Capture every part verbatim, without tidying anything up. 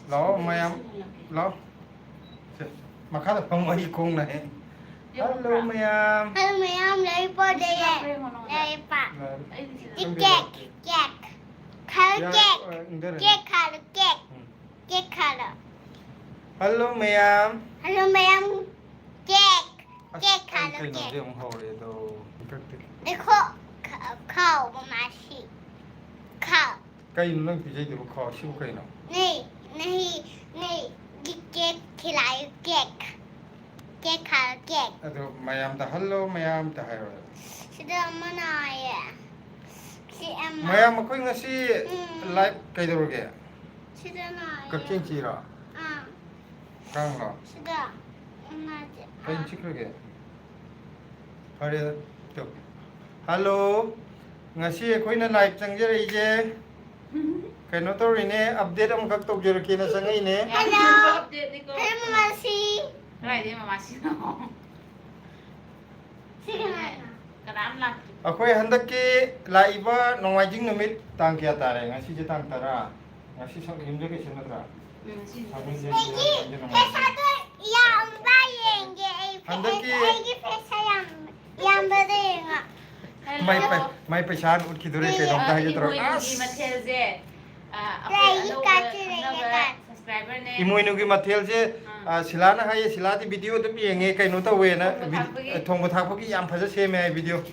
ꯂꯥꯛꯑꯣ ꯃꯌꯥꯝ, ꯂꯥꯛꯑꯣ꯫ ꯁꯦ, ꯃꯈꯥꯗ ꯐꯝꯃꯣ, ꯑꯩ ꯈꯣꯡ ꯅꯥꯏ꯫ ꯍꯜꯂꯣ ꯃꯌꯥꯝ꯫ ꯍꯜꯂꯣ ꯃꯌꯥꯝ, ꯂꯥꯏꯔꯤꯛ ꯄꯥꯗꯦ꯫ ꯂꯥꯏꯔꯤꯛ ꯄꯥ꯫ Cake, cake. ꯈꯥꯔꯣ ꯀꯦꯛ꯫ ꯀꯦꯛ ꯈꯥꯔꯣ ꯀꯦꯛ꯫ ꯎꯝ꯫ ꯀꯦꯛ ꯈꯥꯔꯣ꯫ ꯍꯜꯂꯣ ꯃꯌꯥꯝ꯫ ꯍꯜꯂꯣ ꯃꯌꯥꯝ꯫ ꯀꯦꯛ꯫ ꯑꯁ, ꯀꯦꯛ ꯑꯩ ꯈꯥꯔꯣ ꯀꯩꯅꯣꯗꯤ ꯀꯦꯛ꯫ ꯑꯃꯨꯛ ꯍꯧꯔꯦ ꯑꯗꯣ꯫ ꯀꯛꯇꯦ꯫ देखो, ꯈꯥ-, ꯈꯥꯎ ꯃꯃꯥꯁꯤ꯫ ꯈꯥꯎ꯫ ꯀꯩꯅꯣ ꯅꯪ ꯄꯤꯖꯩꯗꯨꯕꯨ ꯈꯥꯎ? ꯁꯤꯕꯨ ꯀꯩꯅꯣ? नहीं, नहीं, नहीं, ये केक खिलाइए, केक। केक खाओ, केक। ꯑꯗꯣ ꯃꯌꯥꯝꯗ ꯍꯜꯂꯣ, ꯃꯌꯥꯝꯗ ꯍꯥꯏꯔꯣ꯫ ꯁꯤꯗ ꯑꯃ ꯅꯥꯏꯌꯦ꯫ ꯁꯤ ꯑꯃ꯫ ꯃꯌꯥꯝ, ꯑꯩꯈꯣꯏ ꯉꯁꯤ ꯎꯝ꯫ Live ꯀꯩꯗꯧꯔꯒꯦ? ꯁꯤꯗ ꯅꯥꯏꯌꯦ꯫ ꯀꯛꯆꯦꯡ ꯆꯤꯛꯏꯔꯣ? ꯑꯥ꯫ ꯀꯥꯡꯂꯣ? ꯁꯤꯗ꯫ ꯅꯥꯗꯦ꯫ ꯀꯩꯅꯣ ꯑꯥ꯫ ꯆꯤꯛꯈ꯭ꯔꯒꯦ? ꯐꯔꯦ, ꯇꯨ꯫ ꯍꯜꯂꯣ꯫ ꯉꯁꯤ ꯑꯩꯈꯣꯏꯅ live ꯆꯪꯖꯔꯛꯏꯁꯦ ꯀꯩꯅꯣ ꯇꯧꯔꯤꯅꯦ, update ꯑꯃꯈꯛ ꯇꯧꯖꯔꯛꯀꯦꯅ ꯆꯪꯉꯛꯏꯅꯦ꯫ ꯍꯜꯂꯣ꯫ Updateꯅꯤꯀꯣ꯫ ꯍꯜꯂꯣ, ꯃꯃꯥꯁꯤ꯫ ꯀꯗꯥꯏꯗꯩ ꯃꯃꯥꯁꯤꯅꯣ? ꯁꯤ ꯀꯅꯥꯅꯣ? ꯀꯅꯥꯝ ꯂꯥꯛꯇꯦ꯫ ꯑꯩꯈꯣꯏ ꯍꯟꯗꯛꯀꯤ ꯂꯥꯛꯏꯕ ꯅꯣꯡꯃꯥꯏꯖꯤꯡ ꯅꯨꯃꯤꯠ ꯇꯥꯡ ꯀꯌꯥ ꯇꯥꯔꯦ? ꯉꯁꯤꯁꯦ ꯇꯥꯡ ꯇꯔꯥ꯫ ꯉꯁꯤ ꯁꯛ-, ꯌꯨꯝꯖꯀꯩꯁ ꯅꯠꯇ꯭ꯔꯥ? ꯎꯝ, ꯉꯁꯤ ꯁꯒꯣꯜꯁꯦꯟ ꯑꯩꯒꯤ ꯅꯨꯃꯤꯠ ꯄꯩꯁꯥꯗꯣ ꯌꯥꯝꯕ꯭ꯔꯥ ꯌꯦꯡꯒꯦ ꯑꯩ꯫ ꯍꯟꯗꯛꯀꯤ ꯑꯩꯒꯤ ꯄꯩꯁꯥ ꯌꯥꯝ-, ꯌꯥꯝꯕꯗꯣ ꯌꯦꯡꯉꯣ꯫ ꯃꯥꯏ ꯄꯩ-, ꯃꯥꯏ ꯄꯩꯁꯥ ꯍꯥꯟꯅ ꯎꯠꯈꯤꯗꯣꯔꯦ, ꯀꯩꯅꯣꯝꯇ ꯍꯥꯏꯒꯦ ꯇꯧꯔ꯫ ꯏꯃꯣꯏꯅꯨꯒꯤ ꯑꯁ! ꯃꯊꯦꯜꯁꯦ, ꯑ, ꯑꯩꯈꯣꯏ ꯂꯩꯒꯤ ꯑꯅꯧꯕ ꯀꯥꯆꯤꯟ ꯂꯩꯒꯤ ꯈꯪꯅꯕ ꯀꯥꯆꯤꯟ꯫ Subscriberꯅꯦ꯫ ꯏꯃꯣꯏꯅꯨꯒꯤ ꯃꯊꯦꯜꯁꯦ, ꯑꯥ꯫ ꯑ, ꯁꯤꯂꯥꯅ ꯍꯥꯏꯌꯦ, ꯁꯤꯂꯥꯗꯤ video ꯑꯗꯨꯝ ꯌꯦꯡꯉꯦ, ꯀꯩꯅꯣ ꯇꯧꯋꯦꯅ, ꯊꯣꯡꯕ vid-, ꯊꯥꯛꯄꯒꯤ꯫ ꯊꯣꯡꯕ ꯊꯥꯛꯄꯒꯤ ꯌꯥꯝ ꯐꯖ ꯁꯦꯝꯃꯦ ꯍꯥꯏ video꯫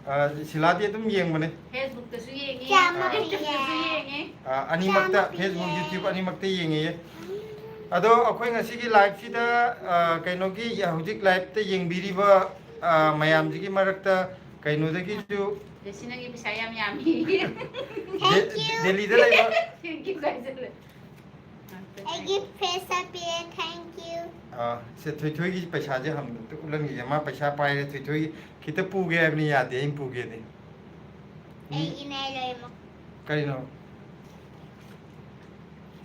ꯑ, ꯁꯤꯂꯥꯗꯤ ꯑꯗꯨꯝ ꯌꯦꯡꯕꯅꯦ꯫ Facebookꯇꯁꯨ ꯌꯦꯡꯉꯤ, ꯆꯥꯝꯃ ꯄꯤꯌꯦ꯫ YouTubeꯇꯁꯨ ꯌꯦꯡꯉꯤ꯫ ꯑ, ꯑꯅꯤꯃꯛꯇ, ꯆꯥꯝꯃ ꯄꯤꯌꯦ꯫ Facebook, YouTube ꯑꯅꯤꯃꯛꯇ ꯌꯦꯡꯉꯤꯌꯦ꯫ ꯑꯗꯣ ꯑꯩꯈꯣꯏ ꯉꯁꯤꯒꯤ liveꯁꯤꯗ, ꯑ, ꯀꯩꯅꯣꯒꯤ ꯍꯧꯖꯤꯛ liveꯇ ꯌꯦꯡꯕꯤꯔꯤꯕ, ꯑ, ꯃꯌꯥꯝꯁꯤꯒꯤ ꯃꯔꯛꯇ ꯀꯩꯅꯣꯗꯒꯤꯁꯨ ꯖꯦꯁꯤ, ꯅꯪꯒꯤ ꯄꯩꯁꯥ ꯌꯥꯝ ꯌꯥꯝꯃꯤ꯫ ꯗꯦ-, Thank you꯫ ꯗꯦꯜꯂꯤꯗ ꯂꯩꯕ Thank you ꯍꯥꯏꯖꯜꯂꯦ꯫ ꯑꯩꯒꯤ ꯄꯩꯁꯥ ꯄꯤꯔꯦ, thank you꯫ ꯑꯥ, ꯁꯦ, ꯊꯣꯏꯊꯣꯏꯒꯤ ꯄꯩꯁꯥꯁꯦ ꯍꯪꯕꯗ ꯎꯠꯍꯟꯈꯤꯒꯦ꯫ ꯃꯥ ꯄꯩꯁꯥ ꯄꯥꯏꯔꯦ, ꯊꯣꯏꯊꯣꯏꯒꯤ ꯈꯤꯇ ꯄꯨꯒꯦ ꯍꯥꯏꯕꯅꯤ, ꯌꯥꯗꯦ, ꯑꯩꯅ ꯄꯨꯒꯦꯗꯤ꯫ ꯃꯤ ꯑꯩꯒꯤꯅꯦ ꯂꯣꯏꯅꯃꯛ꯫ ꯀꯔꯤꯅꯣ?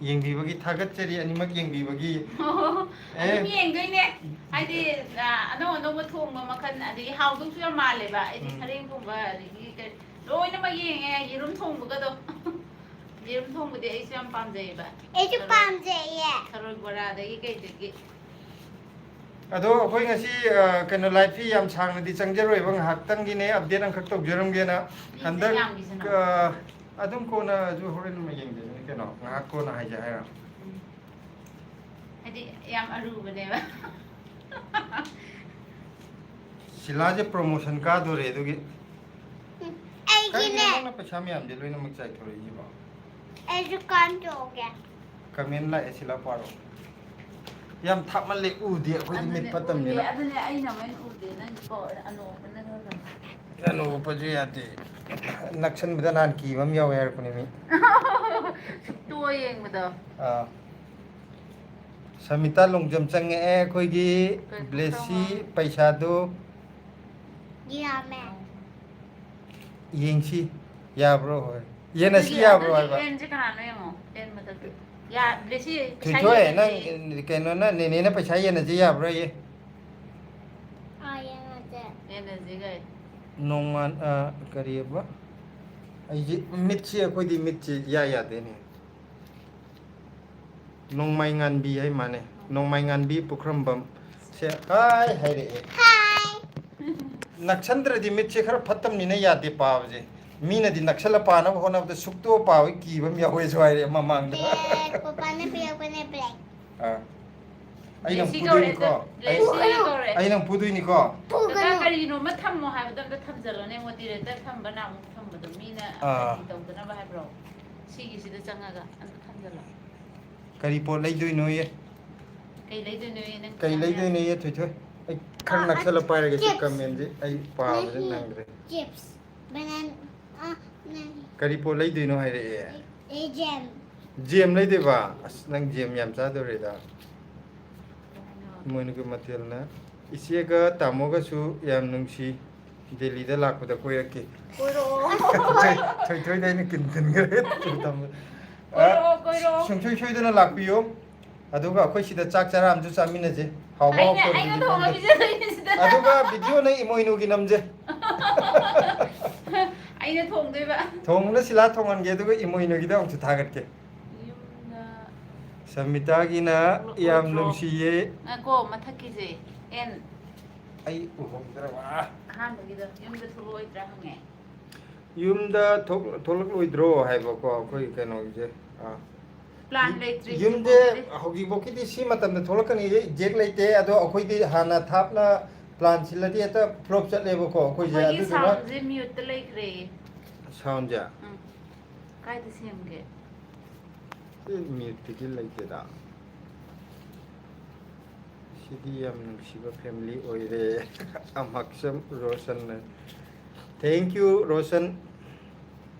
ꯌꯦꯡꯕꯤꯕꯒꯤ ꯊꯥꯒꯠꯆꯔꯤ, ꯑꯅꯤꯃꯛ ꯌꯦꯡꯕꯤꯕꯒꯤ꯫ ꯑꯣ, ꯑꯦ꯫ ꯑꯗꯨꯝ ꯌꯦꯡꯗꯣꯏꯅꯦ꯫ ꯍꯥꯏꯗꯤ, ꯑ, ꯑꯅꯧ ꯑꯅꯧꯕ ꯊꯣꯡꯕ ꯃꯈꯜ, ꯑꯗꯒꯤ ꯍꯥꯎꯗꯧꯁꯨ ꯌꯥꯝ ꯃꯥꯜꯂꯦꯕ꯫ ꯑꯩꯗꯤ ꯎꯝ꯫ ꯁꯔꯦꯡ ꯊꯣꯡꯕ, ꯑꯗꯒꯤ ꯀꯔꯤ, ꯂꯣꯏꯅꯃꯛ ꯌꯦꯡꯉꯦ, ꯌꯦꯔꯨꯝ ꯊꯣꯡꯕꯒꯗꯣ꯫ ꯌꯦꯔꯨꯝ ꯊꯣꯡꯕꯗꯤ ꯑꯩꯁꯨ ꯌꯥꯝ ꯄꯥꯝꯖꯩꯌꯦꯕ꯫ ꯑꯩꯁꯨ ꯄꯥꯝꯖꯩꯌꯦ꯫ ꯊꯔꯣꯏ ꯕꯣꯔꯥꯗꯒꯤ ꯀꯩꯗꯒꯤ꯫ ꯑꯗꯣ ꯑꯩꯈꯣꯏ ꯉꯁꯤ ꯑ, ꯀꯩꯅꯣ, ꯂꯥꯏꯐꯁꯤ ꯌꯥꯝ ꯁꯥꯡꯅꯗꯤ ꯆꯪꯖꯔꯣꯏꯕ, ꯉꯥꯏꯍꯥꯛꯇꯪꯒꯤꯅꯦ, ꯑꯞꯗꯦꯠ ꯑꯃꯈꯛ ꯇꯧꯖꯔꯝꯒꯦꯅ꯫ ꯃꯤ ꯍꯟꯗꯛ ꯌꯥꯝꯈꯤꯁꯤꯅꯣ? ꯑ, ꯑꯗꯨꯝ ꯀꯣꯟꯅꯁꯨ ꯍꯣꯔꯦꯟ ꯑꯃ ꯌꯦꯡꯖꯒꯅꯤ ꯀꯩꯅꯣ, ꯉꯥꯏꯍꯥꯛ ꯀꯣꯟꯅ ꯍꯥꯏꯖ ꯍꯥꯏꯔꯣ꯫ ꯎꯝ꯫ ꯍꯥꯏꯗꯤ ꯌꯥꯝ ꯑꯔꯨꯕꯅꯦꯕ꯫ ꯁꯤꯂꯥꯁꯦ ꯄ꯭ꯔꯣꯃꯣꯁꯟ ꯀꯥꯗꯣꯔꯦ ꯑꯗꯨꯒꯤ꯫ ꯀꯔꯤꯒꯤꯅꯣ ꯑꯩꯒꯤꯅꯦ꯫ ꯅꯪꯅ ꯄꯩꯁꯥ ꯃꯌꯥꯝꯁꯦ ꯂꯣꯏꯅꯃꯛ ꯆꯥꯏꯊꯣꯔꯛꯏꯁꯤꯕꯣ? ꯑꯩꯁꯨ ꯀꯥꯟ ꯇꯧꯒꯦ꯫ ꯀꯃꯦꯟ ꯂꯥꯛꯑꯦ, ꯁꯤꯂꯥ ꯄꯥꯔꯣ꯫ ꯌꯥꯝ ꯊꯥꯞꯃꯜꯂꯦ, ꯎꯗꯦ ꯑꯩꯈꯣꯏꯗꯤ, ꯃꯤꯠ ꯑꯗꯨꯅꯦ ꯎꯗꯦ, ꯐꯠꯇꯕꯅꯤꯅ꯫ ꯑꯗꯨꯅꯦ ꯑꯩꯅ ꯃꯦꯟ ꯎꯗꯦ, ꯅꯪ ꯀꯣ ꯑꯅꯣꯛꯅ ꯅꯪ꯫ ꯑꯅꯣꯛ ꯎꯞꯄꯁꯨ ꯌꯥꯗꯦ꯫ ꯅꯛꯁꯟꯕꯗ ꯅꯍꯥꯟ ꯀꯤꯕ ꯑꯃ ꯌꯥꯎꯋꯦ ꯍꯥꯏꯔꯛꯄꯅꯦ ꯃꯤ꯫ ꯁꯨꯛꯇꯣ ꯌꯦꯡꯕꯗꯣ꯫ ꯑꯥ꯫ ꯁꯃꯤꯇꯥ ꯂꯣꯡꯖꯝ ꯆꯪꯉꯛꯑꯦ ꯑꯩꯈꯣꯏꯒꯤ꯫ ꯀꯩ ꯕ꯭ꯂꯦꯁꯤ ꯄꯨꯈ꯭ꯔꯕ? ꯄꯩꯁꯥꯗꯨ ꯌꯥꯝꯃꯦ꯫ ꯌꯦꯡꯁꯤ, ꯌꯥꯕ꯭ꯔꯣ? ꯍꯣꯏ, ꯌꯦꯟ ꯑꯁꯤ ꯑꯗꯨꯒꯤ- ꯌꯥꯕ꯭ꯔꯣ ꯑꯗꯨꯒꯤ ꯍꯥꯏꯕ? ꯑꯦꯟꯁꯦ ꯀꯅꯥꯅꯣ ꯌꯦꯡꯉꯣ, ꯑꯦꯟ ꯃꯊꯛꯇ꯫ ꯌꯥ, ꯕ꯭ꯂꯦꯁꯤ, ꯄꯩꯁꯥ ꯊꯣꯏꯊꯣꯏ, ꯅꯪ ꯌꯦꯡꯉꯁꯤ꯫ ꯀꯩꯅꯣꯅ, ꯅꯦꯅꯦꯅ ꯄꯩꯁꯥ ꯌꯦꯟ ꯑꯁꯤ ꯌꯥꯕ꯭ꯔꯣ? ꯌꯦ꯫ ꯑꯥ, ꯌꯦꯡꯉꯁꯦ꯫ ꯌꯦꯟ ꯑꯁꯤ ꯀꯩ? ꯅꯣꯡꯃꯥꯟ ꯑ, ꯀꯔꯤꯑꯕ? ꯑꯩꯁꯦ ꯃꯤꯠꯁꯤ, ꯑꯩꯈꯣꯏꯗꯤ ꯃꯤꯠꯁꯤ ꯏꯌꯥ ꯌꯥꯗꯦꯅꯦ꯫ ꯅꯣꯡꯃꯥꯏ ꯉꯥꯟꯕꯤ ꯍꯥꯏ ꯃꯥꯅꯦ꯫ ꯅꯣꯡꯃꯥꯏ ꯉꯥꯟꯕꯤ ꯄꯨꯈ꯭ꯔꯝꯕꯝ꯫ ꯁꯦ ꯍꯥꯏ ꯍꯥꯏꯔꯛꯑꯦ꯫ ꯍꯥꯏ꯫ ꯅꯛꯁꯟꯗ꯭ꯔꯗꯤ ꯃꯤꯠꯁꯦ ꯈꯔ ꯐꯠꯇꯕꯅꯤꯅ ꯌꯥꯗꯦ ꯄꯥꯕꯁꯦ꯫ ꯃꯤꯅꯗꯤ ꯅꯛꯁꯜꯂ ꯄꯥꯅꯕ ꯍꯣꯠꯅꯕꯗ ꯁꯨꯛꯇꯣ ꯄꯥꯕ ꯀꯤꯕ ꯑꯃ ꯌꯥꯎꯋꯦꯁꯨ ꯍꯥꯏꯔꯛꯑꯦ ꯃꯃꯥꯡꯗ꯫ ꯕ꯭ꯂꯦꯛ, ꯄꯄꯥꯅ ꯄꯤꯔꯛꯄꯅꯦ ꯕ꯭ꯂꯦꯛ꯫ ꯑꯥ꯫ ꯑꯩ ꯅꯪ ꯕ꯭ꯂꯦꯁꯤ ꯐꯨꯗꯣꯏꯅꯤꯀꯣ꯫ ꯀꯧꯔꯦ, ꯕ꯭ꯂꯦꯁꯤ ꯀꯧꯔꯦ꯫ ꯑꯩ ꯅꯪ ꯐꯨꯗꯣꯏꯅꯤꯀꯣ꯫ ꯀꯀꯥ, ꯀꯔꯤꯅꯣꯃ ꯊꯝꯃꯣ ꯍꯥꯏꯕꯗꯣ ꯑꯝꯇ ꯊꯝꯖꯜꯂꯣꯅꯦ, ꯃꯣꯗꯤꯔꯦꯇꯔ ꯊꯝꯕ ꯅꯍꯥꯟꯃꯨꯛ ꯊꯝꯕꯗꯣ ꯃꯤꯅ ꯑꯥ꯫ ꯀꯔꯤ ꯇꯧꯗꯅꯕ ꯍꯥꯏꯕ꯭ꯔꯣ? ꯁꯤꯒꯤꯁꯤꯗ ꯆꯪꯉꯒ ꯑꯝꯇ ꯊꯝꯖꯜꯂꯣ꯫ ꯀꯔꯤ ꯄꯣꯠ ꯂꯩꯗꯣꯏꯅꯣꯌꯦ? ꯀꯩ ꯂꯩꯗꯣꯏꯅꯣꯌꯦ ꯅꯪ ꯀꯩ ꯄꯩꯁꯥ ꯂꯩꯗꯣꯏꯅꯣꯌꯦ ꯊꯣꯏꯊꯣꯏ? ꯑꯩ ꯈꯔ ꯑꯥ, ꯅꯛꯁꯜꯂ ꯄꯥꯏꯔꯒꯦꯁꯦ, chips꯫ ꯀꯃꯦꯟꯁꯦ ꯑꯩ ꯄꯥꯕꯁꯦ ꯅꯍꯤ꯫ ꯅꯪꯗ꯭ꯔꯦ꯫ Chips꯫ Banana꯫ ꯑꯥ, ꯅꯍꯤ꯫ ꯀꯔꯤ ꯄꯣꯠ ꯂꯩꯗꯣꯏꯅꯣ ꯍꯥꯏꯔꯛꯑꯦ꯫ ꯑꯦ, ꯖꯦꯝ꯫ ꯖꯦꯝ ꯂꯩꯗꯣꯏꯕ? ꯑꯁ, ꯅꯪ ꯖꯦꯝ ꯌꯥꯝ ꯆꯥꯗꯧꯔꯦꯗ꯫ ꯏꯃꯣꯏꯅꯨꯒꯤ ꯃꯊꯦꯜꯅ ꯏꯆꯦꯒ ꯇꯥꯃꯣꯒꯁꯨ ꯌꯥꯝ ꯅꯨꯡꯁꯤ꯫ ꯗꯦꯜꯂꯤꯗ ꯂꯥꯛꯄꯗ ꯀꯣꯏꯔꯛꯀꯦ꯫ ꯀꯣꯏꯔꯛꯑꯣ꯫ ꯊꯣꯏ-, ꯊꯣꯏꯊꯣꯏꯗ ꯑꯩꯅ ꯀꯤꯟ ꯊꯤꯟꯈ꯭ꯔꯦ꯫ ꯇꯝꯕ꯫ ꯀꯣꯏꯔꯛꯑꯣ, ꯀꯣꯏꯔꯛꯑꯣ꯫ ꯁꯨꯡꯁꯣꯏ ꯁꯣꯏꯗꯅ ꯂꯥꯛꯄꯤꯌꯨ꯫ ꯑꯗꯨꯒ ꯑꯩꯈꯣꯏ ꯁꯤꯗ ꯆꯥꯛ ꯆꯔꯥ ꯑꯃꯁꯨ ꯆꯥꯃꯤꯟꯅꯁꯦ꯫ ꯍꯥꯎꯕ ꯑꯩꯅ, ꯍꯥꯎꯇꯕꯗꯨꯗꯤ ꯑꯩꯅ ꯊꯣꯡꯉ ꯈꯪꯗꯦ꯫ ꯄꯤꯖꯗꯣꯏꯅꯦ ꯁꯤꯗ꯫ ꯑꯗꯨꯒ ꯚꯤꯗꯤꯑꯣꯅ ꯏꯃꯣꯏꯅꯨꯒꯤ ꯅꯝꯁꯦ꯫ ꯑꯩꯅ ꯊꯣꯡꯗꯣꯏꯕ꯫ ꯊꯣꯡꯕꯅ ꯁꯤꯂꯥ ꯊꯣꯡꯍꯟꯒꯦ, ꯑꯗꯨꯒ ꯏꯃꯣꯏꯅꯨꯒꯤꯗ ꯑꯃꯨꯛꯁꯨ ꯊꯥꯒꯠꯀꯦ꯫ ꯌꯨꯝꯗ ꯁꯃꯤꯇꯥꯒꯤꯅ ꯊꯣꯛꯂꯛꯑꯣꯏꯗ꯭ꯔꯣ? ꯌꯥꯝ ꯅꯨꯡꯁꯤꯌꯦ꯫ ꯉꯥꯏꯈꯣ, ꯃꯊꯛꯀꯤꯁꯦ꯫ ꯑꯦꯟ꯫ ꯑꯩ ꯎꯍꯧꯗ꯭ꯔꯕ꯫ ꯑꯍꯥꯟꯕꯒꯤꯗꯣ ꯌꯨꯝꯗ ꯊꯣꯛꯂꯛꯑꯣꯏꯗ꯭ꯔꯥ ꯍꯪꯉꯦ꯫ ꯌꯨꯝꯗ ꯊꯣꯛ-, ꯊꯣꯛꯂꯛꯂꯣꯏꯗ꯭ꯔꯣ ꯍꯥꯏꯕꯀꯣ, ꯑꯩꯈꯣꯏ ꯀꯩꯅꯣꯒꯤꯁꯦ꯫ ꯑꯥ꯫ Plan ꯂꯩꯇ꯭ꯔꯤ ꯌꯨꯝꯁꯦ ꯍꯧꯖꯤꯛꯐꯥꯎꯒꯤꯗꯤ꯫ ꯍꯧꯖꯤꯛꯐꯥꯎꯒꯤꯗꯤ ꯁꯤ ꯃꯇꯝꯗ ꯊꯣꯛꯂꯛꯀꯅꯤ exact ꯂꯩꯇꯦ, ꯑꯗꯣ ꯑꯩꯈꯣꯏꯗꯤ ꯍꯥꯟꯅ ꯊꯥꯞꯅ plan ꯁꯤꯜꯂꯗꯤ ꯍꯦꯛꯇ flop ꯆꯠꯂꯦꯕꯀꯣ ꯑꯩꯈꯣꯏꯁꯦ, ꯑꯩꯈꯣꯏꯒꯤ ꯑꯗꯨꯗꯨꯅ soundꯁꯦ muteꯇ ꯂꯩꯈ꯭ꯔꯦ꯫ Soundꯁꯦ? ꯎꯝ꯫ ꯀꯥꯏꯗ ꯁꯦꯝꯒꯦ? ꯁꯤ muteꯇꯗꯤ ꯂꯩꯇꯦꯗ꯫ ꯁꯤꯗꯤ ꯌꯥꯝ ꯅꯨꯡꯁꯤꯕ family ꯑꯣꯏꯔꯦ꯫ ꯑꯃꯛꯁꯝ ꯔꯣꯁꯟꯅ꯫ Thank you, Roshan.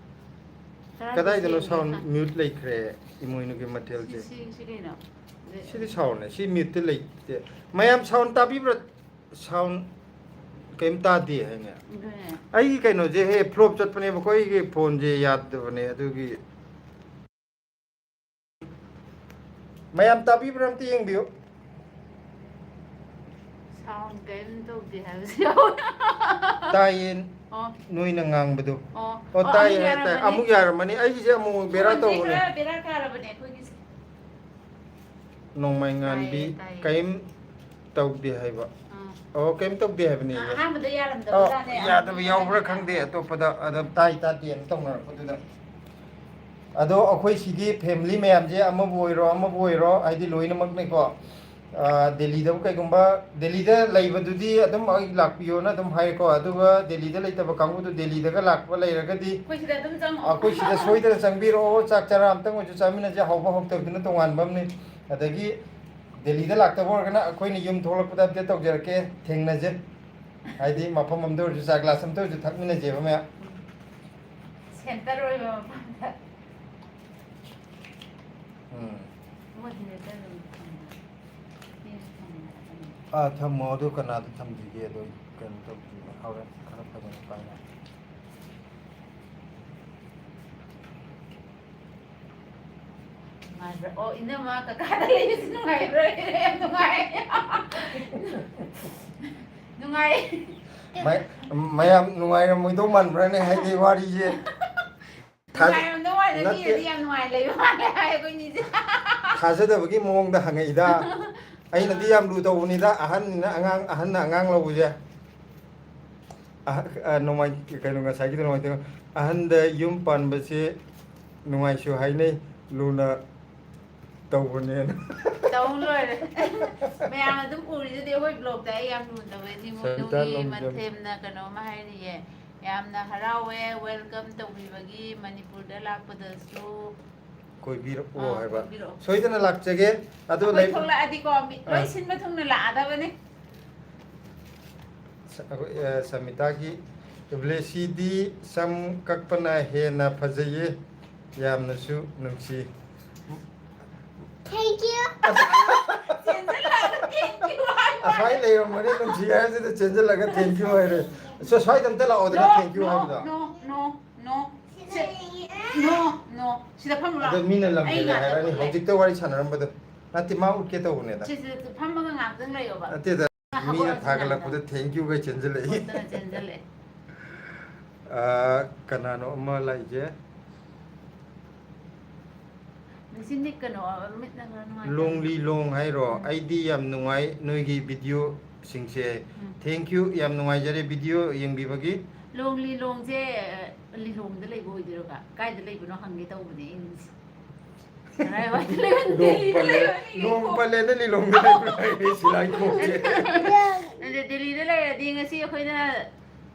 ꯀꯗꯥꯏꯗꯅꯣ ꯁꯦꯝꯒꯦ? Sound mute ꯂꯩꯈ꯭ꯔꯦ ꯏꯃꯣꯏꯅꯨꯒꯤ ꯃꯊꯦꯜꯁꯦ꯫ ꯁꯤ, ꯁꯤ, ꯁꯤ ꯀꯩꯅꯣ? ꯁꯤꯗꯤ soundꯅꯦ, ꯁꯤ muteꯇ ꯂꯩꯇꯦ꯫ ꯃꯌꯥꯝ sound ꯇꯥꯕꯤꯕ꯭ꯔꯥ? Sound ꯀꯩꯝ ꯇꯥꯗꯦ ꯍꯥꯏꯅꯦ꯫ ꯑꯗꯨꯅꯦ꯫ ꯑꯩꯒꯤ ꯀꯩꯅꯣꯁꯦ ꯍꯦ flop ꯆꯠꯄꯅꯦꯕꯀꯣ, ꯑꯩꯒꯤ phoneꯁꯦ ꯌꯥꯗꯕꯅꯦ, ꯑꯗꯨꯒꯤ꯫ ꯃꯌꯥꯝ ꯇꯥꯕꯤꯕ꯭ꯔꯥ ꯑꯝꯇ ꯌꯦꯡꯕꯤꯌꯨ꯫ Sound ꯀꯔꯤꯝ ꯇꯧꯗꯦ ꯍꯥꯏꯕꯁꯨ ꯌꯥꯎꯋꯦ꯫ ꯇꯥꯏꯌꯦ꯫ ꯑꯣ꯫ ꯅꯣꯏꯅ ꯉꯥꯡꯕꯗꯣ꯫ ꯑꯣ꯫ ꯑꯣ, ꯑꯣ, ꯇꯥꯏꯌꯦ, ꯑꯃꯨꯛ ꯇꯥꯏ꯫ ꯌꯥꯔꯝꯃꯅꯤ꯫ ꯑꯃꯨꯛ ꯌꯥꯔꯝꯃꯅꯤ꯫ ꯑꯩꯒꯤꯁꯦ ꯑꯃꯨꯛ ꯕꯦꯔꯥ phoneꯁꯦ ꯇꯧꯕꯅꯦ꯫ ꯈꯔ ꯕꯦꯔꯥ ꯀꯥꯔꯕꯅꯦ ꯑꯩꯈꯣꯏꯒꯤꯁꯦ꯫ ꯅꯣꯡꯃꯩꯉꯥꯟꯕꯤ ꯇꯥꯏꯌꯦ, ꯇꯥꯏꯌꯦ꯫ ꯀꯔꯤꯝ ꯇꯧꯗꯦ ꯍꯥꯏꯕ꯫ ꯑꯥ꯫ ꯑꯣ, ꯀꯔꯤꯝ ꯇꯧꯗꯦ ꯍꯥꯏꯕꯅꯦ꯫ ꯑꯥ, ꯑꯍꯥꯟꯕꯗ ꯌꯥꯔꯝꯗꯕ ꯑꯣ, ꯖꯥꯠꯅꯦ, ꯌꯥꯗꯕ ꯑꯍꯥꯟꯕꯗ ꯌꯥꯎꯕ꯭ꯔꯥ ꯌꯥꯔꯝꯗꯕ꯫ ꯈꯪꯗꯦ, ꯑꯇꯣꯞꯄꯗ ꯑꯗꯨꯝ ꯇꯥꯏ ꯇꯥꯗꯦꯅ ꯇꯧꯅꯔꯛꯄꯗꯨꯗ꯫ ꯑꯗꯣ ꯑꯩꯈꯣꯏ ꯁꯤꯒꯤ family ꯃꯌꯥꯝꯁꯦ ꯑꯃꯕꯨ ꯑꯣꯏꯔꯣ ꯑꯃꯕꯨ ꯑꯣꯏꯔꯣ, ꯍꯥꯏꯗꯤ ꯂꯣꯏꯅꯃꯛꯅꯤꯀꯣ꯫ ꯑꯥ, ꯗꯦꯜꯂꯤꯗꯕꯨ ꯀꯩꯒꯨꯝꯕ, ꯗꯦꯜꯂꯤꯗ ꯂꯩꯕꯗꯨꯗꯤ ꯑꯗꯨꯝ ꯑꯩ ꯂꯥꯛꯄꯤꯌꯣꯅ ꯑꯗꯨꯝ ꯍꯥꯏꯀꯣ, ꯑꯗꯨꯒ ꯗꯦꯜꯂꯤꯗ ꯂꯩꯇꯕ ꯀꯥꯡꯕꯨꯗꯨ ꯗꯦꯜꯂꯤꯗꯒ ꯂꯥꯛꯄ ꯂꯩꯔꯒꯗꯤ ꯑꯩꯈꯣꯏ ꯁꯤꯗ ꯑꯗꯨꯝ ꯆꯪꯉꯛꯑꯣ꯫ ꯑꯩꯈꯣꯏ ꯁꯤꯗ ꯁꯣꯏꯗꯅ ꯆꯪꯕꯤꯔꯛꯑꯣ, ꯆꯥꯛ ꯆꯔꯥ ꯑꯝꯇꯪ ꯑꯣꯏꯁꯨ ꯆꯥꯃꯤꯟꯅꯁꯦ, ꯍꯧꯕ ꯍꯧꯇꯕꯗꯨꯅ ꯇꯣꯉꯥꯟꯕ ꯑꯃꯅꯤ꯫ ꯑꯗꯒꯤ ꯗꯦꯜꯂꯤꯗ ꯂꯥꯛꯇꯕ ꯑꯣꯏꯔꯒꯅ ꯑꯩꯈꯣꯏꯅ ꯌꯨꯝ ꯊꯣꯛꯂꯛꯄꯗ update ꯇꯧꯖꯔꯛꯀꯦ, ꯊꯦꯡꯅꯁꯦ꯫ ꯍꯥꯏꯗꯤ ꯃꯐꯝ ꯑꯝꯗ ꯑꯣꯏꯔꯁꯨ ꯆꯥ glass ꯑꯝꯇ ꯑꯣꯏꯔꯁꯨ ꯊꯛꯃꯤꯟꯅꯁꯦꯕ ꯃꯌꯥꯝ꯫ Center ꯑꯣꯏꯕ ꯃꯐꯝꯗ꯫ ꯎꯝ꯫ ꯃꯣꯏꯗꯤ ꯅꯠꯇꯅ ꯑꯗꯨꯝ ꯊꯝꯕ꯫ ꯃꯤꯁꯨ ꯊꯝꯅꯔꯛꯀꯅꯤ꯫ ꯑꯥ, ꯊꯝꯃꯣ꯫ ꯑꯗꯨ ꯀꯅꯥꯗ ꯊꯝꯁꯤꯒꯦ? ꯑꯗꯣ ꯀꯩꯅꯣ ꯇꯧꯗ꯭ꯔꯤꯕ꯫ ꯍꯣꯔꯦꯟ ꯈꯔ ꯐꯖꯅ ꯄꯥꯏꯔꯒ꯫ ꯅꯨꯡꯉꯥꯏꯕ꯭ꯔꯥ? ꯑꯣ, ꯏꯅꯝꯃ ꯀꯀꯥꯗ ꯂꯩꯕꯁꯤ ꯅꯨꯡꯉꯥꯏꯕ꯭ꯔꯥ? ꯌꯥꯝ ꯅꯨꯡꯉꯥꯏ꯫ ꯅꯨꯡꯉꯥꯏ꯫ ꯃꯌꯥꯝ ꯅꯨꯡꯉꯥꯏꯔꯝꯃꯣꯏꯗꯧ ꯃꯥꯟꯕ꯭ꯔꯥꯅꯦ? ꯍꯥꯏꯗꯤ ꯋꯥꯔꯤꯁꯦ ꯊꯥ-, ꯅꯨꯡꯉꯥꯏꯔꯝꯗꯧ ꯃꯥꯜꯂꯦ, ꯅꯠꯇꯦ꯫ ꯃꯤꯅꯗꯤ ꯌꯥꯝ ꯅꯨꯡꯉꯥꯏ ꯂꯩꯕ ꯃꯥꯜꯂꯦ ꯍꯥꯏ ꯑꯩꯈꯣꯏꯅꯤꯁꯦ꯫ ꯊꯥꯖꯗꯕꯒꯤ ꯃꯑꯣꯡꯗ ꯍꯪꯉꯛꯏꯗ꯫ ꯑꯩꯅꯗꯤ ꯌꯥꯝ ꯂꯨ ꯇꯧꯕꯅꯤꯗ, ꯑꯍꯟꯅ ꯑꯉꯥꯡ, ꯑꯍꯟꯅ ꯑꯉꯥꯡ ꯂꯧꯕꯁꯦ꯫ ꯑꯍ-, ꯑ, ꯅꯣꯡꯃꯥꯏ-, ꯀꯩꯅꯣ, ꯉꯁꯥꯏꯒꯤꯗꯣ ꯅꯨꯡꯉꯥꯏꯇꯦ꯫ ꯑꯍꯟꯗ ꯌꯨꯝ ꯄꯥꯟꯕꯁꯦ ꯅꯨꯡꯉꯥꯏꯁꯨ ꯍꯥꯏꯅꯩ, ꯂꯨꯅ ꯇꯧꯕꯅꯦꯅ꯫ ꯇꯧ ꯂꯣꯏꯔꯦ꯫ ꯃꯌꯥꯝ ꯑꯗꯨꯝ ꯎꯔꯤꯗꯨꯗꯤ ꯑꯩꯈꯣꯏ vlogꯇ ꯑꯩ ꯌꯥꯝ ꯂꯨꯅ ꯇꯧꯋꯦ꯫ ꯁꯔꯤꯇꯥ ꯅꯤꯉꯣꯜꯗꯨꯒꯤ ꯂꯣꯡꯖꯝ꯫ ꯃꯊꯦꯝꯅ ꯀꯩꯅꯣꯝꯃ ꯍꯥꯏꯔꯤꯌꯦ꯫ ꯌꯥꯝꯅ ꯍꯔꯥꯎꯋꯦ welcome ꯇꯧꯕꯤꯕꯒꯤ ꯃꯅꯤꯄꯨꯔꯗ ꯂꯥꯛꯄꯗꯁꯨ꯫ ꯀꯣꯏꯕꯤꯔꯛꯑꯣ ꯑꯥ, ꯍꯥꯏꯕ꯫ ꯀꯣꯏꯕꯤꯔꯛꯑꯣ꯫ ꯁꯣꯏꯗꯅ ꯂꯥꯛꯆꯒꯦ꯫ ꯑꯗꯨ ꯑꯩꯈꯣꯏ ꯂꯩ-, ꯊꯣꯛꯂꯛꯑꯗꯤꯀꯣ ꯃꯤ ꯂꯣꯏ ꯑꯥ꯫ ꯁꯤꯟꯕ ꯊꯨꯡꯅ ꯂꯥꯛꯑꯗꯕꯅꯤ꯫ ꯁ-, ꯑꯩꯈꯣꯏ, ꯑ, ꯁꯃꯤꯇꯥꯒꯤ ꯕ꯭ꯂꯦꯁꯤꯗꯤ ꯁꯝ ꯀꯛꯄꯅ ꯍꯦꯟꯅ ꯐꯖꯩꯌꯦ, ꯌꯥꯝꯅꯁꯨ ꯅꯨꯡꯁꯤ꯫ Thank you꯫ ꯆꯦꯟꯁꯤꯜꯂꯛꯑꯒ thank you ꯍꯥꯏꯕ꯫ ꯑꯁ꯭ꯋꯥꯏ ꯂꯩꯔꯝꯕꯅꯦ, ꯅꯨꯡꯁꯤ ꯍꯥꯏꯁꯤꯗ ꯆꯦꯟꯁꯤꯜꯂꯒ thank you ꯍꯥꯏꯔꯦ꯫ ꯁꯣ-, ꯁ꯭ꯋꯥꯏꯗ ꯑꯝꯇ ꯂꯥꯛꯑꯣꯗꯅ No, thank you no, ꯍꯥꯏꯕꯗꯣ꯫ No, no, no꯫ ꯁꯤꯗ ꯁꯤ-, ꯂꯩꯌꯦ꯫ No, no꯫ ꯁꯤꯗ ꯐꯝꯃꯨ ꯑꯗꯣ ꯂꯥꯛꯑꯣ꯫ ꯃꯤꯅ ꯂꯝ ꯑꯩ ꯍꯦꯜꯂꯦ ꯉꯥꯛꯇ ꯍꯥꯏꯔꯅꯤ꯫ ꯄꯨꯜꯂꯦ꯫ ꯍꯧꯖꯤꯛꯇ ꯋꯥꯔꯤ ꯁꯥꯟꯅꯔꯝꯕꯗꯣ꯫ ꯅꯠꯇꯦ, ꯃꯥ ꯎꯠꯀꯦ ꯇꯧꯕꯅꯦꯗ꯫ ꯁꯤꯁꯦ ꯐꯝꯃꯒ ꯉꯥꯛꯇꯪ ꯂꯩꯌꯣꯕ꯫ ꯅꯠꯇꯦꯗ, ꯃꯤꯅ ꯍꯧꯒꯠꯂꯁꯤ ꯊꯥꯒꯠꯂꯛꯄꯗ ꯉꯥꯛꯇꯪ꯫ Thank you ꯒꯥꯏ ꯆꯦꯟꯁꯤꯜꯂꯛꯏ꯫ ꯈꯣꯠꯇꯅ ꯆꯦꯟꯁꯤꯜꯂꯛꯑꯦ꯫ ꯑꯥ, ꯀꯅꯥꯅꯣ ꯑꯃ ꯂꯥꯛꯏꯁꯦ? ꯃꯦꯁꯤꯟꯗꯤ ꯀꯩꯅꯣ, ꯃꯤꯠꯅ ꯈꯔ ꯅꯨꯡꯉꯥꯏꯇꯕ꯫ ꯂꯣꯡꯂꯤ ꯂꯣꯡ ꯍꯥꯏꯔꯣ? ꯎꯝ꯫ ꯑꯩꯗꯤ ꯌꯥꯝ ꯅꯨꯡꯉꯥꯏ ꯅꯣꯏꯒꯤ video ꯁꯤꯡꯁꯦ꯫ ꯎꯝ꯫ Thank you, ꯌꯥꯝ ꯅꯨꯡꯉꯥꯏꯖꯔꯦ video ꯌꯦꯡꯕꯤꯕꯒꯤ꯫ ꯂꯣꯡꯂꯤ ꯂꯣꯡꯁꯦ, ꯑ, ꯂꯤꯂꯣꯡꯗ ꯂꯩꯕ ꯑꯣꯏꯗꯣꯏꯔꯣ? ꯀꯥꯏꯗ ꯂꯩꯕꯅꯣ ꯍꯪꯒꯦ ꯇꯧꯕꯅꯦ ꯑꯩꯅ꯫ ꯀꯗꯥꯏꯋꯥꯏꯗ ꯂꯩꯕ? ꯂꯣꯡ ꯗꯦꯜꯂꯤꯗ ꯄꯜꯂꯦ, ꯂꯩꯕ ꯃꯤꯒꯤ ꯂꯣꯡ ꯈꯣꯡ꯫ ꯄꯜꯂꯦꯅ ꯂꯤꯂꯣꯡꯗ ꯂꯩꯕ꯭ꯔꯥ ꯍꯥꯏꯅꯦ ꯁꯤꯂꯥꯏ ꯈꯣꯡꯁꯦ꯫ ꯑꯗ ꯗꯦꯜꯂꯤꯗ ꯂꯩꯔꯗꯤ ꯉꯁꯤ ꯑꯩꯈꯣꯏꯅ,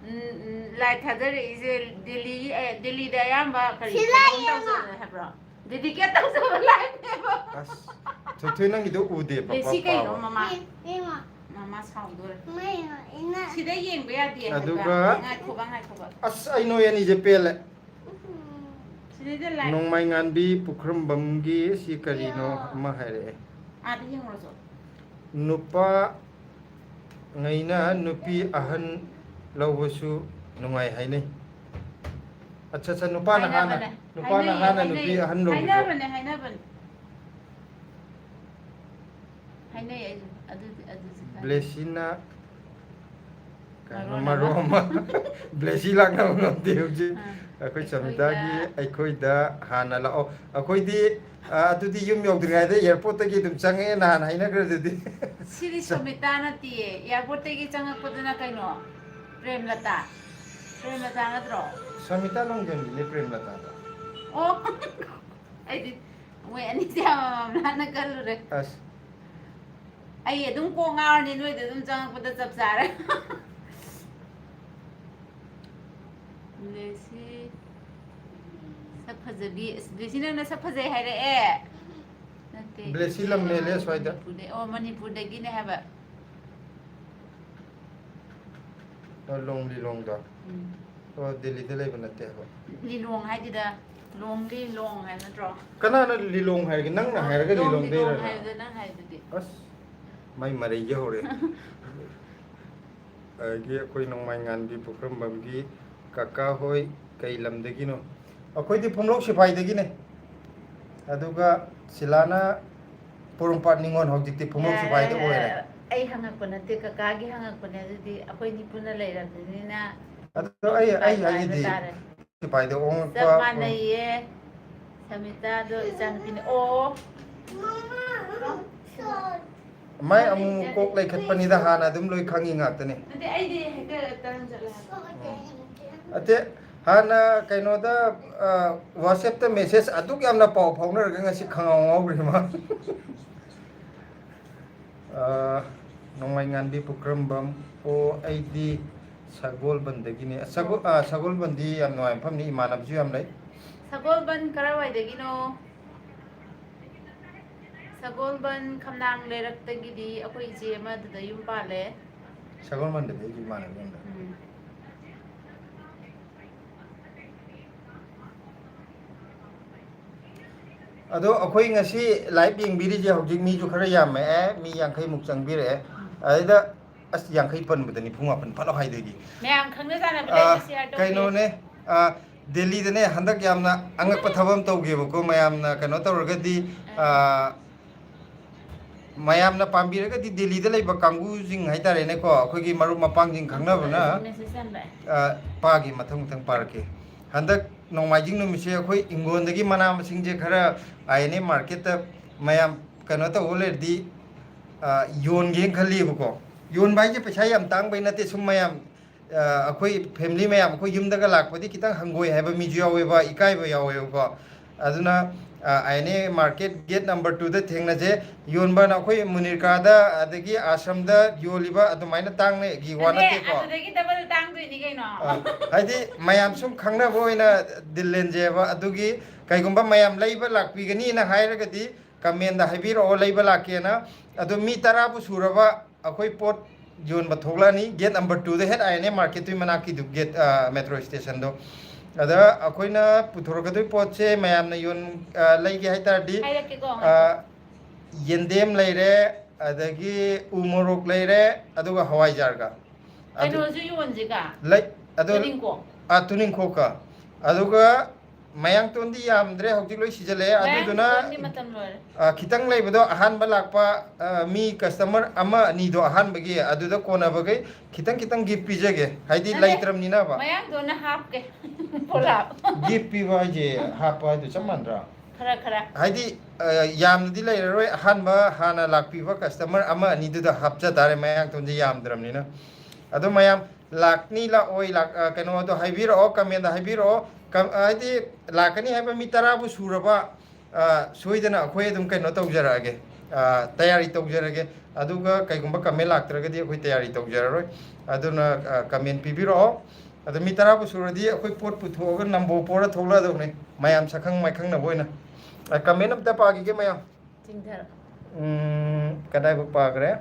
ꯎꯝ, ꯎꯝ, live ꯊꯥꯖꯔꯛꯏꯁꯦ ꯗꯦꯜꯂꯤꯒꯤ, ꯑꯦ, ꯗꯦꯜꯂꯤꯗ ꯑꯌꯥꯝꯕ ꯀꯔꯤ ꯁꯤꯂꯥꯏ ꯀꯩꯅꯣꯝ ꯌꯦꯡꯉꯣ꯫ ꯇꯧꯖꯕ ꯍꯥꯏꯕ꯭ꯔꯣ? Dedicate ꯇꯧꯖꯕ liveꯅꯦꯕ꯫ ꯑꯁ, ꯊꯣꯏꯊꯣꯏ ꯅꯪꯒꯤꯗꯣ ꯎꯗꯦ, ꯂꯦ, ꯄꯞ ꯁꯤ ꯀꯩꯅꯣ ꯄꯥꯕ꯫ ꯃꯃꯥ? ꯌꯦꯡ-, ꯌꯦꯡꯉꯣ꯫ ꯃꯃꯥ ꯁꯥꯎꯗꯣꯔꯦ꯫ ꯃꯩ ꯏꯅ꯫ ꯁꯤꯗ ꯌꯦꯡꯕ ꯌꯥꯗꯦ ꯍꯥꯏꯕ꯫ ꯑꯗꯨꯒ ꯉꯥꯏꯈꯣꯕ, ꯉꯥꯏꯈꯣꯕ꯫ ꯑꯁ, ꯑꯩ ꯅꯣꯏ ꯑꯅꯤꯁꯦ ꯄꯦꯜꯂꯦ꯫ ꯁꯤꯗꯩꯗ ꯂꯥꯏ-, ꯅꯣꯡꯃꯥꯏꯉꯥꯟꯕꯤ ꯄꯨꯈ꯭ꯔꯝꯕꯝꯒꯤ ꯁꯤ ꯀꯔꯤꯅꯣ ꯌꯥ꯫ ꯑꯃ ꯍꯥꯏꯔꯛꯑꯦ꯫ ꯑꯥꯗ ꯌꯦꯡꯉꯨꯔꯁꯨ꯫ ꯅꯨꯄꯥ ꯉꯩꯅ ꯅꯨꯄꯤ ꯑꯍꯟ ꯂꯧꯕꯁꯨ ꯅꯨꯡꯉꯥꯏ ꯍꯥꯏꯅꯩ꯫ ꯑꯠꯆꯥ, ꯑꯠꯆꯥ, ꯅꯨꯄꯥꯅ ꯍꯥꯟꯅ, ꯍꯥꯏꯅꯕꯅꯦ, ꯅꯨꯄꯥꯅ ꯍꯥꯏꯅꯩꯌꯦ, ꯍꯥꯟꯅ ꯍꯥꯏꯅꯩ, ꯅꯨꯄꯤ ꯑꯍꯟ ꯂꯧꯕꯗꯣ꯫ ꯍꯥꯏꯅꯕꯅꯦ, ꯍꯥꯏꯅꯕꯅꯦ꯫ ꯍꯥꯏꯅꯩ ꯑꯩꯁꯨ꯫ ꯑꯗꯨꯗꯤ, ꯑꯗꯨꯁꯨ ꯈꯪꯉꯦ꯫ ꯕ꯭ꯂꯦꯁꯤꯅ ꯃꯔꯣꯟ ꯑꯃ꯫ ꯃꯔꯣꯟ ꯑꯃ꯫ ꯕ꯭ꯂꯦꯁꯤ ꯂꯥꯛꯅꯕ ꯉꯝꯗꯦ ꯍꯧꯖꯤꯛ꯫ ꯑꯥ꯫ ꯑꯩꯈꯣꯏ ꯑꯩꯈꯣꯏꯗ ꯆꯃꯤꯇꯥꯒꯤ ꯑꯩꯈꯣꯏꯗ ꯍꯥꯟꯅ ꯂꯥꯛꯑꯣ꯫ ꯑꯩꯈꯣꯏꯗꯤ, ꯑ, ꯑꯗꯨꯗꯤ ꯌꯨꯝ ꯌꯧꯗ꯭ꯔꯤꯉꯩꯗ airport ꯇꯒꯤ ꯑꯗꯨꯝ ꯆꯪꯉꯛꯑꯦ ꯅꯍꯥꯟ ꯍꯥꯏꯅꯈ꯭ꯔꯗꯨꯗꯤ꯫ ꯁꯤꯗꯤ ꯁꯣꯃꯤꯇꯥ ꯅꯠꯇꯤꯌꯦ, airport ꯇꯒꯤ ꯆꯪꯉꯛꯄꯗꯨꯅ ꯀꯩꯅꯣ? ꯄ꯭ꯔꯦꯝꯂꯇꯥ꯫ ꯄ꯭ꯔꯦꯝꯂꯇꯥ ꯅꯠꯇ꯭ꯔꯣ? ꯁꯣꯃꯤꯇꯥ ꯂꯣꯡꯖꯣꯟꯒꯤꯅꯦ ꯄ꯭ꯔꯦꯝꯂꯇꯥꯗꯣ꯫ ꯑꯣ꯫ ꯑꯩꯗꯤ ꯃꯣꯏ ꯑꯅꯤꯁꯦ ꯑꯃꯃꯝꯂꯥꯅ ꯈꯜꯂꯨꯔꯦ꯫ ꯑꯁ꯫ ꯑꯩ ꯑꯗꯨꯝ ꯀꯣꯛ ꯉꯥꯎꯔꯅꯤ ꯅꯣꯏꯗ ꯑꯗꯨꯝ ꯆꯪꯉꯛꯄꯗ ꯆꯞ ꯆꯥꯔꯦ꯫ ꯕ꯭ꯂꯦꯁꯤ ꯁꯛ ꯐꯖꯕꯤ꯫ ꯑꯁ, ꯕ꯭ꯂꯦꯁꯤ ꯅꯪꯅ ꯁꯛ ꯐꯖꯩ ꯍꯥꯏꯔꯛꯑꯦ꯫ ꯅꯠꯇꯦ, ꯕ꯭ꯂꯦꯁꯤ ꯂꯝ ꯍꯦꯜꯂꯦ ꯁ꯭ꯋꯥꯏꯗ꯫ ꯃꯅꯤꯄꯨꯔꯗꯩ-, ꯑꯣ, ꯃꯅꯤꯄꯨꯔꯗꯒꯤꯅꯦ ꯍꯥꯏꯕ꯫ ꯑꯣ, ꯂꯣꯡ ꯂꯤꯂꯣꯡꯗꯣ? ꯎꯝ꯫ ꯑꯣ, ꯗꯦꯜꯂꯤꯗ ꯂꯩꯕ ꯅꯠꯇꯦ ꯍꯥꯏꯕ꯫ ꯂꯤꯂꯣꯡ ꯍꯥꯏꯗꯨꯗ ꯂꯣꯡ ꯂꯤꯂꯣꯡ ꯍꯥꯏ ꯅꯠꯇ꯭ꯔꯣ? ꯀꯅꯥꯅ ꯂꯤꯂꯣꯡ ꯍꯥꯏꯔꯒꯦ? ꯅꯪꯅ ꯑꯣ, ꯍꯥꯏꯔꯒ ꯂꯣꯡ ꯂꯤꯂꯣꯡꯗꯩꯔ ꯂꯤꯂꯣꯡ ꯅꯪ? ꯍꯥꯏꯕꯗ ꯅꯪ ꯍꯥꯏꯗꯨꯗꯤ꯫ ꯑꯁ, ꯃꯩ ꯃꯔꯩꯒꯦ ꯍꯧꯔꯦ꯫ ꯑꯗꯒꯤ ꯑꯩꯈꯣꯏ ꯅꯣꯡꯃꯥꯏꯉꯥꯟꯕꯤ ꯄꯨꯈ꯭ꯔꯝꯕꯝꯒꯤ ꯀꯀꯥ ꯍꯣꯏ ꯀꯩ ꯂꯝꯗꯒꯤꯅꯣ? ꯑꯩꯈꯣꯏꯗꯤ ꯄꯨꯝꯂꯧ ꯁꯤꯐꯥꯏꯗꯒꯤꯅꯦ꯫ ꯑꯗꯨꯒ ꯁꯤꯂꯥꯅ ꯄꯣꯔꯣꯝꯄꯥꯠ ꯅꯤꯉꯣꯜ, ꯍꯧꯖꯤꯛꯇꯤ ꯄꯨꯝꯂꯧ ꯌꯥꯔꯦ, ꯁꯤꯐꯥꯏꯗ ꯑꯣꯏꯔꯦ꯫ ꯑꯩ ꯍꯪꯉꯛꯄ ꯅꯠꯇꯦ, ꯀꯀꯥꯒꯤ ꯍꯪꯉꯛꯄꯅꯦ꯫ ꯑꯗꯨꯗꯤ ꯑꯩꯈꯣꯏꯅꯤ ꯄꯨꯟꯅ ꯂꯩꯔꯕꯅꯤꯅ ꯑꯗꯣ ꯑꯩ, ꯑꯩ ꯁꯤꯐꯥꯏ ꯍꯥꯏꯕ ꯍꯥꯏꯁꯤꯗꯤ ꯇꯥꯔꯦ꯫ ꯁꯤꯐꯥꯏꯗ ꯑꯣꯉꯛꯄ ꯆꯞ ꯃꯥꯟꯅꯩꯌꯦ꯫ ꯁꯃꯤꯇꯥꯗꯣ ꯏꯆꯥꯅꯨꯄꯤꯅꯦ꯫ ꯑꯣ꯫ ꯃꯥꯏ ꯑꯃꯨꯛ ꯑꯃꯨꯛ ꯀꯣꯛ ꯂꯩꯈꯠꯄꯅꯤꯗ, ꯍꯥꯟꯅ ꯑꯗꯨꯝ ꯂꯣꯏ ꯈꯪꯉꯤ ꯉꯥꯛꯇꯅꯤ꯫ ꯅꯠꯇꯦ, ꯑꯩꯗꯤ ꯍꯦꯛꯇ ꯇꯔꯟ ꯆꯠꯂꯦ ꯍꯥꯏꯕ꯫ ꯎꯝ꯫ ꯑꯇꯦ, ꯍꯥꯟꯅ ꯀꯩꯅꯣꯗ, ꯑ, WhatsApp ꯇ message ꯑꯗꯨꯛ ꯌꯥꯝꯅ ꯄꯥꯎ ꯐꯥꯎꯅꯔꯒ ꯉꯁꯤ ꯈꯪꯉꯥꯎ ꯉꯥꯎꯈ꯭ꯔꯦ ꯃꯥ꯫ ꯑ, ꯅꯣꯡꯃꯥꯏꯉꯥꯟꯕꯤ ꯄꯨꯈ꯭ꯔꯝꯕꯝ꯫ ꯑꯣ, ꯑꯩꯗꯤ ꯁꯒꯣꯜꯕꯟꯗꯒꯤꯅꯦ꯫ ꯁꯒꯣ-, ꯑ, ꯁꯒꯣꯜꯕꯟꯗꯤ ꯌꯥꯝ ꯅꯨꯡꯉꯥꯏꯕ ꯃꯐꯝꯅꯤ, ꯏꯃꯥꯟꯅꯕꯁꯨ ꯌꯥꯝ ꯂꯩ꯫ ꯁꯒꯣꯜꯕꯟ ꯀꯔꯥꯏꯋꯥꯏꯗꯒꯤꯅꯣ? ꯁꯒꯣꯜꯕꯟ ꯈꯝꯂꯥꯡ ꯂꯩꯔꯛꯇꯒꯤꯗꯤ ꯑꯩꯈꯣꯏ ꯏꯆꯦ ꯑꯃ ꯑꯗꯨꯗ ꯌꯨꯝ ꯄꯥꯜꯂꯦ꯫ ꯁꯒꯣꯜꯕꯟꯗꯗꯤ ꯑꯩꯒꯤ ꯏꯃꯥꯟꯅꯕꯤ ꯑꯃ ꯂꯩ꯫ ꯎꯝ꯫ ꯑꯗꯣ ꯑꯩꯈꯣꯏ ꯉꯁꯤ live ꯌꯦꯡꯕꯤꯔꯤꯁꯦ ꯍꯧꯖꯤꯛ ꯃꯤꯁꯨ ꯈꯔ ꯌꯥꯝꯃꯛꯑꯦ, ꯃꯤ ꯌꯥꯡꯈꯩꯃꯨꯛ ꯆꯪꯕꯤꯔꯛꯑꯦ꯫ ꯑꯗꯨꯗ ꯑꯁ, ꯌꯥꯡꯈꯩ ꯄꯟꯕꯗꯅꯤ ꯄꯨꯡ ꯃꯥꯄꯟ ꯐꯠ ꯂꯥꯎ ꯍꯥꯏꯗꯣꯏꯗꯤ꯫ ꯃꯌꯥꯝ ꯈꯪꯅ ꯆꯥꯟꯅꯕ ꯑꯥ, ꯂꯩꯔꯗꯤ share ꯇꯧꯕꯤꯌꯨ꯫ ꯀꯩꯅꯣꯅꯦ, ꯑꯥ, ꯗꯦꯜꯂꯤꯗꯅꯦ ꯍꯟꯗꯛ ꯌꯥꯝꯅ ꯑꯉꯛꯄ ꯊꯕꯛ ꯑꯃ ꯇꯧꯒꯦꯕꯀꯣ, ꯃꯌꯥꯝꯅ ꯀꯩꯅꯣ ꯇꯧꯔꯒꯗꯤ, ꯑꯥ, ꯑꯥ, ꯃꯌꯥꯝꯅ ꯄꯥꯝꯕꯤꯔꯒꯗꯤ ꯗꯦꯜꯂꯤꯗ ꯂꯩꯕ ꯀꯥꯡꯕꯨꯁꯤꯡ ꯍꯥꯏꯇꯥꯔꯦꯅꯦꯀꯣ, ꯑꯩꯈꯣꯏꯒꯤ ꯃꯔꯨꯞ ꯃꯄꯥꯡꯁꯤꯡ ꯈꯪꯅꯕꯅ, ꯑ, ꯄꯥꯒꯦ, ꯃꯊꯪ ꯃꯊꯪ ꯄꯥꯔꯛꯀꯦ꯫ ꯍꯟꯗꯛ ꯅꯣꯡꯃꯥꯏꯖꯤꯡ ꯅꯨꯃꯤꯠꯁꯦ ꯑꯩꯈꯣꯏ ꯏꯪꯒꯣꯟꯗꯒꯤ ꯃꯅꯥ ꯃꯁꯤꯡꯁꯦ ꯈꯔ ꯑꯥꯏ ꯑꯦꯟ ꯑꯦ ꯃꯥꯔꯀꯦꯠꯇ ꯃꯌꯥꯝ ꯀꯩꯅꯣ ꯇꯧꯕ ꯂꯩꯔꯗꯤ, ꯑ, ꯌꯣꯟꯒꯦꯅ ꯈꯜꯂꯤꯕꯀꯣ꯫ ꯌꯣꯟꯕ ꯍꯥꯏꯁꯦ ꯄꯩꯁꯥ ꯌꯥꯝ ꯇꯥꯡꯕꯩ ꯅꯠꯇꯦ, ꯁꯨꯝ ꯃꯌꯥꯝ, ꯑ, ꯑꯩꯈꯣꯏ ꯐꯦꯃꯤꯂꯤ ꯃꯌꯥꯝ ꯑꯩꯈꯣꯏ ꯌꯨꯝꯗꯒ ꯂꯥꯛꯄꯗꯤ ꯈꯤꯇꯪ ꯍꯪꯒꯣꯏ ꯍꯥꯏꯕ ꯃꯤꯁꯨ ꯌꯥꯎꯋꯦꯕ, ꯏꯀꯥꯏꯕ ꯌꯥꯎꯋꯦꯕꯀꯣ꯫ ꯑꯗꯨꯅ, ꯑ, I N A market gate number ꯇꯨꯗ ꯊꯦꯡꯅꯁꯦ꯫ ꯌꯣꯟꯕꯅ ꯑꯩꯈꯣꯏ ꯃꯨꯅꯤꯔꯀꯥꯗ ꯑꯗꯒꯤ ꯑꯥꯁ꯭ꯔꯝꯗ ꯌꯣꯜꯂꯤꯕ ꯑꯗꯨꯃꯥꯏꯅ ꯇꯥꯡꯅꯒꯤ ꯋꯥ ꯅꯠꯇꯦ, ꯅꯠꯇꯦꯀꯣ꯫ ꯑꯗꯨꯗꯒꯤ ꯗꯕꯜ ꯇꯥꯡꯗꯣꯏꯅꯤ ꯀꯩꯅꯣ꯫ ꯑ, ꯍꯥꯏꯗꯤ ꯃꯌꯥꯝ ꯁꯨꯝ ꯈꯪꯅꯕ ꯑꯣꯏꯅ ꯗꯤꯜ ꯂꯦꯟꯖꯦꯕ꯫ ꯑꯗꯨꯒꯤ ꯀꯩꯒꯨꯝꯕ ꯃꯌꯥꯝ ꯂꯩꯕ ꯂꯥꯛꯄꯤꯒꯅꯤꯅ ꯍꯥꯏꯔꯒꯗꯤ ꯀꯃꯦꯟꯗ ꯍꯥꯏꯕꯤꯔꯛꯑꯣ, ꯂꯩꯕ ꯂꯥꯛꯀꯦꯅ꯫ ꯑꯗꯣ ꯃꯤ ꯇꯔꯥꯕꯨ ꯁꯨꯔꯕ ꯑꯩꯈꯣꯏ ꯄꯣꯠ ꯌꯣꯟꯕ ꯊꯣꯛꯂꯛꯑꯅꯤ ꯒꯦꯠ ꯅꯝꯕꯔ ꯇꯨꯗ, ꯍꯦꯠ ꯑꯥꯏ ꯑꯦꯟ ꯑꯦ ꯃꯥꯔꯀꯦꯠꯇꯨꯒꯤ ꯃꯅꯥꯛꯀꯤꯗꯨ, ꯒꯦꯠ, ꯑ, ꯃꯦꯇ꯭ꯔꯣ ꯁ꯭ꯇꯦꯁꯟꯗꯣ꯫ ꯑꯗ ꯑꯩꯈꯣꯏꯅ ꯄꯨꯊꯣꯔꯛꯀꯗꯣꯏ ꯄꯣꯠꯁꯦ ꯃꯌꯥꯝꯅ ꯌꯣꯟ-, ꯑ, ꯂꯩꯒꯦ ꯍꯥꯏ ꯇꯥꯔꯗꯤ, ꯍꯥꯏꯔꯛꯀꯦꯀꯣ, ꯑ, ꯉꯥꯏꯈꯣ꯫ ꯌꯦꯟꯗꯦꯝ ꯂꯩꯔꯦ, ꯑꯗꯒꯤ ꯎ ꯃꯣꯔꯣꯛ ꯂꯩꯔꯦ, ꯑꯗꯨꯒ ꯍꯋꯥꯏꯖꯥꯔꯒ꯫ ꯑꯗꯨ ꯀꯩꯅꯣꯁꯨ ꯌꯣꯟꯁꯤꯒ? ꯂꯩ-, ꯑꯗꯨ, ꯇꯨꯅꯤꯡꯈꯣꯛ꯫ ꯑ, ꯇꯨꯅꯤꯡꯈꯣꯛꯀ꯫ ꯑꯗꯨꯒ ꯃꯌꯥꯡꯇꯣꯟꯗꯤ ꯌꯥꯝꯗ꯭ꯔꯦ, ꯍꯧꯖꯤꯛ ꯂꯣꯏ ꯁꯤꯖꯜꯂꯛꯑꯦ꯫ ꯑꯗꯨꯗꯨꯅ, ꯃꯌꯥꯡꯇꯣꯟꯗꯤ ꯃꯇꯝ ꯂꯣꯏꯔꯦ꯫ ꯑ, ꯈꯤꯇꯪ ꯂꯩꯕꯗꯣ, ꯑꯍꯥꯟꯕ ꯂꯥꯛꯄ, ꯑ, ꯃꯤ ꯀꯁꯇꯃꯔ ꯑꯃ ꯑꯅꯤꯗꯣ, ꯑꯍꯥꯟꯕꯒꯤ, ꯑꯗꯨꯗ ꯀꯣꯟꯅꯕꯈꯩ ꯈꯤꯇꯪ ꯈꯤꯇꯪ ꯒꯤꯐ ꯄꯤꯖꯒꯦ, ꯍꯥꯏꯗꯤ ꯅꯠꯇꯦ, ꯂꯩꯇ꯭ꯔꯕꯅꯤꯅꯕ꯫ ꯃꯌꯥꯡꯇꯣꯟꯅ ꯍꯥꯞꯀꯦ꯫ ꯄꯣꯂꯥꯞ꯫ ꯒꯤꯐ ꯄꯤꯕ ꯍꯥꯏꯁꯦ ꯍꯥꯞꯄ ꯍꯥꯏꯗꯨ ꯆꯞ ꯃꯥꯟꯅꯗ꯭ꯔꯥ? ꯈꯔ, ꯈꯔ꯫ ꯍꯥꯏꯗꯤ, ꯑ, ꯌꯥꯝꯅꯗꯤ ꯂꯩꯔꯔꯣꯏ, ꯑꯍꯥꯟꯕ ꯍꯥꯟꯅ ꯂꯥꯛꯄꯤꯕ ꯀꯁꯇꯃꯔ ꯑꯃ ꯑꯅꯤꯗꯨꯗ ꯍꯥꯞꯆ ꯇꯥꯔꯦ, ꯃꯌꯥꯡꯇꯣꯟꯁꯦ ꯌꯥꯝꯗ꯭ꯔꯕꯅꯤꯅ꯫ ꯑꯗꯣ ꯃꯌꯥꯝ ꯂꯥꯛꯅꯤ ꯂꯥꯛꯑꯣꯏ, ꯂꯥꯛ-, ꯑ, ꯀꯩꯅꯣꯗꯣ ꯍꯥꯏꯕꯤꯔꯛꯑꯣ, ꯀꯃꯦꯟꯗ ꯍꯥꯏꯕꯤꯔꯛꯑꯣ꯫ ꯀꯝ-, ꯑ, ꯍꯥꯏꯗꯤ ꯂꯥꯛꯀꯅꯤ ꯍꯥꯏꯕ ꯃꯤ ꯇꯔꯥꯕꯨ ꯁꯨꯔꯕ, ꯑ, ꯁꯣꯏꯗꯅ ꯑꯩꯈꯣꯏ ꯑꯗꯨꯝ ꯀꯩꯅꯣ ꯇꯧꯖꯔꯛꯑꯒꯦ, ꯑ, ꯇꯌꯥꯔꯤ ꯇꯧꯖꯔꯒꯦ꯫ ꯑꯗꯨꯒ ꯀꯩꯒꯨꯝꯕ ꯀꯃꯦꯟ ꯂꯥꯛꯇ꯭ꯔꯒꯗꯤ ꯑꯩꯈꯣꯏ ꯇꯌꯥꯔꯤ ꯇꯧꯖꯔꯔꯣꯏ꯫ ꯑꯗꯨꯅ, ꯑ, ꯀꯃꯦꯟ ꯄꯤꯕꯤꯔꯛꯑꯣ꯫ ꯑꯗꯣ ꯃꯤ ꯇꯔꯥꯕꯨ ꯁꯨꯔꯗꯤ ꯑꯩꯈꯣꯏ ꯄꯣꯠ ꯄꯨꯊꯣꯛꯑꯒ ꯅꯝꯕꯣ ꯄꯣꯔ ꯊꯣꯛꯂꯛꯑꯗꯧꯅꯤ, ꯃꯌꯥꯝ ꯁꯛꯈꯪ ꯃꯥꯏꯈꯪꯅꯕ ꯑꯣꯏꯅ꯫ ꯑ, ꯀꯃꯦꯟ ꯑꯝꯇ ꯄꯥꯈꯤꯒꯦ ꯃꯌꯥꯝ꯫ ꯆꯤꯡꯊꯔꯣ꯫ ꯎꯝ, ꯀꯗꯥꯏꯕꯨ ꯄꯥꯈ꯭ꯔꯦ?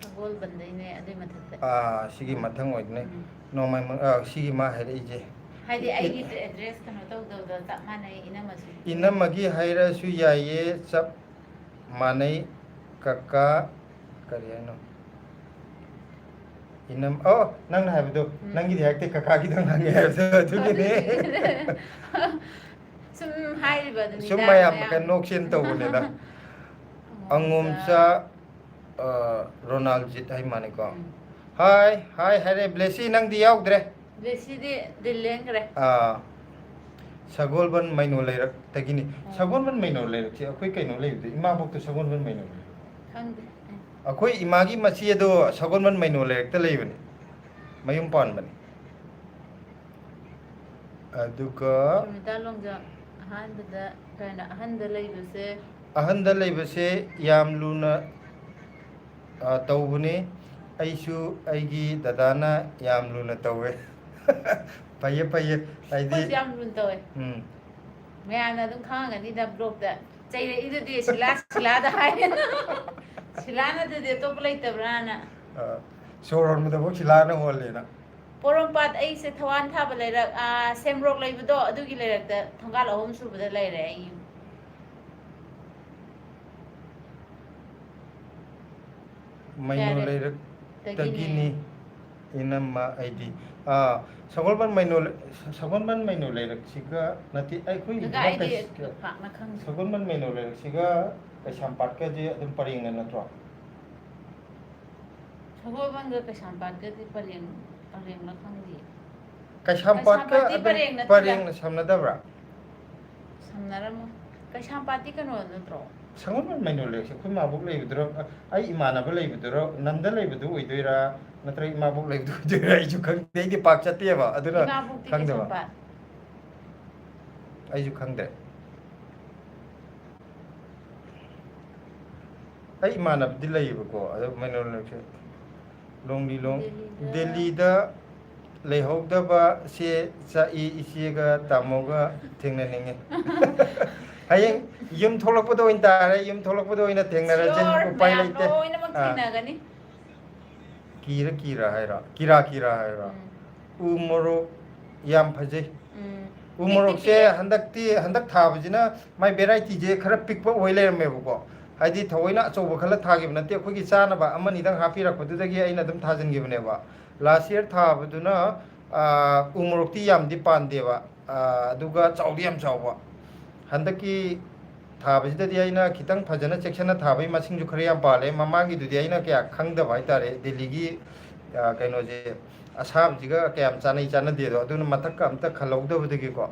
ꯁꯒꯣꯜꯕꯟꯗꯩꯅꯦ, ꯑꯗꯨꯏ ꯃꯊꯛꯇ꯫ ꯑꯥ, ꯁꯤꯒꯤ ꯃꯊꯪ ꯑꯣꯏꯗꯣꯏꯅꯦ꯫ ꯎꯝ꯫ ꯅꯣꯡꯃꯩ ꯃ-, ꯑꯥ, ꯁꯤꯒꯤ ꯃꯥ ꯍꯥꯏꯔꯛꯏꯁꯦ꯫ ꯍꯥꯏꯗꯤ ꯑꯩꯒꯤ ꯑꯦꯗ꯭ꯔꯦꯁ ꯀꯩꯅꯣ ꯇꯧꯗꯕꯗꯣ ꯆꯞ ꯃꯥꯟꯅꯩ, ꯏꯅꯝꯃꯁꯨ꯫ ꯏꯅꯝꯃꯒꯤ ꯍꯥꯏꯔꯁꯨ ꯌꯥꯏꯌꯦ, ꯆꯞ ꯃꯥꯟꯅꯩ꯫ ꯀꯀꯥ, ꯀꯔꯤ ꯍꯥꯏꯅꯣ? ꯏꯅꯝ-, ꯑꯣ, ꯅꯪꯅ ꯍꯥꯏꯕꯗꯣ, ꯎꯝ꯫ ꯅꯪꯒꯤꯗꯤ ꯍꯥꯏꯔꯛꯇꯦ, ꯀꯀꯥꯒꯤꯗꯪ ꯍꯪꯉꯦ ꯍꯥꯏꯕꯗꯣ, ꯑꯗꯨꯒꯤꯅꯦ꯫ ꯑꯗꯨꯒꯤꯅꯦ꯫ ꯁꯨꯝ ꯍꯥꯏꯔꯤꯕ ꯑꯗꯨꯅꯤꯗ, ꯁꯨꯝ ꯃꯌꯥꯝ ꯃꯌꯥꯝ꯫ ꯀꯩꯅꯣ ꯅꯣꯛꯁꯦꯅ ꯇꯧꯕꯅꯤꯗ꯫ ꯑꯉꯣꯝꯆꯥ, ꯑ, ꯔꯣꯅꯥꯜꯖꯤꯠ ꯍꯥꯏ ꯃꯥꯅꯤꯀꯣ꯫ ꯎꯝ꯫ ꯍꯥꯏ, ꯍꯥꯏ ꯍꯥꯏꯔꯦ꯫ ꯕ꯭ꯂꯦꯁꯤ, ꯅꯪꯗꯤ ꯌꯥꯎꯗ꯭ꯔꯦ꯫ ꯕ꯭ꯂꯦꯁꯤꯗꯤ ꯗꯤꯜ ꯂꯦꯟꯈ꯭ꯔꯦ꯫ ꯑꯥ, ꯁꯒꯣꯜꯕꯟ ꯃꯩꯅꯣ ꯂꯩꯔꯛꯇꯒꯤꯅꯤ꯫ ꯎꯝ꯫ ꯁꯒꯣꯜꯕꯟ ꯃꯩꯅꯣ ꯂꯩꯔꯛꯁꯦ ꯑꯩꯈꯣꯏ ꯀꯩꯅꯣ ꯂꯩꯕꯗꯣ, ꯏꯃꯥꯕꯣꯛꯇꯣ ꯁꯒꯣꯜꯕꯟ ꯃꯩꯅꯣ ꯂꯩꯔꯛ꯫ ꯈꯪꯗꯦ꯫ ꯑꯩꯈꯣꯏ ꯏꯃꯥꯒꯤ ꯃꯆꯦ ꯑꯗꯣ ꯁꯒꯣꯜꯕꯟ ꯃꯩꯅꯣ ꯂꯩꯔꯛꯇ ꯂꯩꯕꯅꯤ, ꯃꯌꯨꯝ ꯄꯥꯟꯕꯅꯤ꯫ ꯑꯗꯨꯒ ꯁꯨꯃꯤꯇꯥ ꯂꯣꯡꯖꯥ ꯑꯍꯥꯟꯕꯗ ꯀꯩꯅꯣ, ꯑꯍꯟꯗ ꯂꯩꯕꯁꯦ꯫ ꯑꯍꯟꯗ ꯂꯩꯕꯁꯦ ꯌꯥꯝ ꯂꯨꯅ, ꯑ, ꯇꯧꯕꯅꯤ꯫ ꯑꯩꯁꯨ ꯑꯩꯒꯤ ꯗꯗꯥꯅ ꯌꯥꯝ ꯂꯨꯅ ꯇꯧꯋꯦ꯫ ꯐꯩꯌꯦ, ꯐꯩꯌꯦ꯫ ꯍꯥꯏꯗꯤ ꯑꯩꯈꯣꯏꯁꯨ ꯌꯥꯝ ꯂꯨꯅ ꯇꯧꯋꯦ꯫ ꯎꯝ꯫ ꯃꯌꯥꯝꯅ ꯑꯗꯨꯝ ꯈꯪꯉꯝꯒꯅꯤꯗ ꯕ꯭ꯂꯣꯛꯇ꯫ ꯆꯩꯔꯛꯏꯗꯨꯗꯤ ꯁꯤꯂꯥ, ꯁꯤꯂꯥꯗ ꯍꯥꯏ꯫ ꯁꯤꯂꯥ ꯅꯠꯇ꯭ꯔꯗꯤ ꯑꯇꯣꯞꯄ ꯂꯩꯇꯕ꯭ꯔꯥꯅ꯫ ꯑ, ꯁꯣꯔ ꯍꯣꯟꯕꯗꯐꯥꯎ ꯁꯤꯂꯥꯅ ꯍꯣꯜꯂꯦꯅ꯫ ꯄꯣꯔꯣꯝꯄꯥꯠ ꯑꯩꯁꯦ ꯊꯋꯥꯟ ꯊꯥꯕ ꯂꯩꯔꯛ, ꯑ, ꯁꯦꯝꯔꯣꯛ ꯂꯩꯕꯗꯣ, ꯑꯗꯨꯒꯤ ꯂꯩꯔꯛꯇ ꯊꯣꯡꯒꯥꯜ ꯑꯍꯨꯝ ꯁꯨꯕꯗ ꯂꯩꯔꯦ ꯑꯩ ꯌꯨꯝ꯫ ꯃꯩꯅꯣ ꯌꯥꯔꯦ꯫ ꯂꯩꯔꯛꯇꯒꯤꯅꯤ꯫ ꯇꯒꯤꯅꯤ꯫ ꯏꯅꯝꯃ ꯑꯩꯗꯤ꯫ ꯑꯥ, ꯁꯒꯣꯜꯕꯟ ꯃꯩꯅꯣ ꯂꯩ-, ꯁꯒꯣꯜꯕꯟ ꯃꯩꯅꯣ ꯂꯩꯔꯛꯁꯤꯒ ꯅꯠꯇꯦ, ꯑꯩꯈꯣꯏ ꯀꯀꯥ, ꯍꯟꯗꯛ ꯑꯩꯗꯤ ꯀꯩ-, ꯄꯥꯛꯅ ꯈꯪꯗꯦ꯫ ꯁꯒꯣꯜꯕꯟ ꯃꯩꯅꯣ ꯂꯩꯔꯛꯁꯤꯒ ꯀꯩꯁꯥꯝꯄꯥꯠꯀꯗꯤ ꯑꯗꯨꯝ ꯄꯔꯦꯡꯅ ꯅꯠꯇ꯭ꯔꯣ? ꯁꯒꯣꯜꯕꯟꯒ ꯀꯩꯁꯥꯝꯄꯥꯠꯀꯗꯤ ꯄꯔꯦꯡ, ꯄꯔꯦꯡꯂ ꯈꯪꯗꯦ꯫ ꯀꯩꯁꯥꯝꯄꯥꯠꯀ ꯀꯩꯁꯥꯝꯄꯥꯠꯇꯤ ꯑꯗꯨꯝ ꯄꯔꯦꯡ ꯅꯠꯇꯦꯗ꯫ ꯄꯔꯦꯡꯅ ꯁꯝꯅꯗꯕ꯭ꯔꯥ? ꯁꯝꯅꯔꯝꯃꯣꯏ꯫ ꯀꯩꯁꯥꯝꯄꯥꯠꯇꯤ ꯀꯩꯅꯣ ꯅꯠꯇ꯭ꯔꯣ? ꯁꯒꯣꯜꯕꯟ ꯃꯩꯅꯣ ꯂꯩꯔꯛꯁꯦ ꯑꯩꯈꯣꯏ ꯃꯥꯕꯣꯛ ꯂꯩꯕꯗꯨꯔꯣ, ꯑꯩ ꯏꯃꯥꯟꯅꯕ ꯂꯩꯕꯗꯨꯔꯣ, ꯅꯝꯗ ꯂꯩꯕꯗꯨ ꯑꯣꯏꯗꯣꯏꯔꯥ, ꯅꯠꯇ꯭ꯔꯒ ꯏꯃꯥꯕꯣꯛ ꯂꯩꯕꯗꯨ ꯑꯣꯏꯗꯣꯏꯔꯥ? ꯑꯩꯁꯨ ꯈꯪꯗꯦ, ꯑꯩꯗꯤ ꯄꯥꯛ ꯆꯠꯇꯦꯕ, ꯑꯗꯨꯅ ꯏꯃꯥꯕꯣꯛꯇꯤ ꯈꯪꯗꯕ꯫ ꯀꯩꯁꯥꯝꯄꯥꯠ꯫ ꯑꯩꯁꯨ ꯈꯪꯗꯦ꯫ ꯑꯩ ꯏꯃꯥꯟꯅꯕꯗꯤ ꯂꯩꯌꯦꯕꯀꯣ, ꯑꯗꯣ ꯃꯩꯅꯣ ꯂꯩꯔꯛꯁꯦ ꯂꯣꯡꯂꯤ ꯂꯣꯡ-, ꯗꯦꯜꯂꯤꯗ ꯗꯦꯜꯂꯤꯗ ꯂꯩꯍꯧꯗꯕꯁꯦ ꯆꯥꯛꯏ, ꯏꯆꯦꯒ ꯇꯥꯃꯣꯒ ꯊꯦꯡꯅꯅꯤꯡꯉꯤ꯫ ꯍꯌꯦꯡ ꯌꯨꯝ ꯊꯣꯛꯂꯛꯄꯗ ꯑꯣꯏꯅ ꯇꯥꯔꯦ, ꯌꯨꯝ ꯊꯣꯛꯂꯛꯄꯗ ꯑꯣꯏꯅ ꯊꯦꯡꯅꯔꯁꯦ, sure, ꯎꯄꯥꯏ ꯃꯌꯥꯝ ꯂꯩꯇꯦ꯫ ꯂꯣꯏꯅꯃꯛ ꯑꯥ꯫ ꯊꯦꯡꯅꯒꯅꯤ꯫ ꯀꯤꯔ ꯀꯤꯔ ꯍꯥꯏꯔꯣ? ꯀꯤꯔꯥ ꯀꯤꯔꯥ ꯍꯥꯏꯔꯣ? ꯎꯝ꯫ ꯎ ꯃꯣꯔꯣꯛ ꯌꯥꯝ ꯐꯖꯩ꯫ ꯎꯝ꯫ ꯎ ꯄꯤꯛꯇꯤ ꯃꯣꯔꯣꯛꯁꯦ ꯄꯤꯛꯑꯦ꯫ ꯍꯟꯗꯛꯇꯤ, ꯍꯟꯗꯛ ꯊꯥꯕꯁꯤꯅ ꯃꯥꯏ variety ꯁꯦ ꯈꯔ ꯄꯤꯛꯄ ꯑꯣꯏ ꯂꯩꯔꯝꯃꯦꯕꯀꯣ꯫ ꯍꯥꯏꯗꯤ ꯊꯑꯣꯏꯅ ꯑꯆꯧꯕ ꯈꯜꯂ ꯊꯥꯈꯤꯕ ꯅꯠꯇꯦ, ꯑꯩꯈꯣꯏꯒꯤ ꯆꯥꯅꯕ ꯑꯃꯅꯤꯗꯪ ꯍꯥꯞꯄꯤꯔꯛꯄꯗꯨꯗꯒꯤ ꯑꯩꯅ ꯑꯗꯨꯝ ꯊꯥꯖꯤꯟꯈꯤꯕꯅꯦꯕ꯫ Last year ꯊꯥꯕꯗꯨꯅ, ꯑꯥ, ꯎ ꯃꯣꯔꯣꯛꯇꯤ ꯌꯥꯝꯗꯤ ꯄꯥꯟꯗꯦꯕ, ꯑꯥ, ꯑꯗꯨꯒ ꯆꯥꯎꯗꯤ ꯌꯥꯝ ꯆꯥꯎꯕ꯫ ꯍꯟꯗꯛꯀꯤ ꯊꯥꯕꯁꯤꯗꯗꯤ ꯑꯩꯅ ꯈꯤꯇꯪ ꯐꯖꯅ ꯆꯦꯛꯁꯤꯟꯅ ꯊꯥꯕꯒꯤ ꯃꯁꯤꯡꯁꯨ ꯈꯔ ꯌꯥꯝ ꯄꯥꯜꯂꯦ꯫ ꯃꯃꯥꯡꯒꯤꯗꯨꯗꯤ ꯑꯩꯅ ꯀꯌꯥ ꯈꯪꯗꯕ ꯍꯥꯏꯇꯥꯔꯦ, ꯗꯦꯜꯂꯤꯒꯤ, ꯑ, ꯀꯩꯅꯣꯁꯦ, ꯑꯁꯥꯕꯁꯤꯒ ꯀꯌꯥꯝ ꯆꯥꯅꯩ ꯆꯥꯟꯅꯗꯦꯗꯣ, ꯑꯗꯨꯅ ꯃꯊꯛꯀ ꯑꯝꯇ ꯈꯜꯍꯧꯗꯕꯗꯒꯤꯀꯣ,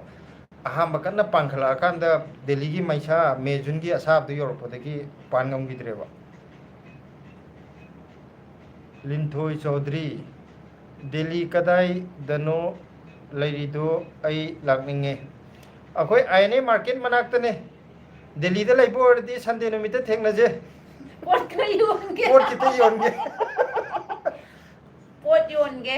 ꯑꯍꯥꯟꯕ ꯀꯟꯅ ꯄꯥꯟꯈꯠꯂꯛꯑꯀꯥꯟꯗ ꯗꯦꯜꯂꯤꯒꯤ ꯃꯩꯁꯥ ꯃꯦ ꯖꯨꯟꯒꯤ ꯑꯁꯥꯕꯗꯨ ꯌꯧꯔꯛꯄꯗꯒꯤ ꯄꯥꯟ ꯉꯝꯈꯤꯗ꯭ꯔꯦꯕ꯫ ꯂꯤꯟꯊꯣꯏ ꯆꯧꯗ꯭ꯔꯤ, ꯗꯦꯜꯂꯤ ꯀꯗꯥꯏꯗꯅꯣ ꯂꯩꯔꯤꯗꯣ? ꯑꯩ ꯂꯥꯛꯅꯤꯡꯉꯦ꯫ ꯑꯩꯈꯣꯏ ꯑꯥꯏ ꯑꯦꯟ ꯑꯦ ꯃꯥꯔꯀꯦꯠ ꯃꯅꯥꯛꯇꯅꯦ꯫ ꯗꯦꯜꯂꯤꯗ ꯂꯩꯕ ꯑꯣꯏꯔꯗꯤ ꯁꯟꯗꯦ ꯅꯨꯃꯤꯠꯇ ꯊꯦꯡꯅꯁꯦ꯫ ꯄꯣꯠ ꯈꯔ ꯌꯣꯟꯒꯦ꯫ ꯄꯣꯠ ꯈꯤꯇ ꯌꯣꯟꯒꯦ꯫ ꯄꯣꯠ ꯌꯣꯟꯒꯦ꯫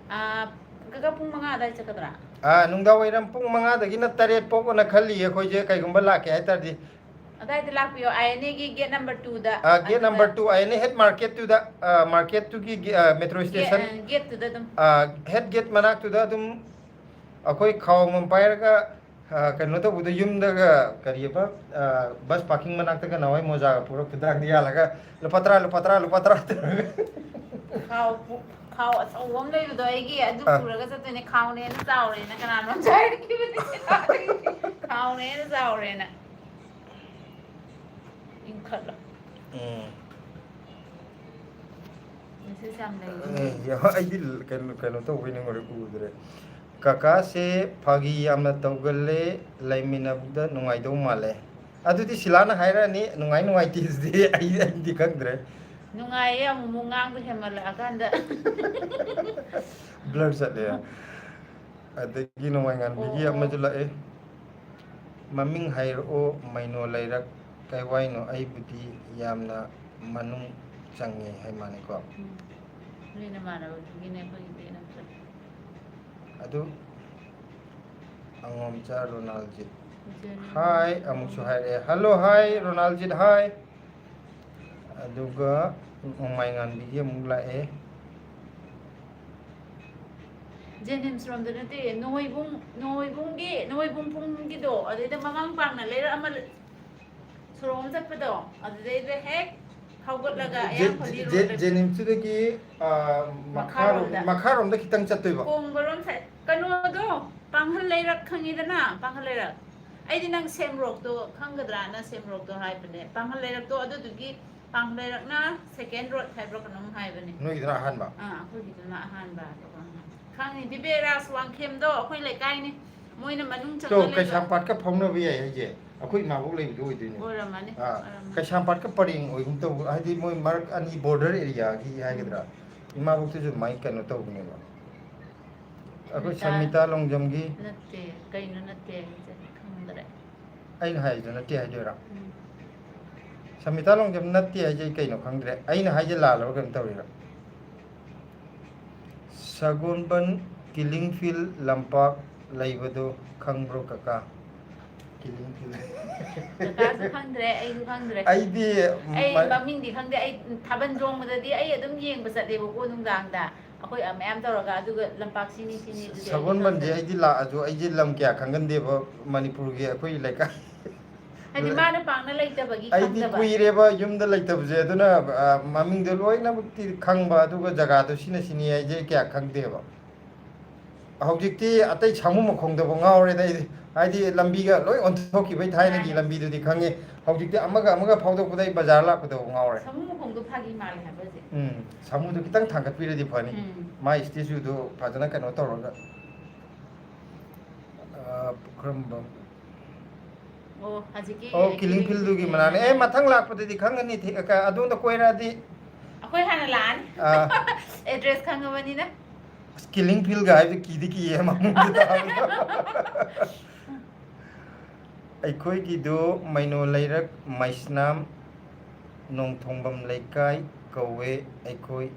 ꯑꯥ, ꯀꯀꯥ, ꯄꯨꯡ ꯃꯉꯥ ꯑꯗꯥꯏ ꯆꯠꯀꯗ꯭ꯔꯥ? ꯑꯥ, ꯅꯨꯡꯗꯥꯡ ꯋꯥꯏꯔꯝ ꯄꯨꯡ ꯃꯉꯥꯗꯒꯤꯅ ꯇꯔꯦꯠ ꯐꯥꯎꯕꯅ ꯈꯜꯂꯤ ꯑꯩꯈꯣꯏꯁꯦ, ꯀꯩꯒꯨꯝꯕ ꯂꯥꯛꯀꯦ ꯍꯥꯏ ꯇꯥꯔꯗꯤ꯫ ꯑꯗꯥꯏꯗ ꯂꯥꯛꯄꯤꯌꯣ, ꯑꯥꯏ ꯑꯦꯟ ꯑꯦꯒꯤ gate number twoꯗ꯫ ꯑꯥ, gate ꯑꯗꯨꯗ number two, ꯑꯥꯏ ꯑꯦꯟ ꯑꯦ head marketꯇꯨꯗ, ꯑꯥ, marketꯇꯨꯒꯤ ꯒꯦ-, ꯑꯥ, metro station, gate, ꯑꯥ, gateꯇꯨꯗ ꯑꯗꯨꯝ꯫ ꯑꯥ, head gate ꯃꯅꯥꯛꯇꯨꯗ ꯑꯗꯨꯝ ꯑꯩꯈꯣꯏ ꯈꯥꯎ ꯑꯃꯃꯝ ꯄꯥꯏꯔꯒ, ꯑꯥ, ꯀꯩꯅꯣ ꯇꯧꯕꯗꯣ, ꯌꯨꯝꯗꯒ ꯀꯔꯤꯑꯕ, ꯑꯥ, bus parking ꯃꯅꯥꯛꯇꯒ ꯅꯍꯥꯟꯋꯥꯏ ꯃꯣꯖꯥꯒ ꯄꯨꯔ ꯈꯨꯗꯥꯡꯗ ꯌꯥꯜꯂꯒ, "ꯂꯨꯄꯥ ꯇꯔꯥ, ꯂꯨꯄꯥ ꯇꯔꯥ, ꯂꯨꯄꯥ ꯇꯔꯥ" ꯇꯧꯔꯒ꯫ ꯈꯥꯎ ꯄꯨ-, ꯈꯥꯎ ꯑꯆꯧꯕ ꯑꯃ ꯂꯩꯕꯗꯣ ꯑꯩꯒꯤ, ꯑꯗꯨ ꯑꯥ꯫ ꯄꯨꯔꯒ ꯆꯠꯇꯣꯏꯅꯦ꯫ "ꯈꯥꯎꯅ ꯍꯦꯟꯅ ꯆꯥꯎꯔꯦꯅ" ꯀꯅꯥꯅꯣꯝꯁꯨ ꯍꯥꯏꯔꯛꯈꯤꯕꯅꯦ꯫ "ꯈꯥꯎꯅ ꯍꯦꯟꯅ ꯆꯥꯎꯔꯦꯅ"꯫ ꯏꯟꯈꯠꯂꯣ꯫ ꯎꯝ꯫ Message ꯌꯥꯝ ꯂꯩꯔꯤ꯫ ꯑꯦ, ꯌꯥ-, ꯑꯩꯗꯤ ꯀꯩꯅꯣ, ꯀꯩꯅꯣ ꯇꯧꯕꯩ ꯅꯪ ꯍꯣꯔꯦꯟ ꯎꯗ꯭ꯔꯦ꯫ ꯀꯀꯥꯁꯦ ꯐꯥꯒꯤ ꯌꯥꯝꯅ ꯇꯧꯒꯜꯂꯦ, ꯂꯩꯃꯤꯟꯅꯕꯗ ꯅꯨꯡꯉꯥꯏꯗꯧ ꯃꯥꯜꯂꯦ꯫ ꯑꯗꯨꯗꯤ ꯁꯤꯂꯥꯅ ꯍꯥꯏꯔꯛꯑꯅꯤ, ꯅꯨꯡꯉꯥꯏ ꯅꯨꯡꯉꯥꯏꯇꯦꯁꯤꯗꯤ ꯑꯩ, ꯑꯩꯗꯤ ꯈꯪꯗ꯭ꯔꯦ꯫ ꯅꯨꯡꯉꯥꯏꯌꯦ, ꯑꯃꯨꯛ ꯑꯃꯨꯛ ꯉꯥꯡꯕ ꯍꯦꯟꯃꯜꯂꯛꯑꯀꯥꯟꯗ꯫ Blur ꯆꯠꯂꯦ꯫ ꯑꯗꯒꯤ ꯅꯣꯡꯃꯥꯏꯉꯥꯟꯕꯤꯒꯤ ꯑꯣ, ꯑꯣ꯫ ꯑꯃꯁꯨ ꯂꯥꯛꯑꯦ꯫ "ꯃꯃꯤꯡ ꯍꯥꯏꯔꯛꯑꯣ, ꯃꯩꯅꯣ ꯂꯩꯔꯛ ꯀꯥꯏꯋꯥꯏꯅꯣ? ꯑꯩꯕꯨꯗꯤ ꯌꯥꯝꯅ ꯃꯅꯨꯡ ꯆꯪꯉꯦ" ꯍꯥꯏ ꯃꯥꯅꯤꯀꯣ꯫ ꯎꯝ꯫ ꯅꯣꯏ ꯅꯃꯥꯟꯅꯕꯗꯨꯒꯤꯅꯦ, ꯑꯩꯈꯣꯏꯒꯤꯗꯤ ꯅꯠꯇ꯭ꯔꯦ꯫ ꯑꯗꯨ ꯑꯉꯣꯝꯆꯥ ꯔꯣꯅꯥꯜꯖꯤꯠ꯫ ꯖꯦꯅꯤꯝ꯫ Hi ꯑꯃꯨꯛꯁꯨ ꯍꯥꯏꯔꯛꯑꯦ꯫ Hello, hi, ꯔꯣꯅꯥꯜꯖꯤꯠ, hi꯫ ꯑꯗꯨꯒ ꯅꯣꯡꯃꯥꯏꯉꯥꯟꯕꯤꯒꯤ ꯑꯃꯨꯛ ꯂꯥꯛꯑꯦ꯫ ꯖꯦꯅꯤꯝꯁ ꯔꯣꯝꯗ ꯅꯠꯇꯦ, ꯅꯣꯡꯃꯩꯕꯨꯡ, ꯅꯣꯡꯃꯩꯕꯨꯡꯒꯤ, ꯅꯣꯡꯃꯩꯕꯨꯡ ꯄꯨꯡꯒꯤꯗꯣ, ꯑꯗꯩꯗ ꯃꯃꯥꯡ ꯄꯥꯡꯅ ꯂꯩꯔꯛ ꯑꯃ ꯂ-, ꯁꯣꯔꯣꯛ ꯑꯃ ꯆꯠꯄꯗꯣ, ꯑꯗꯨꯗꯩꯗ ꯍꯦꯛ ꯍꯧꯒꯠꯂꯒ ꯖꯦ-, ꯑꯌꯥꯡ ꯖꯦ-, ꯈꯣꯂꯤ ꯖꯦ-, ꯔꯣꯝꯗ ꯖꯦꯅꯤꯝꯁꯇꯨꯗꯒꯤ, ꯑꯥ, ꯃꯈꯥꯔꯣꯝꯗ꯫ ꯃꯈꯥꯔꯣꯝꯗ, ꯃꯈꯥꯔꯣꯝꯗ ꯈꯤꯇꯪ ꯆꯠꯇꯣꯏꯕ꯫ ꯀꯣꯡꯕꯔꯣꯝ ꯁꯥꯏ-, ꯀꯩꯅꯣꯗꯣ, ꯄꯥꯡꯍꯜ ꯂꯩꯔꯛ ꯈꯪꯉꯤꯗꯅ? ꯄꯥꯡꯍꯜ ꯂꯩꯔꯛ, ꯑꯩꯗꯤ ꯅꯪ ꯁꯦꯝꯔꯣꯛꯇꯣ ꯈꯪꯒꯗ꯭ꯔꯥꯅ ꯁꯦꯝꯔꯣꯛꯇꯣ ꯍꯥꯏꯕꯅꯦ꯫ ꯄꯥꯡꯍꯜ ꯂꯩꯔꯛꯇꯣ ꯑꯗꯨꯗꯨꯒꯤ ꯄꯥꯡꯍꯜ ꯂꯩꯔꯛꯅ ꯁꯦꯀꯦꯟ ꯔꯣꯗ ꯍꯥꯏꯕ꯭ꯔꯥ ꯀꯩꯅꯣꯝ ꯍꯥꯏꯕꯅꯦ꯫ ꯅꯣꯏꯒꯤꯗꯨꯅ ꯑꯍꯥꯟꯕ? ꯑꯥ, ꯑꯩꯈꯣꯏꯒꯤꯗꯨꯅ ꯑꯍꯥꯟꯕ꯫ ꯈꯪꯉꯤ, ꯗꯤꯕꯦꯔꯥꯖ ꯋꯥꯡꯈꯦꯝꯗꯣ ꯑꯩꯈꯣꯏ ꯂꯩꯀꯥꯏꯅꯤ, ꯃꯣꯏꯅ ꯃꯅꯨꯡ ꯆꯪꯉ ꯂꯩꯕ꯫ ꯀꯩꯁꯥꯝꯄꯥꯠꯀ ꯐꯥꯎꯅꯕ ꯌꯥꯏ ꯍꯥꯏꯁꯦ, ꯑꯩꯈꯣꯏ ꯏꯃꯥꯕꯣꯛ ꯂꯩꯕꯗꯣ ꯑꯣꯏꯗꯣꯏꯅꯦ꯫ ꯑꯣꯏꯔꯝꯃꯅꯤ, ꯑꯥ, ꯑꯣꯏꯔꯝꯃꯅꯤ꯫ ꯀꯩꯁꯥꯝꯄꯥꯠꯀ ꯄꯔꯦꯡ ꯑꯣꯏꯒꯨꯝ ꯇꯧꯕ, ꯍꯥꯏꯗꯤ ꯃꯣꯏ ꯃꯔꯛ ꯑꯅꯤ ꯕꯣꯔꯗꯔ ꯑꯦꯔꯤꯌꯥꯒꯤ ꯍꯥꯏꯒꯗ꯭ꯔꯥ, ꯎꯝ꯫ ꯏꯃꯥꯕꯣꯛꯇꯨꯁꯨ ꯑꯗꯨꯃꯥꯏꯅ ꯀꯩꯅꯣ ꯇꯧꯕꯅꯦꯕ꯫ ꯑꯩꯈꯣꯏ ꯁꯃꯤꯇꯥ ꯁꯃꯤꯇꯥ ꯂꯣꯡꯖꯝꯒꯤ꯫ ꯅꯠꯇꯦ, ꯀꯩꯅꯣ ꯅꯠꯇꯦ ꯍꯥꯏꯁꯦ? ꯈꯪꯗ꯭ꯔꯦ꯫ ꯑꯩꯅ ꯍꯥꯏꯗꯣ ꯅꯠꯇꯦ ꯍꯥꯏꯗꯣꯏꯔꯥ? ꯎꯝ꯫ ꯁꯃꯤꯇꯥ ꯂꯣꯡꯖꯝ ꯅꯠꯇꯦ ꯍꯥꯏꯁꯦ ꯑꯩ ꯀꯩꯅꯣ ꯈꯪꯗ꯭ꯔꯦ꯫ ꯑꯩꯅ ꯍꯥꯏꯁꯦ ꯂꯥꯜꯂꯕ ꯀꯩꯅꯣ ꯇꯧꯔꯤꯔꯥ? ꯁꯒꯣꯜꯕꯟ ꯀꯤꯂꯤꯡ ꯐꯤꯜ ꯂꯝꯄꯥꯛ ꯂꯩꯕꯗꯣ ꯈꯪꯕ꯭ꯔꯣ ꯀꯀꯥ? Killing feel. ꯀꯀꯥꯁꯨ ꯈꯪꯗ꯭ꯔꯦ, ꯑꯩꯁꯨ ꯈꯪꯗ꯭ꯔꯦ꯫ ꯑꯩꯗꯤ ꯑꯩ ꯃ- ꯃꯃꯤꯡꯗꯤ ꯈꯪꯗꯦ꯫ ꯑꯩ ꯊꯥꯕꯜ ꯆꯣꯡꯕꯗꯗꯤ ꯑꯩ ꯑꯗꯨꯝ ꯌꯦꯡꯕ ꯆꯠꯂꯦꯕꯀꯣ ꯅꯨꯡꯗꯥꯡꯗ, ꯑꯩꯈꯣꯏ ꯃꯌꯥꯝ ꯇꯧꯔꯒ꯫ ꯑꯗꯨꯒ ꯂꯝꯄꯥꯛꯁꯤ ꯅꯤꯡꯁꯤꯡꯉꯤ, ꯑꯗꯨꯗꯤ ꯑꯩꯗꯤ ꯁꯒꯣꯜꯕꯟꯁꯦ ꯈꯪꯗ꯭ꯔꯦ꯫ ꯑꯩꯗꯤ ꯂꯥꯛꯑꯁꯨ ꯑꯩꯁꯦ ꯂꯝ ꯀꯌꯥ ꯈꯪꯒꯟꯗꯦꯕ ꯃꯅꯤꯄꯨꯔꯒꯤ ꯑꯩꯈꯣꯏ ꯂꯩꯀꯥꯏ꯫ ꯍꯥꯏꯗꯤ ꯃꯥꯅ ꯄꯥꯛꯅ ꯂꯩꯇꯕꯒꯤ ꯑꯩꯗꯤ ꯈꯪꯗꯕ꯫ ꯀꯨꯏꯔꯦꯕ ꯌꯨꯝꯗ ꯂꯩꯇꯕꯁꯦ, ꯑꯗꯨꯅ, ꯑ, ꯃꯃꯤꯡꯗꯣ ꯂꯣꯏꯅꯃꯛꯇꯤ ꯈꯪꯕ, ꯑꯗꯨꯒ ꯖꯒꯥꯗꯣ ꯁꯤꯅ ꯁꯤꯅꯤ ꯍꯥꯏꯁꯦ ꯀꯌꯥ ꯈꯪꯗꯦꯕ꯫ ꯍꯧꯖꯤꯛꯇꯤ ꯑꯇꯩ ꯁꯥꯃꯨ ꯃꯈꯣꯡꯗꯕꯨ ꯉꯥꯎꯔꯦꯗ ꯑꯩꯗꯤ꯫ ꯍꯥꯏꯗꯤ ꯂꯝꯕꯤꯒ ꯂꯣꯏ ꯑꯣꯟꯊꯣꯛꯈꯤꯕꯩ, ꯊꯥꯏꯅꯒꯤ ꯃꯥꯅꯦ꯫ ꯂꯝꯕꯤꯗꯨꯗꯤ ꯈꯪꯉꯦ, ꯍꯧꯖꯤꯛꯇꯤ ꯑꯃꯒ ꯑꯃꯒ ꯐꯥꯎꯗꯣꯛꯄꯗ ꯑꯩ ꯕꯖꯥꯔ ꯂꯥꯛꯄꯗꯕꯨ ꯉꯥꯎꯔꯦ꯫ ꯁꯥꯃꯨ ꯃꯈꯣꯡꯗꯣ ꯐꯥꯒꯤ ꯃꯥꯜꯂꯦ ꯍꯥꯏꯕ ꯍꯧꯖꯤꯛ꯫ ꯎꯝ, ꯁꯥꯃꯨꯗꯣ ꯈꯤꯇꯪ ꯊꯥꯡꯒꯠꯄꯤꯔꯗꯤ ꯐꯅꯤ꯫ ꯎꯝ꯫ ꯃꯥꯏ ꯏꯁꯇꯦꯆꯨꯗꯣ ꯐꯖꯅ ꯀꯩꯅꯣ ꯇꯧꯔꯒ꯫ ꯑ, ꯄꯨꯈ꯭ꯔꯝꯕꯝ꯫ ꯑꯣ, ꯍꯧꯖꯤꯛꯀꯤ ꯑꯣ, ꯀꯤꯂꯤꯡ ꯐꯤꯜꯗꯨꯒꯤ ꯃꯅꯥꯛꯅꯦ꯫ ꯑꯦ, ꯃꯊꯪ ꯂꯥꯛꯄꯗꯗꯤ ꯈꯪꯒꯅꯤ, ꯊꯤ-, ꯀ-, ꯑꯗꯣꯝꯗ ꯀꯣꯏꯔꯛꯑꯗꯤ꯫ ꯑꯩꯈꯣꯏ ꯍꯥꯟꯅ ꯂꯥꯛꯑꯅꯤ꯫ ꯑꯥ꯫ ꯑꯦꯗ꯭ꯔꯦꯁ ꯈꯪꯉꯕꯅꯤꯅ꯫ ꯑꯁ, ꯀꯤꯂꯤꯡ ꯐꯤꯜꯒ ꯍꯥꯏꯕꯗꯤ ꯀꯤꯗꯤ ꯀꯤꯌꯦ, ꯃꯃꯤꯡꯗꯨ ꯇꯥꯕꯗ꯫ ꯑꯩꯈꯣꯏꯒꯤꯗꯨ ꯃꯩꯅꯣ ꯂꯩꯔꯛ ꯃꯩꯁꯅꯥꯝ ꯅꯣꯡꯊꯣꯡꯕꯝ ꯂꯩꯀꯥꯏ ꯀꯧꯋꯦ ꯑꯩꯈꯣꯏ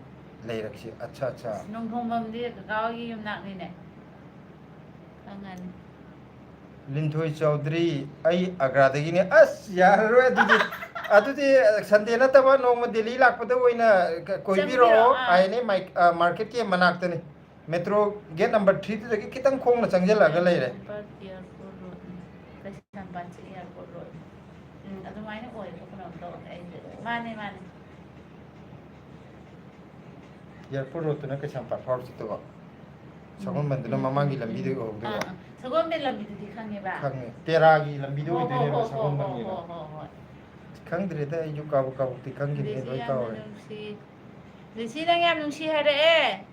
ꯂꯩꯔꯛꯁꯦ꯫ ꯑꯠꯆꯥ, ꯑꯠꯆꯥ꯫ ꯅꯣꯡꯊꯣꯡꯕꯝꯗꯤ ꯀꯀꯥ ꯍꯣꯏꯒꯤ ꯌꯨꯝꯅꯥꯛꯅꯤꯅꯦ꯫ ꯈꯪꯉꯅꯤ꯫ ꯂꯤꯟꯊꯣꯏ ꯆꯧꯗ꯭ꯔꯤ, ꯑꯩ ꯑꯒ꯭ꯔꯥꯗꯒꯤꯅꯦ꯫ ꯑꯁ, ꯌꯥꯔꯔꯣꯏ ꯑꯗꯨꯗꯤ꯫ ꯑꯗꯨꯗꯤ ꯁꯟꯗꯦ ꯅꯠꯇꯕ ꯅꯣꯡꯃ ꯗꯦꯜꯂꯤ ꯂꯥꯛꯄꯗ ꯑꯣꯏꯅ ꯀ-, ꯀꯣꯏꯕꯤꯔꯛꯑꯣ꯫ ꯆꯪꯕꯤꯔꯛꯑꯣ, ꯑꯥ꯫ ꯑꯥꯏ ꯑꯦꯟ ꯑꯦ ꯃꯥꯏꯛ-, ꯑ, ꯃꯥꯔꯀꯦꯠꯀꯤ ꯃꯅꯥꯛꯇꯅꯤ꯫ ꯃꯦꯇ꯭ꯔꯣ ꯒꯦꯠ ꯅꯝꯕꯔ ꯊ꯭ꯔꯤꯗꯨꯗꯒꯤ ꯈꯤꯇꯪ ꯈꯣꯡꯅ ꯆꯪꯁꯤꯜꯂꯛꯑꯒ ꯂꯩꯔꯦ꯫ ꯀꯩꯁꯥꯝꯄꯥꯠ ꯏꯌꯥꯔꯄꯣꯔꯠ ꯔꯣꯗꯅꯤ꯫ ꯀꯩꯁꯥꯝꯄꯥꯠꯁꯦ ꯏꯌꯥꯔꯄꯣꯔꯠ ꯔꯣꯗꯅꯤ꯫ ꯎꯝ, ꯑꯗꯨꯃꯥꯏꯅ ꯑꯣꯏꯕ ꯀꯩꯅꯣꯝ ꯇꯧꯔꯦ ꯑꯩꯁꯦ꯫ ꯃꯥꯅꯦ, ꯃꯥꯅꯦ꯫ ꯏꯌꯥꯔꯄꯣꯔꯠ ꯔꯣꯗꯇꯨꯅ ꯀꯩꯁꯥꯝꯄꯥꯠ ꯐꯥꯎꯔ ꯆꯠꯇꯧꯕ꯫ ꯁꯒꯣꯜꯕꯟꯗꯨꯅ ꯎꯝ, ꯃꯃꯥꯡꯒꯤ ꯎꯝ, ꯂꯝꯕꯤꯗ ꯎꯝ꯫ ꯑꯣꯏꯍꯧꯗꯣꯏꯕ꯫ ꯑꯥ, ꯑꯥ꯫ ꯁꯒꯣꯜꯕꯟ ꯂꯝꯕꯤꯗꯨꯗꯤ ꯈꯪꯉꯦꯕ꯫ ꯈꯪꯉꯦ꯫ ꯇꯦꯔꯥꯒꯤ ꯂꯝꯕꯤꯗ ꯍꯣ, ꯍꯣ, ꯑꯣꯏꯗꯣꯏꯅꯦꯕ ꯍꯣ, ꯍꯣ, ꯁꯒꯣꯜꯕꯟꯒꯤꯗꯣ꯫ ꯍꯣ, ꯍꯣ, ꯍꯣ꯫ ꯈꯪꯗ꯭ꯔꯦꯗ, ꯑꯩꯁꯨ ꯀꯥꯕꯨ ꯀꯥꯕꯨꯛꯇꯤ ꯈꯪꯈꯤꯕꯅꯦ, ꯗꯦꯁꯤ ꯂꯣꯏ ꯌꯥꯝꯅ ꯀꯥꯎꯔꯦ꯫ ꯅꯨꯡꯁꯤ꯫ ꯗꯦꯁꯤ ꯅꯪ ꯌꯥꯝ ꯅꯨꯡꯁꯤ ꯍꯥꯏꯔꯛꯑꯦ꯫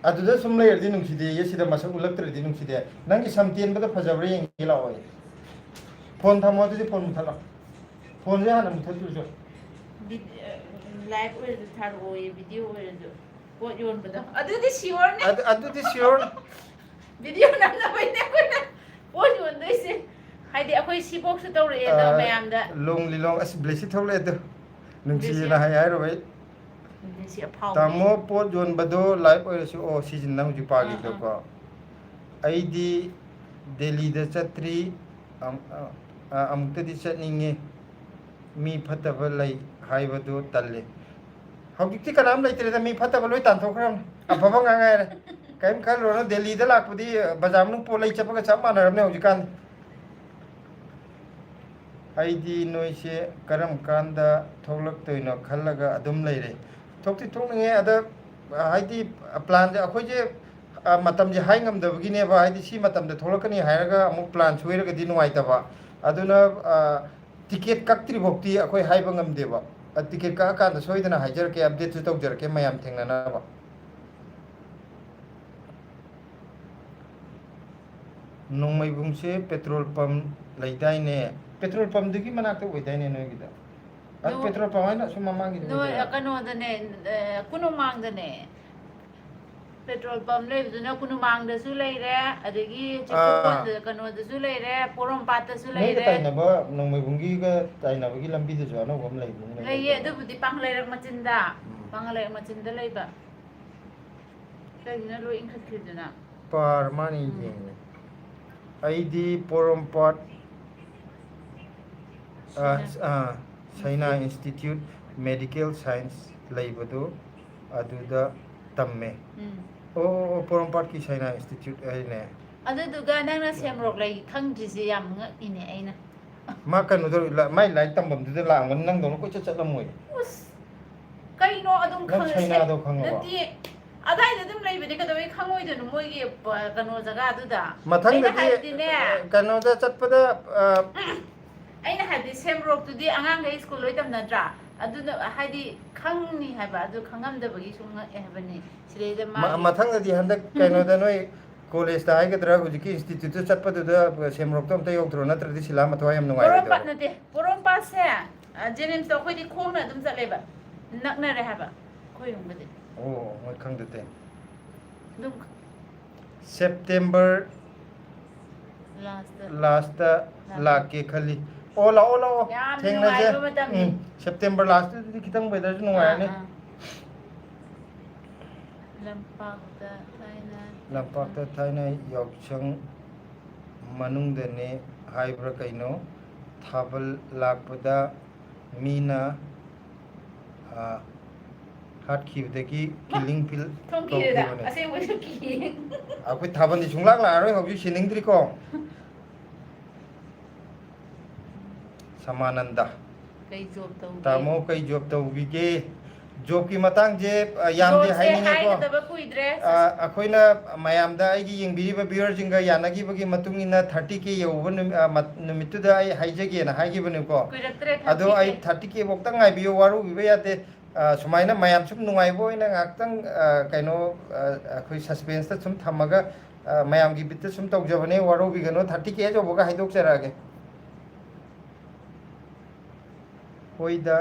ꯑꯗꯨꯗ ꯁꯨꯝ ꯂꯩꯔꯗꯤ ꯅꯨꯡꯁꯤꯗꯦꯌꯦ, ꯁꯤꯗ ꯃꯁꯛ ꯎꯠꯂꯛꯇ꯭ꯔꯗꯤ ꯅꯨꯡꯁꯤꯗꯦ꯫ ꯅꯪꯒꯤ ꯁꯝ ꯇꯦꯟꯕꯗ ꯐꯖꯕ꯭ꯔꯥ ꯌꯦꯡꯒꯦ ꯂꯥꯛꯑꯣ꯫ ꯐꯣꯟ ꯊꯝꯃꯣ, ꯑꯗꯨꯗꯤ ꯐꯣꯟ ꯃꯨꯊꯠꯂꯣ꯫ ꯐꯣꯟꯁꯦ ꯍꯥꯟꯅ ꯃꯨꯊꯠꯄꯤꯔꯨꯆꯣ꯫ ꯕꯤ-, ꯑ, ꯂꯥꯏꯚ ꯑꯣꯏꯔꯁꯨ ꯊꯥꯔꯛꯑꯣꯌꯦ, ꯚꯤꯗꯤꯑꯣ ꯑꯣꯏꯔꯁꯨ꯫ ꯄꯣꯠ ꯌꯣꯟꯕꯗꯣ꯫ ꯑꯗꯨꯗꯤ ꯁꯤꯌꯣꯔꯅꯦ꯫ ꯑꯗꯨ, ꯑꯗꯨꯗꯤ ꯁꯤꯌꯣꯔꯅꯦ꯫ ꯚꯤꯗꯤꯑꯣ ꯅꯝꯅꯕꯩꯅꯦ ꯑꯩꯈꯣꯏꯅ ꯄꯣꯠ ꯌꯣꯟꯗꯣꯏꯁꯦ꯫ ꯍꯥꯏꯗꯤ ꯑꯩꯈꯣꯏ ꯁꯤꯕꯣꯛꯁꯨ ꯇꯧꯔꯛꯑꯦꯗꯣ ꯑ, ꯃꯌꯥꯝꯗ꯫ ꯂꯣꯡ ꯂꯤꯂꯣꯡ, ꯑꯁ, ꯕ꯭ꯂꯦꯁꯤ ꯊꯣꯛꯂꯛꯑꯦ ꯑꯗꯨ꯫ ꯅꯨꯡꯁꯤꯅ ꯕ꯭ꯂꯦꯁꯤ꯫ ꯍꯥꯏ ꯍꯥꯏꯔꯨꯕꯩ꯫ ꯕ꯭ꯂꯦꯁꯤ ꯑꯐꯥꯎꯕꯤ꯫ ꯇꯥꯃꯣ, ꯄꯣꯠ ꯌꯣꯟꯕꯗꯣ ꯂꯥꯏꯚ ꯑꯣꯏꯔꯁꯨ, ꯑꯣ, ꯁꯤꯁꯤꯅ ꯍꯧꯖꯤꯛ ꯑꯥ, ꯑꯥ꯫ ꯄꯥꯈꯤꯕꯗꯣꯀꯣ꯫ ꯑꯩꯗꯤ ꯗꯦꯜꯂꯤꯗ ꯆꯠꯇ꯭ꯔꯤ, ꯑꯝ-, ꯑ, ꯑ, ꯑꯃꯨꯛꯇꯗꯤ ꯆꯠꯅꯤꯡꯉꯤ꯫ ꯃꯤ ꯐꯠꯇꯕ ꯂꯩ ꯍꯥꯏꯕꯗꯨ ꯇꯜꯂꯤ꯫ ꯍꯧꯖꯤꯛꯇꯤ ꯀꯅꯥꯝ ꯂꯩꯇ꯭ꯔꯦꯗ, ꯃꯤ ꯐꯠꯇꯕ ꯂꯣꯏ ꯇꯥꯟꯊꯣꯛꯈ꯭ꯔꯕꯅꯤ꯫ ꯑꯐꯕ ꯉꯥꯛ ꯉꯥꯏꯔꯦ꯫ ꯀꯔꯤꯝ ꯈꯜꯂꯨꯔꯅꯨ, ꯗꯦꯜꯂꯤꯗ ꯂꯥꯛꯄꯗꯤ ꯕꯖꯥꯔ ꯃꯅꯨꯡ ꯄꯣꯠ ꯂꯩ ꯆꯠꯄꯒ ꯆꯞ ꯃꯥꯟꯅꯔꯕꯅꯦ ꯍꯧꯖꯤꯛꯀꯥꯟꯗꯤ꯫ ꯑꯩꯗꯤ ꯅꯣꯏꯁꯦ ꯀꯔꯝ ꯀꯥꯟꯗ ꯊꯣꯛꯂꯛꯇꯣꯏꯅꯣ ꯈꯜꯂꯒ ꯑꯗꯨꯝ ꯂꯩꯔꯦ꯫ ꯊꯣꯛꯇꯤ ꯊꯣꯛꯅꯤꯡꯉꯦ, ꯑꯗ, ꯍꯥꯏꯗꯤ, ꯄ꯭ꯂꯥꯟꯁꯦ ꯑꯩꯈꯣꯏꯁꯦ, ꯑ, ꯃꯇꯝꯁꯦ ꯍꯥꯏ ꯉꯝꯗꯕꯒꯤꯅꯦꯕ, ꯍꯥꯏꯗꯤ ꯁꯤ ꯃꯇꯝꯗ ꯊꯣꯛꯂꯛꯀꯅꯤ ꯍꯥꯏꯔꯒ ꯑꯃꯨꯛ ꯄ꯭ꯂꯥꯟ ꯁꯣꯏꯔꯒꯗꯤ ꯅꯨꯡꯉꯥꯏꯇꯕ꯫ ꯑꯗꯨꯅ, ꯑ, ꯇꯤꯀꯦꯠ ꯀꯛꯇ꯭ꯔꯤ ꯐꯥꯎꯗꯤ ꯑꯩꯈꯣꯏ ꯍꯥꯏꯕ ꯉꯝꯗꯦꯕ꯫ ꯑ, ꯇꯤꯀꯦꯠ ꯀꯛꯑꯀꯥꯟꯗ ꯁꯣꯏꯗꯅ ꯍꯥꯏꯖꯔꯛꯀꯦ, ꯑꯞꯗꯦꯠꯁꯨ ꯇꯧꯖꯔꯛꯀꯦ ꯃꯌꯥꯝ ꯊꯦꯡꯅꯅꯕ꯫ ꯅꯣꯡꯃꯩꯕꯨꯡꯁꯦ ꯄꯦꯇ꯭ꯔꯣꯜ ꯄꯝ ꯂꯩꯗꯥꯏꯅꯦ? ꯄꯦꯇ꯭ꯔꯣꯜ ꯄꯝꯗꯨꯒꯤ ꯃꯅꯥꯛꯇ ꯑꯣꯏꯗꯥꯏꯅꯦ ꯅꯣꯏꯒꯤꯗꯣ? ꯑꯗꯨ ꯅꯣ-, ꯄꯦꯇ꯭ꯔꯣꯜ ꯄꯝ ꯍꯥꯏꯅ ꯑꯁꯨꯝ ꯃꯃꯥꯡꯒꯤꯗ ꯅꯣꯏ, ꯑꯣꯏꯗꯣꯏꯔꯥ? ꯀꯩꯅꯣꯗꯅꯦ, ꯑ, ꯀꯣꯅꯨꯡꯃꯥꯡꯗꯅꯦ꯫ ꯄꯦꯇ꯭ꯔꯣꯜ ꯄꯝ ꯂꯩꯕꯗꯨꯅ ꯀꯣꯅꯨꯡꯃꯥꯡꯗꯁꯨ ꯂꯩꯔꯦ, ꯑꯗꯒꯤ ꯑꯥ꯫ ꯆꯤꯡꯈꯣꯡꯗ-, ꯀꯩꯅꯣꯗꯁꯨ ꯂꯩꯔꯦ, ꯄꯣꯔꯣꯝꯄꯥꯠꯇꯁꯨ ꯅꯣꯏꯒ ꯂꯩꯔꯦ꯫ ꯇꯥꯏꯅꯕ, ꯅꯣꯡꯃꯩꯕꯨꯡꯒꯤꯒ ꯇꯥꯏꯅꯕꯒꯤ ꯂꯝꯕꯤꯗꯁꯨ ꯑꯅꯧꯕ ꯑꯃ ꯂꯩꯕꯅꯤꯅꯦ꯫ ꯂꯩꯌꯦ, ꯑꯗꯨꯕꯨꯗꯤ ꯄꯥꯡꯒꯜ ꯂꯩꯔꯛ ꯃꯆꯤꯟꯗ꯫ ꯎꯝ꯫ ꯄꯥꯡꯒꯜ ꯂꯩꯔꯛ ꯃꯆꯤꯟꯗ ꯂꯩꯕ꯫ ꯀꯩꯒꯤꯅꯣ ꯂꯣꯏ ꯏꯟꯈꯠꯈ꯭ꯔꯤꯗꯨꯅ? ꯄꯥꯔ ꯃꯥꯅ ꯎꯝ꯫ ꯌꯦꯡꯉꯦ꯫ ꯑꯩꯗꯤ ꯄꯣꯔꯣꯝꯄꯥꯠ, ꯑ, ꯁꯥꯏꯅꯥ꯫ ꯑ, ꯁꯥꯏꯅꯥ ꯏꯟꯁꯇꯤꯇ꯭ꯌꯨꯠ ꯃꯦꯗꯤꯀꯦꯜ ꯁꯥꯏꯟꯁ ꯂꯩꯕꯗꯨ ꯑꯗꯨꯗ ꯇꯝꯃꯦ꯫ ꯎꯝ꯫ ꯑꯣ, ꯑꯣ, ꯑꯣ, ꯄꯣꯔꯣꯝꯄꯥꯠꯀꯤ ꯁꯥꯏꯅꯥ ꯏꯟꯁꯇꯤꯇ꯭ꯌꯨꯠ ꯍꯥꯏꯅꯦ꯫ ꯑꯗꯨꯗꯨꯒ ꯅꯪꯅ ꯁꯦꯝꯔꯣꯛ ꯂꯩ ꯈꯪꯗ꯭ꯔꯤꯁꯦ ꯌꯥꯝ ꯉꯛꯏꯅꯦ ꯑꯩꯅ꯫ ꯃꯥ ꯀꯩꯅꯣꯗ ꯂ-, ꯃꯥꯏ ꯂꯥꯏꯔꯤꯛ ꯇꯝꯐꯝꯗꯨꯗ ꯂꯥꯛꯑꯝꯒꯅꯤ, ꯅꯪꯗꯧꯅ ꯀꯣꯏꯆꯠ ꯆꯠꯂꯝꯃꯣꯏ꯫ ꯎꯁ, ꯀꯩꯅꯣ ꯑꯗꯨꯝ ꯅꯪ ꯈꯪꯉ-, ꯁꯥꯏꯅꯥꯗꯣ ꯈꯪꯉꯕ? ꯅꯠꯇꯦ, ꯑꯗꯥꯏꯗ ꯑꯗꯨꯝ ꯂꯩꯕꯅꯦ, ꯀꯩꯗꯧꯕꯩ ꯈꯪꯉꯣꯏꯗꯣꯏꯅꯣ ꯃꯣꯏꯒꯤ, ꯑ, ꯀꯩꯅꯣ ꯖꯒꯥꯗꯨꯗ? ꯑꯩꯅ ꯃꯊꯪꯗꯗꯤ ꯍꯥꯏꯕꯗꯤꯅꯦ, ꯀꯩꯅꯣꯗ ꯆꯠꯄꯗ, ꯑ, ꯑꯩꯅ ꯍꯥꯏꯕꯗꯤ ꯁꯦꯝ ꯔꯣꯛꯇꯨꯗꯤ ꯑꯉꯥꯡꯈꯩ ꯁ꯭ꯀꯨꯜ ꯂꯣꯏ ꯇꯝꯅꯗ꯭ꯔꯥ? ꯑꯗꯨꯅ ꯍꯥꯏꯗꯤ ꯈꯪꯅꯤ ꯍꯥꯏꯕ, ꯑꯗꯨ ꯈꯪꯉꯝꯗꯕꯒꯤ ꯁꯨꯝ ꯉꯛꯑꯦ ꯍꯥꯏꯕꯅꯤ꯫ ꯁꯤꯗꯩꯗ ꯃ- ꯃꯥꯒꯤ ꯃꯊꯪꯗꯗꯤ ꯍꯟꯗꯛ ꯀꯩꯅꯣꯗ ꯅꯣꯏ ꯀꯣꯂꯦꯖꯇ ꯍꯥꯏꯒꯗ꯭ꯔꯥ, ꯍꯧꯖꯤꯛꯀꯤ ꯏꯟꯁꯇꯤꯇ꯭ꯌꯨꯠꯇ ꯆꯠꯄꯗꯨꯗ ꯁꯦꯝ ꯔꯣꯛꯇꯣ ꯑꯝꯇ ꯌꯧꯗ꯭ꯔꯣ, ꯅꯠꯇ꯭ꯔꯗꯤ ꯁꯤꯂꯥ ꯃꯊꯋꯥꯏ ꯌꯥꯝ ꯄꯣꯔꯣꯝꯄꯥꯠ ꯅꯨꯡꯉꯥꯏꯔꯣꯏꯗꯕ꯫ ꯅꯠꯇꯦ, ꯄꯣꯔꯣꯝꯄꯥꯠꯁꯦ, ꯑ, ꯖꯦꯅꯤꯝꯁꯇꯣ ꯑꯩꯈꯣꯏꯗꯤ ꯈꯣꯡꯅ ꯑꯗꯨꯝ ꯆꯠꯂꯦꯕ, ꯅꯛꯅꯔꯦ ꯍꯥꯏꯕ ꯑꯩꯈꯣꯏ ꯌꯨꯝꯒꯗꯤ꯫ ꯑꯣ, ꯃꯣꯏ ꯈꯪꯗꯦ ꯇꯦ꯫ ꯑꯗꯨꯝ ꯁꯦꯞꯇꯦꯝꯕꯔ ꯂꯥꯁꯇ ꯂꯥꯁꯇ ꯂꯥꯛꯀꯦ꯫ ꯂꯥꯛꯀꯦ ꯈꯜꯂꯤ꯫ ꯑꯣ, ꯂꯥꯛꯑꯣ, ꯂꯥꯛꯑꯣ, ꯌꯥꯝ ꯊꯦꯡꯅꯁꯦ꯫ ꯅꯨꯡꯉꯥꯏꯕ ꯃꯇꯝꯅꯤ꯫ ꯎꯝ, ꯁꯦꯞꯇꯦꯝꯕꯔ ꯂꯥꯁꯇꯗꯤ ꯈꯤꯇꯪ ꯋꯦꯗꯔꯁꯨ ꯅꯨꯡꯉꯥꯏꯔꯅꯤ꯫ ꯑꯥ, ꯑꯥ꯫ ꯂꯝꯄꯥꯛꯇ ꯊꯥꯏꯅ ꯂꯝꯄꯥꯛꯇ ꯊꯥꯏꯅ ꯌꯥꯎꯁꯪ ꯃꯅꯨꯡꯗꯅꯦ ꯍꯥꯏꯕ꯭ꯔꯥ ꯀꯩꯅꯣ, ꯊꯥꯕꯜ ꯂꯥꯛꯄꯗ ꯃꯤꯅ, ꯑ, ꯍꯥꯠꯈꯤꯕꯗꯒꯤ ꯀꯤꯂꯤꯡ ꯐꯤꯜ ꯊꯣꯡ ꯀꯤꯔꯦꯗ, ꯀꯧꯈꯤꯕꯅꯦ꯫ ꯑꯁꯦꯡꯕꯁꯨ ꯀꯤꯌꯦ꯫ ꯑꯩꯈꯣꯏ ꯊꯥꯕꯜꯗꯤ ꯁꯨꯡꯂꯥꯛ ꯂꯥꯛꯑꯔꯣꯏ, ꯍꯧꯖꯤꯛ ꯁꯤꯅꯤꯡꯗ꯭ꯔꯤꯀꯣ꯫ ꯁꯃꯥꯅꯟꯗ꯫ ꯀꯩ ꯖꯣꯕ ꯇꯧꯒꯦ? ꯇꯥꯃꯣ ꯀꯩ ꯖꯣꯕ ꯇꯧꯕꯤꯒꯦ? ꯖꯣꯕꯀꯤ ꯃꯇꯥꯡꯁꯦ, ꯑ, ꯌꯥꯝꯗꯤ ꯖꯣꯕꯁꯦ ꯍꯥꯏꯅꯤꯡꯉꯦꯀꯣ꯫ ꯍꯥꯏꯒꯗꯕ ꯀꯨꯏꯗ꯭ꯔꯦ꯫ ꯑ, ꯑꯩꯈꯣꯏꯅ ꯃꯌꯥꯝꯗ, ꯑꯩꯒꯤ ꯌꯦꯡꯕꯤꯔꯤꯕ ꯚ꯭ꯌꯨꯋꯔꯁꯤꯡꯒ ꯌꯥꯅꯈꯤꯕꯒꯤ ꯃꯇꯨꯡ ꯏꯟꯅ ꯊꯥꯔꯇꯤ ꯀꯦ ꯌꯧꯕ ꯅꯨꯃꯤ-, ꯑ, ꯃꯠ-, ꯅꯨꯃꯤꯠꯇꯨꯗ ꯑꯩ ꯍꯥꯏꯖꯒꯦꯅ ꯍꯥꯏꯈꯤꯕꯅꯦꯀꯣ꯫ ꯀꯨꯏꯔꯛꯇ꯭ꯔꯦ, ꯑꯗꯣ ꯑꯩ ꯊꯥꯔꯇꯤ ꯀꯦ꯫ ꯊꯥꯔꯇꯤ ꯀꯦ ꯐꯧꯇ ꯉꯥꯏꯕꯤꯌꯨ, ꯋꯥꯔꯧꯕꯤꯕ ꯌꯥꯗꯦ꯫ ꯑ, ꯁꯨꯃꯥꯏꯅ ꯃꯌꯥꯝ ꯁꯨꯝ ꯅꯨꯡꯉꯥꯏꯕ ꯑꯣꯏꯅ ꯉꯥꯏꯍꯥꯛꯇꯪ, ꯑ, ꯀꯩꯅꯣ, ꯑ, ꯑꯩꯈꯣꯏ ꯁꯁꯄꯦꯟꯁꯇ ꯁꯨꯝ ꯊꯝꯃꯒ, ꯑ, ꯃꯌꯥꯝꯒꯤ ꯕꯤꯠꯇ ꯁꯨꯝ ꯇꯧꯖꯕꯅꯦ, ꯋꯥꯔꯧꯕꯤꯒꯅꯨ꯫ ꯊꯥꯔꯇꯤ ꯀꯦ ꯌꯧꯕꯒ ꯍꯥꯏꯗꯣꯛꯆꯔꯛꯑꯒꯦ꯫ ꯍꯣꯏꯗ,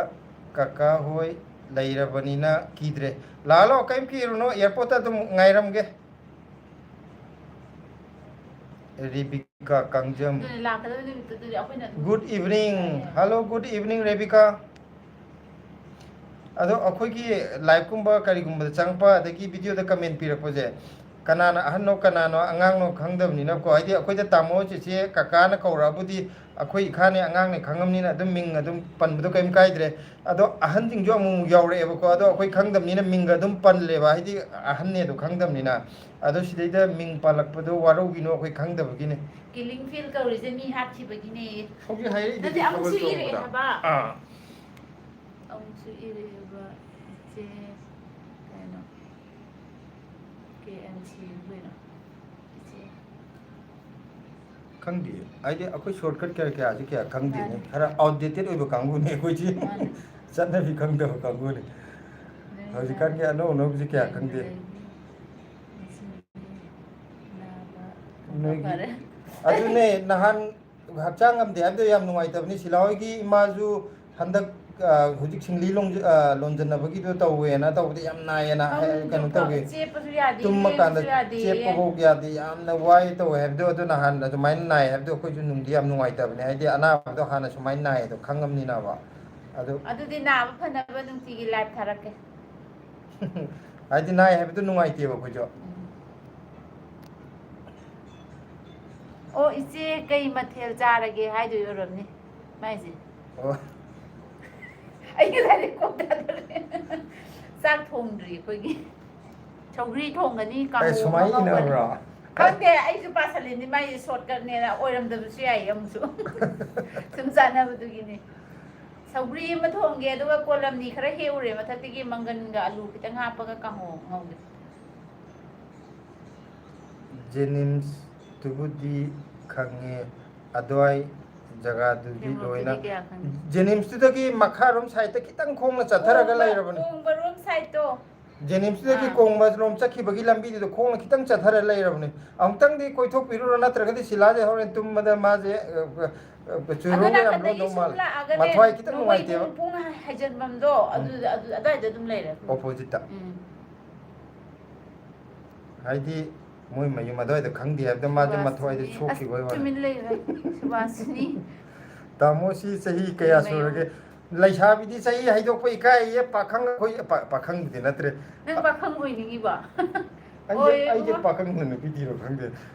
ꯀꯀꯥ ꯍꯣꯏ ꯂꯩꯔꯕꯅꯤꯅ ꯀꯤꯗ꯭ꯔꯦ꯫ ꯂꯥꯛꯑꯣ, ꯂꯥꯛꯑꯣ, ꯀꯔꯤꯝ ꯀꯤꯔꯨꯅꯣ, ꯑꯦꯌꯥꯔꯄꯣꯔꯠꯇ ꯑꯗꯨꯝ ꯉꯥꯏꯔꯝꯒꯦ꯫ ꯔꯦꯕꯤꯀꯥ ꯀꯥꯡꯖꯝ꯫ ꯑꯗꯨꯅꯦ, ꯂꯥꯛꯀꯗꯕ ꯅꯨꯃꯤꯠꯇꯨꯗꯗꯤ ꯑꯩꯈꯣꯏꯅ ꯑꯗꯨꯝ Good evening. ꯌꯥꯏꯌꯦ꯫ Hello, good evening, Rebika. ꯑꯗꯣ ꯑꯩꯈꯣꯏꯒꯤ ꯂꯥꯏꯚꯀꯨꯝꯕ ꯀꯔꯤꯒꯨꯝꯕꯗ ꯆꯪꯉꯛꯄ, ꯑꯗꯒꯤ ꯚꯤꯗꯤꯑꯣꯗ ꯀꯃꯦꯟ ꯄꯤꯔꯛꯄꯁꯦ, ꯀꯅꯥꯅ ꯑꯍꯟꯅꯣ ꯀꯅꯥꯅꯣ ꯑꯉꯥꯡꯅꯣ ꯈꯪꯗꯕꯅꯤꯅꯀꯣ, ꯍꯥꯏꯗꯤ ꯑꯩꯈꯣꯏꯗ ꯇꯥꯃꯣ, ꯆꯦꯆꯦ, ꯀꯀꯥꯅ ꯀꯧꯔꯛꯑꯕꯨꯗꯤ ꯑꯩꯈꯣꯏ ꯏꯈꯥꯅꯦ ꯑꯉꯥꯡꯅꯦ ꯈꯪꯉꯕꯅꯤꯅ ꯑꯗꯨꯝ ꯃꯤꯡ ꯑꯗꯨꯝ ꯄꯟꯕꯗꯣ ꯀꯔꯤꯝ ꯀꯥꯏꯗ꯭ꯔꯦ꯫ ꯑꯗꯣ ꯑꯍꯟꯁꯤꯡꯁꯨ ꯑꯃꯨꯛ ꯑꯃꯨꯛ ꯌꯥꯎꯔꯛꯑꯦꯕꯀꯣ, ꯑꯗꯣ ꯑꯩꯈꯣꯏ ꯈꯪꯗꯕꯅꯤꯅ ꯃꯤꯡꯒ ꯑꯗꯨꯝ ꯄꯜꯂꯦꯕ, ꯍꯥꯏꯗꯤ ꯑꯍꯟꯅꯦꯗꯣ ꯈꯪꯗꯕꯅꯤꯅ꯫ ꯑꯗꯣ ꯁꯤꯗꯩꯗ ꯃꯤꯡ ꯄꯜꯂꯛꯄꯗꯣ ꯋꯥꯔꯧꯕꯤꯅꯣ, ꯑꯩꯈꯣꯏ ꯈꯪꯗꯕꯒꯤꯅꯦ꯫ ꯀꯤꯂꯤꯡ ꯐꯤꯜ ꯀꯧꯔꯤꯁꯦ ꯃꯤ ꯍꯥꯠꯈꯤꯕꯒꯤꯅꯦ꯫ ꯍꯧꯖꯤꯛ ꯍꯥꯏꯔꯛꯏꯗꯨꯗꯤ ꯅꯠꯇꯦ, ꯑꯃꯨꯛꯁꯨ ꯊꯥꯕꯜ ꯏꯔꯛꯑꯦ ꯆꯣꯡꯕꯗ꯫ ꯍꯥꯏꯕ꯫ ꯑꯥ꯫ ꯑꯃꯨꯛꯁꯨ ꯏꯔꯛꯑꯦꯕ ꯏꯆꯦ, ꯀꯩꯅꯣ, ꯑꯦ ꯑꯦꯟ ꯁꯤ ꯀꯩꯅꯣ? ꯏꯆꯦ꯫ ꯈꯪꯗꯦ꯫ ꯍꯥꯏꯗꯤ ꯑꯩꯈꯣꯏ ꯁꯣꯔꯠꯀꯠ ꯀꯌꯥ ꯀꯌꯥꯁꯦ ꯀꯌꯥ ꯈꯪꯗꯦꯅꯦ꯫ ꯃꯥꯅꯤ꯫ ꯈꯔ ꯑꯥꯎꯠꯗꯦꯇꯦꯠ ꯑꯣꯏꯕ ꯀꯥꯡꯕꯨꯅꯦ ꯑꯩꯈꯣꯏꯁꯦ꯫ ꯃꯥꯅꯤ꯫ ꯆꯠꯅꯕꯤ ꯈꯪꯗꯕ ꯀꯥꯡꯕꯨꯅꯦ꯫ ꯅꯣꯏꯅ ꯍꯧꯖꯤꯛꯀꯥꯟꯒꯤ ꯑꯅꯧ ꯑꯅꯧꯕꯁꯦ ꯀꯌꯥ ꯈꯪꯗꯦ꯫ ꯌꯦꯡꯕꯗꯒꯤ ꯅꯤꯡꯁꯤꯡꯕꯤ ꯅꯥꯕ ꯄꯨꯝꯕ ꯅꯣꯏꯒꯤ ꯐꯔꯦ꯫ ꯑꯗꯨꯅꯦ ꯅꯍꯥꯟ ꯍꯛꯆꯥꯡ ꯉꯝꯗꯦ ꯍꯥꯏꯕꯗꯣ ꯌꯥꯝ ꯅꯨꯡꯉꯥꯏꯇꯕꯅꯤ꯫ ꯁꯤꯂꯥ ꯍꯣꯏꯒꯤ ꯏꯃꯥꯁꯨ ꯍꯟꯗꯛ, ꯑ, ꯍꯧꯖꯤꯛ ꯁꯤꯡꯂꯤ ꯂꯣꯡ-, ꯑ, ꯂꯣꯟꯖꯟꯅꯕꯒꯤꯗꯣ ꯇꯧꯋꯦꯅ ꯇꯧꯕꯗ ꯌꯥꯝ ꯅꯥꯏꯌꯦꯅ ꯍꯥꯏ-, ꯐꯃꯨꯡꯗꯣ ꯀꯩꯅꯣ ꯐ-, ꯇꯧꯋꯦ꯫ ꯆꯦꯞꯄꯁꯨ ꯌꯥꯗꯦ, ꯇꯨꯝꯃ ꯀꯥꯟꯗ ꯂꯦꯡꯕꯁꯨ ꯌꯥꯗꯦꯌꯦ꯫ ꯆꯦꯞꯄꯐꯥꯎ ꯌꯥꯗꯦ, ꯌꯥꯝꯅ ꯋꯥꯏ ꯇꯧꯋꯦ ꯍꯥꯏꯕꯗꯣ꯫ ꯑꯗꯨ ꯅꯍꯥꯟ ꯑꯗꯨꯃꯥꯏꯅ ꯅꯥꯏ ꯍꯥꯏꯕꯗꯣ ꯑꯩꯈꯣꯏꯁꯨ ꯅꯨꯡꯗꯤ ꯌꯥꯝ ꯅꯨꯡꯉꯥꯏꯇꯕꯅꯦ, ꯍꯥꯏꯗꯤ ꯑꯅꯥꯕꯗꯣ ꯍꯥꯟꯅ ꯁꯨꯃꯥꯏꯅ ꯅꯥꯏꯌꯦꯗꯣ ꯈꯪꯉꯝꯅꯤꯅꯕ꯫ ꯑꯗꯨ ꯑꯗꯨꯗꯤ ꯅꯥꯕ ꯐꯅꯕ ꯅꯨꯡꯇꯤꯒꯤ ꯂꯥꯏꯚ ꯊꯥꯔꯛꯀꯦ꯫ ꯍꯥꯏꯗꯤ ꯅꯥꯏ ꯍꯥꯏꯕꯗꯨ ꯅꯨꯡꯉꯥꯏꯇꯦꯕ ꯑꯩꯈꯣꯏꯁꯨ꯫ ꯎꯝ꯫ ꯑꯣ, ꯏꯆꯦ, ꯀꯩ ꯃꯊꯦꯜ ꯆꯥꯔꯒꯦ ꯍꯥꯏꯗꯣꯏ ꯑꯣꯏꯔꯝꯅꯤ ꯃꯥꯏꯁꯦ꯫ ꯑꯣ꯫ ꯑꯩꯒꯤ ꯂꯥꯏꯔꯤꯛ ꯀꯣꯛ ꯊꯥꯗꯣꯔꯛꯑꯦ꯫ ꯆꯥꯛ ꯊꯣꯡꯗ꯭ꯔꯤ ꯑꯩꯈꯣꯏꯒꯤ꯫ ꯁꯧꯒ꯭ꯔꯤ ꯊꯣꯡꯒꯅꯤ, ꯑꯦ, ꯀꯥꯡꯍꯧ ꯑꯃ ꯁꯨꯃꯥꯏꯅ ꯉꯧꯒꯅꯤ꯫ ꯏꯅꯕ꯭ꯔꯣ? ꯈꯪꯗꯦ, ꯑꯩꯁꯨ ꯄꯥꯁꯜꯂꯤꯅꯤ, ꯃꯥꯏꯁꯦ ꯁꯣꯔꯠꯀꯠꯅꯦꯅ ꯑꯣꯏꯔꯝꯗꯕꯁꯨ ꯌꯥꯏꯌꯦ ꯑꯃꯨꯛꯁꯨ꯫ ꯁꯨꯝ ꯆꯥꯟꯅꯕꯗꯨꯒꯤꯅꯤ꯫ ꯁꯧꯒ꯭ꯔꯤ ꯑꯃ ꯊꯣꯡꯒꯦ, ꯑꯗꯨꯒ ꯀꯣꯂꯝꯅꯤ ꯈꯔ ꯍꯦꯛꯎꯔꯦ, ꯃꯊꯛꯇꯒꯤ ꯃꯪꯒꯟꯒ ꯑꯂꯨ ꯈꯤꯇꯪ ꯍꯥꯞꯄꯒ ꯀꯥꯡꯍꯧ ꯉꯧꯒꯦ꯫ ꯖꯦꯅꯤꯝꯁꯇꯨꯕꯨꯗꯤ ꯈꯪꯉꯦ, ꯑꯗꯨꯋꯥꯏ ꯖꯒꯥꯗꯨꯗꯤ ꯊꯦꯝꯂꯣꯛꯇꯨꯗꯤ ꯂꯣꯏꯅ꯫ ꯀꯌꯥ ꯈꯪꯗꯦ꯫ ꯖꯦꯅꯤꯝꯁꯇꯨꯗꯒꯤ ꯃꯈꯥꯔꯣꯝ ꯁꯥꯏꯠꯇ ꯈꯤꯇꯪ ꯈꯣꯡꯅ ꯆꯠꯊꯔꯒ ꯀꯣꯡꯕ-, ꯂꯩꯔꯕꯅꯤ꯫ ꯀꯣꯡꯕꯔꯣꯝ ꯁꯥꯏꯠꯇꯣ꯫ ꯖꯦꯅꯤꯝꯁꯇꯨꯗꯒꯤ ꯑꯥ꯫ ꯀꯣꯡꯕꯔꯣꯝ ꯆꯠꯈꯤꯕꯒꯤ ꯂꯝꯕꯤꯗꯨꯗ ꯈꯣꯡꯅ ꯈꯤꯇꯪ ꯆꯠꯊꯔ ꯂꯩꯔꯕꯅꯤ꯫ ꯑꯃꯨꯛꯇꯪꯗꯤ ꯀꯣꯏꯊꯣꯛꯄꯤꯔꯨꯔꯣ, ꯅꯠꯇ꯭ꯇ꯭ꯔꯒꯗꯤ ꯁꯤꯂꯥꯁꯦ ꯍꯣꯔꯦꯟ ꯇꯨꯝꯕꯗ ꯃꯥꯁꯦ, ꯑ, ꯑ, ꯑꯗꯨ ꯆꯨꯔꯨꯡꯒ ꯌꯥꯝ ꯅꯥꯀꯟꯗꯒꯤ ꯂꯣꯟꯗꯧ ꯁꯨꯝ ꯃꯥꯜꯂꯦ꯫ ꯂꯥꯛꯑꯒꯅꯦ, ꯃꯊ꯭ꯋꯥꯏ ꯈꯤꯇꯪ ꯅꯣꯡꯃꯩ ꯅꯨꯡꯉꯥꯏꯇꯦꯕ꯫ ꯄꯨꯡ, ꯄꯨꯡ ꯍꯥꯏꯖꯟꯐꯝꯗꯣ, ꯎꯝ꯫ ꯑꯗꯨꯗ, ꯑꯗꯨ, ꯑꯗꯨꯋꯥꯏꯗ ꯑꯗꯨꯝ ꯂꯩꯔꯦ꯫ ꯑꯣꯄꯣꯖꯤꯠꯇ꯫ ꯎꯝ꯫ ꯍꯥꯏꯗꯤ ꯃꯣꯏ ꯃꯌꯨꯝ ꯑꯗꯨꯋꯥꯏꯗ ꯈꯪꯗꯦ ꯍꯥꯏꯕꯗ ꯃꯥꯁꯦ ꯃꯊ꯭ꯋꯥꯏꯗ ꯁꯨꯕꯥꯁꯅꯤ꯫ ꯑꯁ, ꯁꯣꯛꯈꯤꯕ ꯑꯣꯏꯔꯦ꯫ ꯇꯨꯃꯤꯟ ꯂꯩꯌꯨꯍꯦ꯫ ꯁꯨꯕꯥꯁꯅꯤ꯫ ꯇꯥꯃꯣ, ꯁꯤ ꯆꯍꯤ ꯀꯌꯥ ꯃꯌꯨꯝ꯫ ꯁꯨꯔꯒꯦ? ꯂꯩꯁꯥꯕꯤꯗꯤ ꯆꯍꯤ ꯍꯥꯏꯗꯣꯛꯄ ꯏꯀꯥꯏꯌꯦ, ꯄꯥꯈꯪ ꯑꯩꯈꯣꯏ, ꯄꯥ-, ꯄꯥꯈꯪꯕꯨꯗꯤ ꯅꯠꯇ꯭ꯔꯦ꯫ ꯅꯪ ꯄꯥꯈꯪ ꯑꯣꯏꯅꯤꯡꯉꯤꯕ? ꯑꯩꯁꯦ, ꯑꯣꯏ, ꯑꯩꯁꯦ ꯏꯕꯨꯡꯉꯣ꯫ ꯄꯥꯈꯪ ꯅꯨꯄꯤ ꯊꯤꯔꯣ ꯈꯪꯗꯦ꯫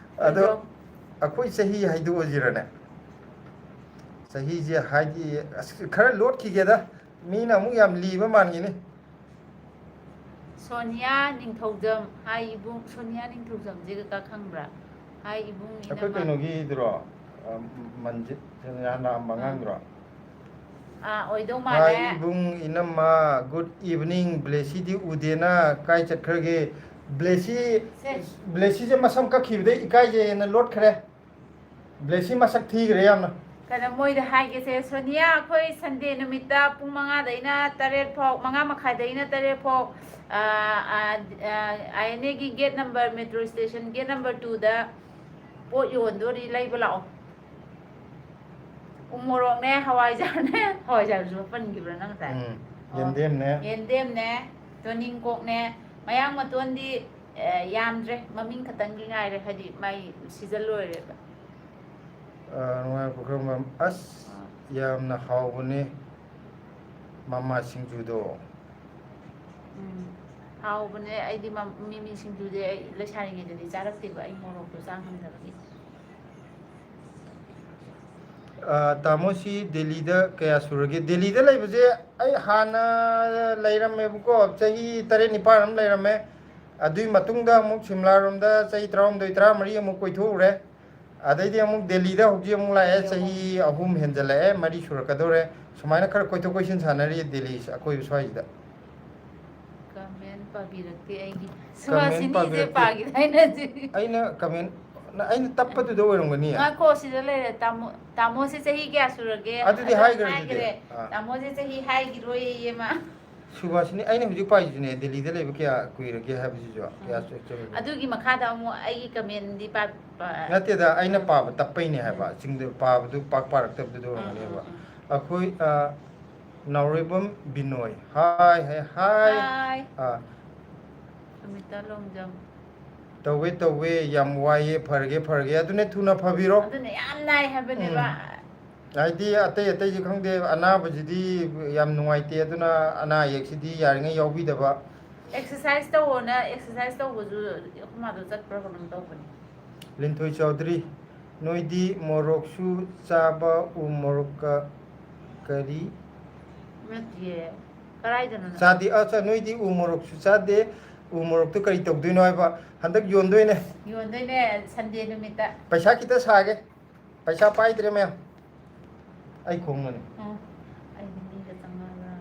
ꯑꯗꯣ ꯑꯗꯣ꯫ ꯑꯩꯈꯣꯏ ꯆꯍꯤ ꯍꯥꯏꯗꯣꯛꯑꯁꯤꯔꯅꯦ? ꯆꯍꯤꯁꯦ ꯍꯥꯏꯗꯤ, ꯑꯁ, ꯈꯔ ꯂꯣꯠꯈꯤꯒꯦꯗ꯫ ꯃꯤꯅ ꯑꯃꯨꯛ ꯌꯥꯝ ꯂꯤꯕ ꯃꯥꯟꯈꯤꯅꯤ꯫ ꯁꯣꯅꯤꯌꯥ ꯅꯤꯡꯊꯧꯖꯝ꯫ ꯍꯥꯏ ꯏꯕꯨꯡ, ꯁꯣꯅꯤꯌꯥ ꯅꯤꯡꯊꯧꯖꯝꯁꯦ ꯀꯀꯥ ꯈꯪꯕ꯭ꯔꯥ? ꯍꯥꯏ ꯏꯕꯨꯡ, ꯑꯩꯈꯣꯏ ꯏꯅꯝꯃ꯫ ꯀꯩꯅꯣꯒꯤꯗꯨꯔꯣ? ꯑ, ꯃꯟꯖꯤꯠ ꯍꯥꯟꯅ ꯂꯥꯛꯑꯝꯕ ꯑꯥ꯫ ꯑꯉꯥꯡꯗꯨꯔꯣ? ꯑꯥ, ꯑꯣꯏꯗꯧ ꯃꯥꯜꯂꯦ꯫ ꯍꯥꯏ ꯏꯕꯨꯡ, ꯏꯅꯝꯃ, good evening꯫ ꯕ꯭ꯂꯦꯁꯤꯗꯤ ꯎꯗꯦꯅ, ꯀꯥꯏ ꯆꯠꯈ꯭ꯔꯒꯦ? ꯕ꯭ꯂꯦꯁꯤ ꯁꯦ꯫ ꯕ꯭ꯂꯦꯁꯤꯁꯦ ꯃꯁꯝ ꯀꯛꯈꯤꯕꯗꯩ ꯏꯀꯥꯏꯖꯩꯅ ꯂꯣꯠꯈ꯭ꯔꯦ꯫ ꯕ꯭ꯂꯦꯁꯤ ꯃꯁꯛ ꯊꯤꯈ꯭ꯔꯦ ꯌꯥꯝꯅ꯫ ꯀꯩꯅꯣ ꯃꯣꯏꯗ ꯍꯥꯏꯒꯦꯁꯦ, ꯁꯣꯅꯤꯌꯥ, ꯑꯩꯈꯣꯏ ꯁꯟꯗꯦ ꯅꯨꯃꯤꯠꯇ ꯄꯨꯡ ꯃꯉꯥꯗꯩꯅ ꯇꯔꯦꯠ ꯐꯥꯎ, ꯃꯉꯥ ꯃꯈꯥꯏꯗꯩꯅ ꯇꯔꯦꯠ ꯐꯥꯎ, ꯑꯥꯏ ꯑꯦꯟ ꯑꯦꯒꯤ gate number, metro station gate number ꯇꯨꯗ ꯄꯣꯠ ꯌꯣꯟꯗꯣꯔꯤ, ꯂꯩꯕ ꯂꯥꯛꯑꯣ꯫ ꯎ ꯃꯣꯔꯣꯛꯅꯦ, ꯍꯋꯥꯏꯖꯥꯔꯅꯦ, ꯍꯋꯥꯏꯖꯥꯔꯁꯨ ꯄꯟꯈꯤꯕ꯭ꯔꯥ ꯅꯪ ꯉꯁꯥꯏ? ꯎꯝ, ꯑꯣ, ꯌꯦꯟꯗꯦꯝꯅꯦ꯫ ꯌꯦꯟꯗꯦꯝꯅꯦ, ꯇꯣꯅꯤꯡꯀꯣꯛꯅꯦ, ꯃꯌꯥꯡ ꯃꯇꯣꯟꯗꯤ, ꯑꯦ, ꯌꯥꯝꯗ꯭ꯔꯦ, ꯃꯃꯤꯡ ꯈꯛꯇꯪꯒꯤ ꯉꯥꯏꯔꯦ, ꯍꯥꯏꯗꯤ ꯃꯥꯏ ꯁꯤꯖꯟ ꯂꯣꯏꯔꯦꯕ꯫ ꯑ, ꯅꯨꯡꯉꯥꯏ ꯄꯨꯈ꯭ꯔꯝꯕꯝ, ꯑꯁ, ꯑꯥ꯫ ꯌꯥꯝꯅ ꯍꯥꯎꯕꯅꯦ ꯃꯃꯥ ꯁꯤꯡꯖꯨꯗꯣ꯫ ꯎꯝ, ꯍꯥꯎꯕꯅꯦ꯫ ꯑꯩꯗꯤ ꯃ-, ꯃꯤꯃꯤ ꯁꯤꯡꯖꯨꯗꯤ ꯑꯩ ꯂꯩꯁꯥꯔꯤꯉꯩꯗꯗꯤ ꯆꯥꯔꯛꯇꯦꯕ, ꯑꯩ ꯃꯣꯔꯣꯛꯇꯣ ꯆꯥ ꯉꯝꯗꯕꯒꯤ꯫ ꯑ, ꯇꯥꯃꯣꯁꯤ ꯗꯦꯜꯂꯤꯗ ꯀꯌꯥ ꯁꯨꯔꯒꯦ? ꯗꯦꯜꯂꯤꯗ ꯂꯩꯕꯁꯦ ꯑꯩ ꯍꯥꯟꯅ ꯂꯩꯔꯝꯃꯦꯕꯀꯣ, ꯆꯍꯤ ꯇꯔꯦꯠ ꯅꯤꯄꯥꯜ ꯑꯃ ꯂꯩꯔꯝꯃꯦ꯫ ꯑꯗꯨꯒꯤ ꯃꯇꯨꯡꯗ ꯑꯃꯨꯛ ꯁꯤꯝꯂꯥꯔꯣꯝꯗ ꯆꯍꯤ ꯇꯔꯥꯍꯨꯝꯗꯣꯏ, ꯇꯔꯥꯃꯔꯤ ꯑꯃꯨꯛ ꯀꯣꯏꯊꯣꯛꯎꯔꯦ꯫ ꯑꯗꯩꯗꯤ ꯑꯃꯨꯛ ꯗꯦꯜꯂꯤꯗ ꯍꯧꯖꯤꯛ ꯑꯃꯨꯛ ꯂꯥꯛꯑꯦ, ꯆꯍꯤ ꯑꯍꯨꯝ ꯍꯦꯟꯖꯜꯂꯛꯑꯦ, ꯃꯔꯤ ꯁꯨꯔꯛꯀꯗꯧꯔꯦ꯫ ꯁꯨꯃꯥꯏꯅ ꯈꯔ ꯀꯣꯏꯊꯣꯛ ꯀꯣꯏꯁꯤꯟ ꯁꯥꯟꯅꯔꯤ ꯗꯦꯜꯂꯤ ꯑꯀꯣꯏꯕ ꯁ꯭ꯋꯥꯏꯁꯤꯗ꯫ ꯀꯃꯦꯟ ꯄꯥꯕꯤꯔꯛꯇꯦ ꯑꯩꯒꯤ꯫ ꯀꯃꯦꯟ ꯁꯨꯍꯥꯁꯤꯅꯤꯁꯦ ꯄꯥꯕꯤꯔꯛꯇꯦ꯫ ꯄꯥꯈꯤꯗꯥꯏꯅꯦ ꯍꯧꯖꯤꯛ? ꯑꯩꯅ ꯀꯃꯦꯟ, ꯅ-, ꯑꯩꯅ ꯇꯞꯄꯗꯨꯗ ꯑꯣꯏꯔꯝꯒꯅꯤ꯫ ꯉꯥꯏꯈꯣ, ꯁꯤꯗ ꯂꯩꯔꯦ꯫ ꯇꯥꯃꯣ, ꯇꯥꯃꯣꯁꯦ ꯆꯍꯤ ꯀꯌꯥ ꯁꯨꯔꯒꯦ? ꯑꯗꯨꯗꯤ ꯑꯗꯨ ꯍꯥꯏꯈ꯭ꯔꯦ ꯑꯗꯨꯗꯤ꯫ ꯍꯥꯏꯈ꯭ꯔꯦ꯫ ꯑꯥ꯫ ꯇꯥꯃꯣꯁꯦ ꯆꯍꯤ ꯍꯥꯏꯈꯤꯔꯣꯏꯌꯦ ꯃꯥ꯫ ꯁꯨꯕꯥꯁꯤꯅꯤ, ꯑꯩꯅ ꯍꯧꯖꯤꯛ ꯄꯥꯏꯁꯤꯅꯦ, ꯗꯦꯜꯂꯤꯗ ꯂꯩꯕ ꯀꯌꯥ ꯀꯨꯏꯔꯒꯦ ꯍꯥꯏꯕꯁꯤꯁꯨ ꯀꯌꯥ ꯎꯝ꯫ ꯆꯨꯝꯃꯤꯕ? ꯑꯗꯨꯒꯤ ꯃꯈꯥꯗ ꯑꯃꯨꯛ ꯑꯩꯒꯤ ꯀꯃꯦꯟꯗꯤ ꯄꯥ-, ꯄꯥ-, ꯅꯠꯇꯦꯗ, ꯑꯩꯅ ꯎꯝ꯫ ꯄꯥꯕ ꯇꯞꯄꯩꯅꯦ ꯍꯥꯏꯕ꯫ ꯎꯝ꯫ ꯆꯤꯡꯗ ꯄꯥꯕꯗꯨ ꯄꯥꯛ ꯄꯥꯔꯛꯇꯕꯗꯨꯗ ꯎꯝ, ꯑꯣꯏꯔꯝꯒꯅꯦꯕ꯫ ꯎꯝ, ꯎꯝ꯫ ꯑꯩꯈꯣꯏ, ꯑ, ꯅꯥꯎꯔꯦꯝꯕꯝ ꯕꯤꯅꯣꯏ꯫ ꯍꯥꯏ, ꯍꯥꯏ, ꯍꯥꯏ꯫ ꯍꯥꯏ꯫ ꯑ꯫ ꯁꯨꯃꯤꯇꯥ ꯂꯣꯡꯖꯝ꯫ ꯇꯧꯋꯦ, ꯇꯧꯋꯦ꯫ ꯌꯥꯝ ꯋꯥꯏꯌꯦ꯫ ꯐꯔꯒꯦ, ꯐꯔꯒꯦ꯫ ꯑꯗꯨꯅꯦ ꯊꯨꯅ ꯐꯕꯤꯔꯣ꯫ ꯑꯗꯨꯅꯦ ꯌꯥꯝ ꯅꯥꯏ ꯍꯥꯏꯕꯅꯦꯕ꯫ ꯎꯝ꯫ ꯍꯥꯏꯗꯤ ꯑꯇꯩ ꯑꯇꯩꯁꯦ ꯈꯪꯗꯦ, ꯑꯅꯥꯕꯁꯤꯗꯤ ꯌꯥꯝ ꯅꯨꯡꯉꯥꯏꯇꯦ, ꯑꯗꯨꯅ ꯑꯅꯥ ꯑꯌꯦꯛꯁꯤꯗꯤ ꯌꯥꯔꯤꯉꯩ ꯌꯥꯎꯕꯤꯗꯕ꯫ Exercise ꯇꯧꯑꯣꯅ exercise ꯇꯧꯕꯁꯨ ꯑꯩꯈꯣꯏ ꯃꯥꯗꯣ ꯆꯠꯄ꯭ꯔꯥ ꯀꯩꯅꯣꯝ ꯇꯧꯕꯅꯦ꯫ ꯂꯤꯟꯊꯣꯏ ꯆꯧꯗ꯭ꯔꯤ, ꯅꯣꯏꯗꯤ ꯃꯣꯔꯣꯛꯁꯨ ꯆꯥꯕ, ꯎ ꯃꯣꯔꯣꯛꯀ ꯀꯔꯤ? ꯅꯠꯇꯤꯌꯦ, ꯀꯗꯥꯏꯗꯅꯣ ꯅꯪ? ꯆꯥꯗꯦ, ꯑ, ꯆꯥ-, ꯅꯣꯏꯗꯤ ꯎ ꯃꯣꯔꯣꯛꯁꯨ ꯆꯥꯗꯦ, ꯎ ꯃꯣꯔꯣꯛꯇꯨ ꯀꯔꯤ ꯇꯧꯗꯣꯏꯅꯣ ꯍꯥꯏꯕ? ꯍꯟꯗꯛ ꯌꯣꯟꯗꯣꯏꯅꯦ꯫ ꯌꯣꯟꯗꯣꯏꯅꯦ, ꯁꯟꯗꯦ ꯅꯨꯃꯤꯠꯇ꯫ ꯄꯩꯁꯥ ꯈꯤꯇ ꯁꯥꯒꯦ꯫ ꯄꯩꯁꯥ ꯄꯥꯏꯗ꯭ꯔꯦ ꯃꯌꯥꯝ꯫ ꯑꯩ ꯈꯣꯡꯅꯅꯤ꯫ ꯑ, ꯑꯩꯗꯤ ꯃꯤꯒ ꯆꯪꯉꯒ꯫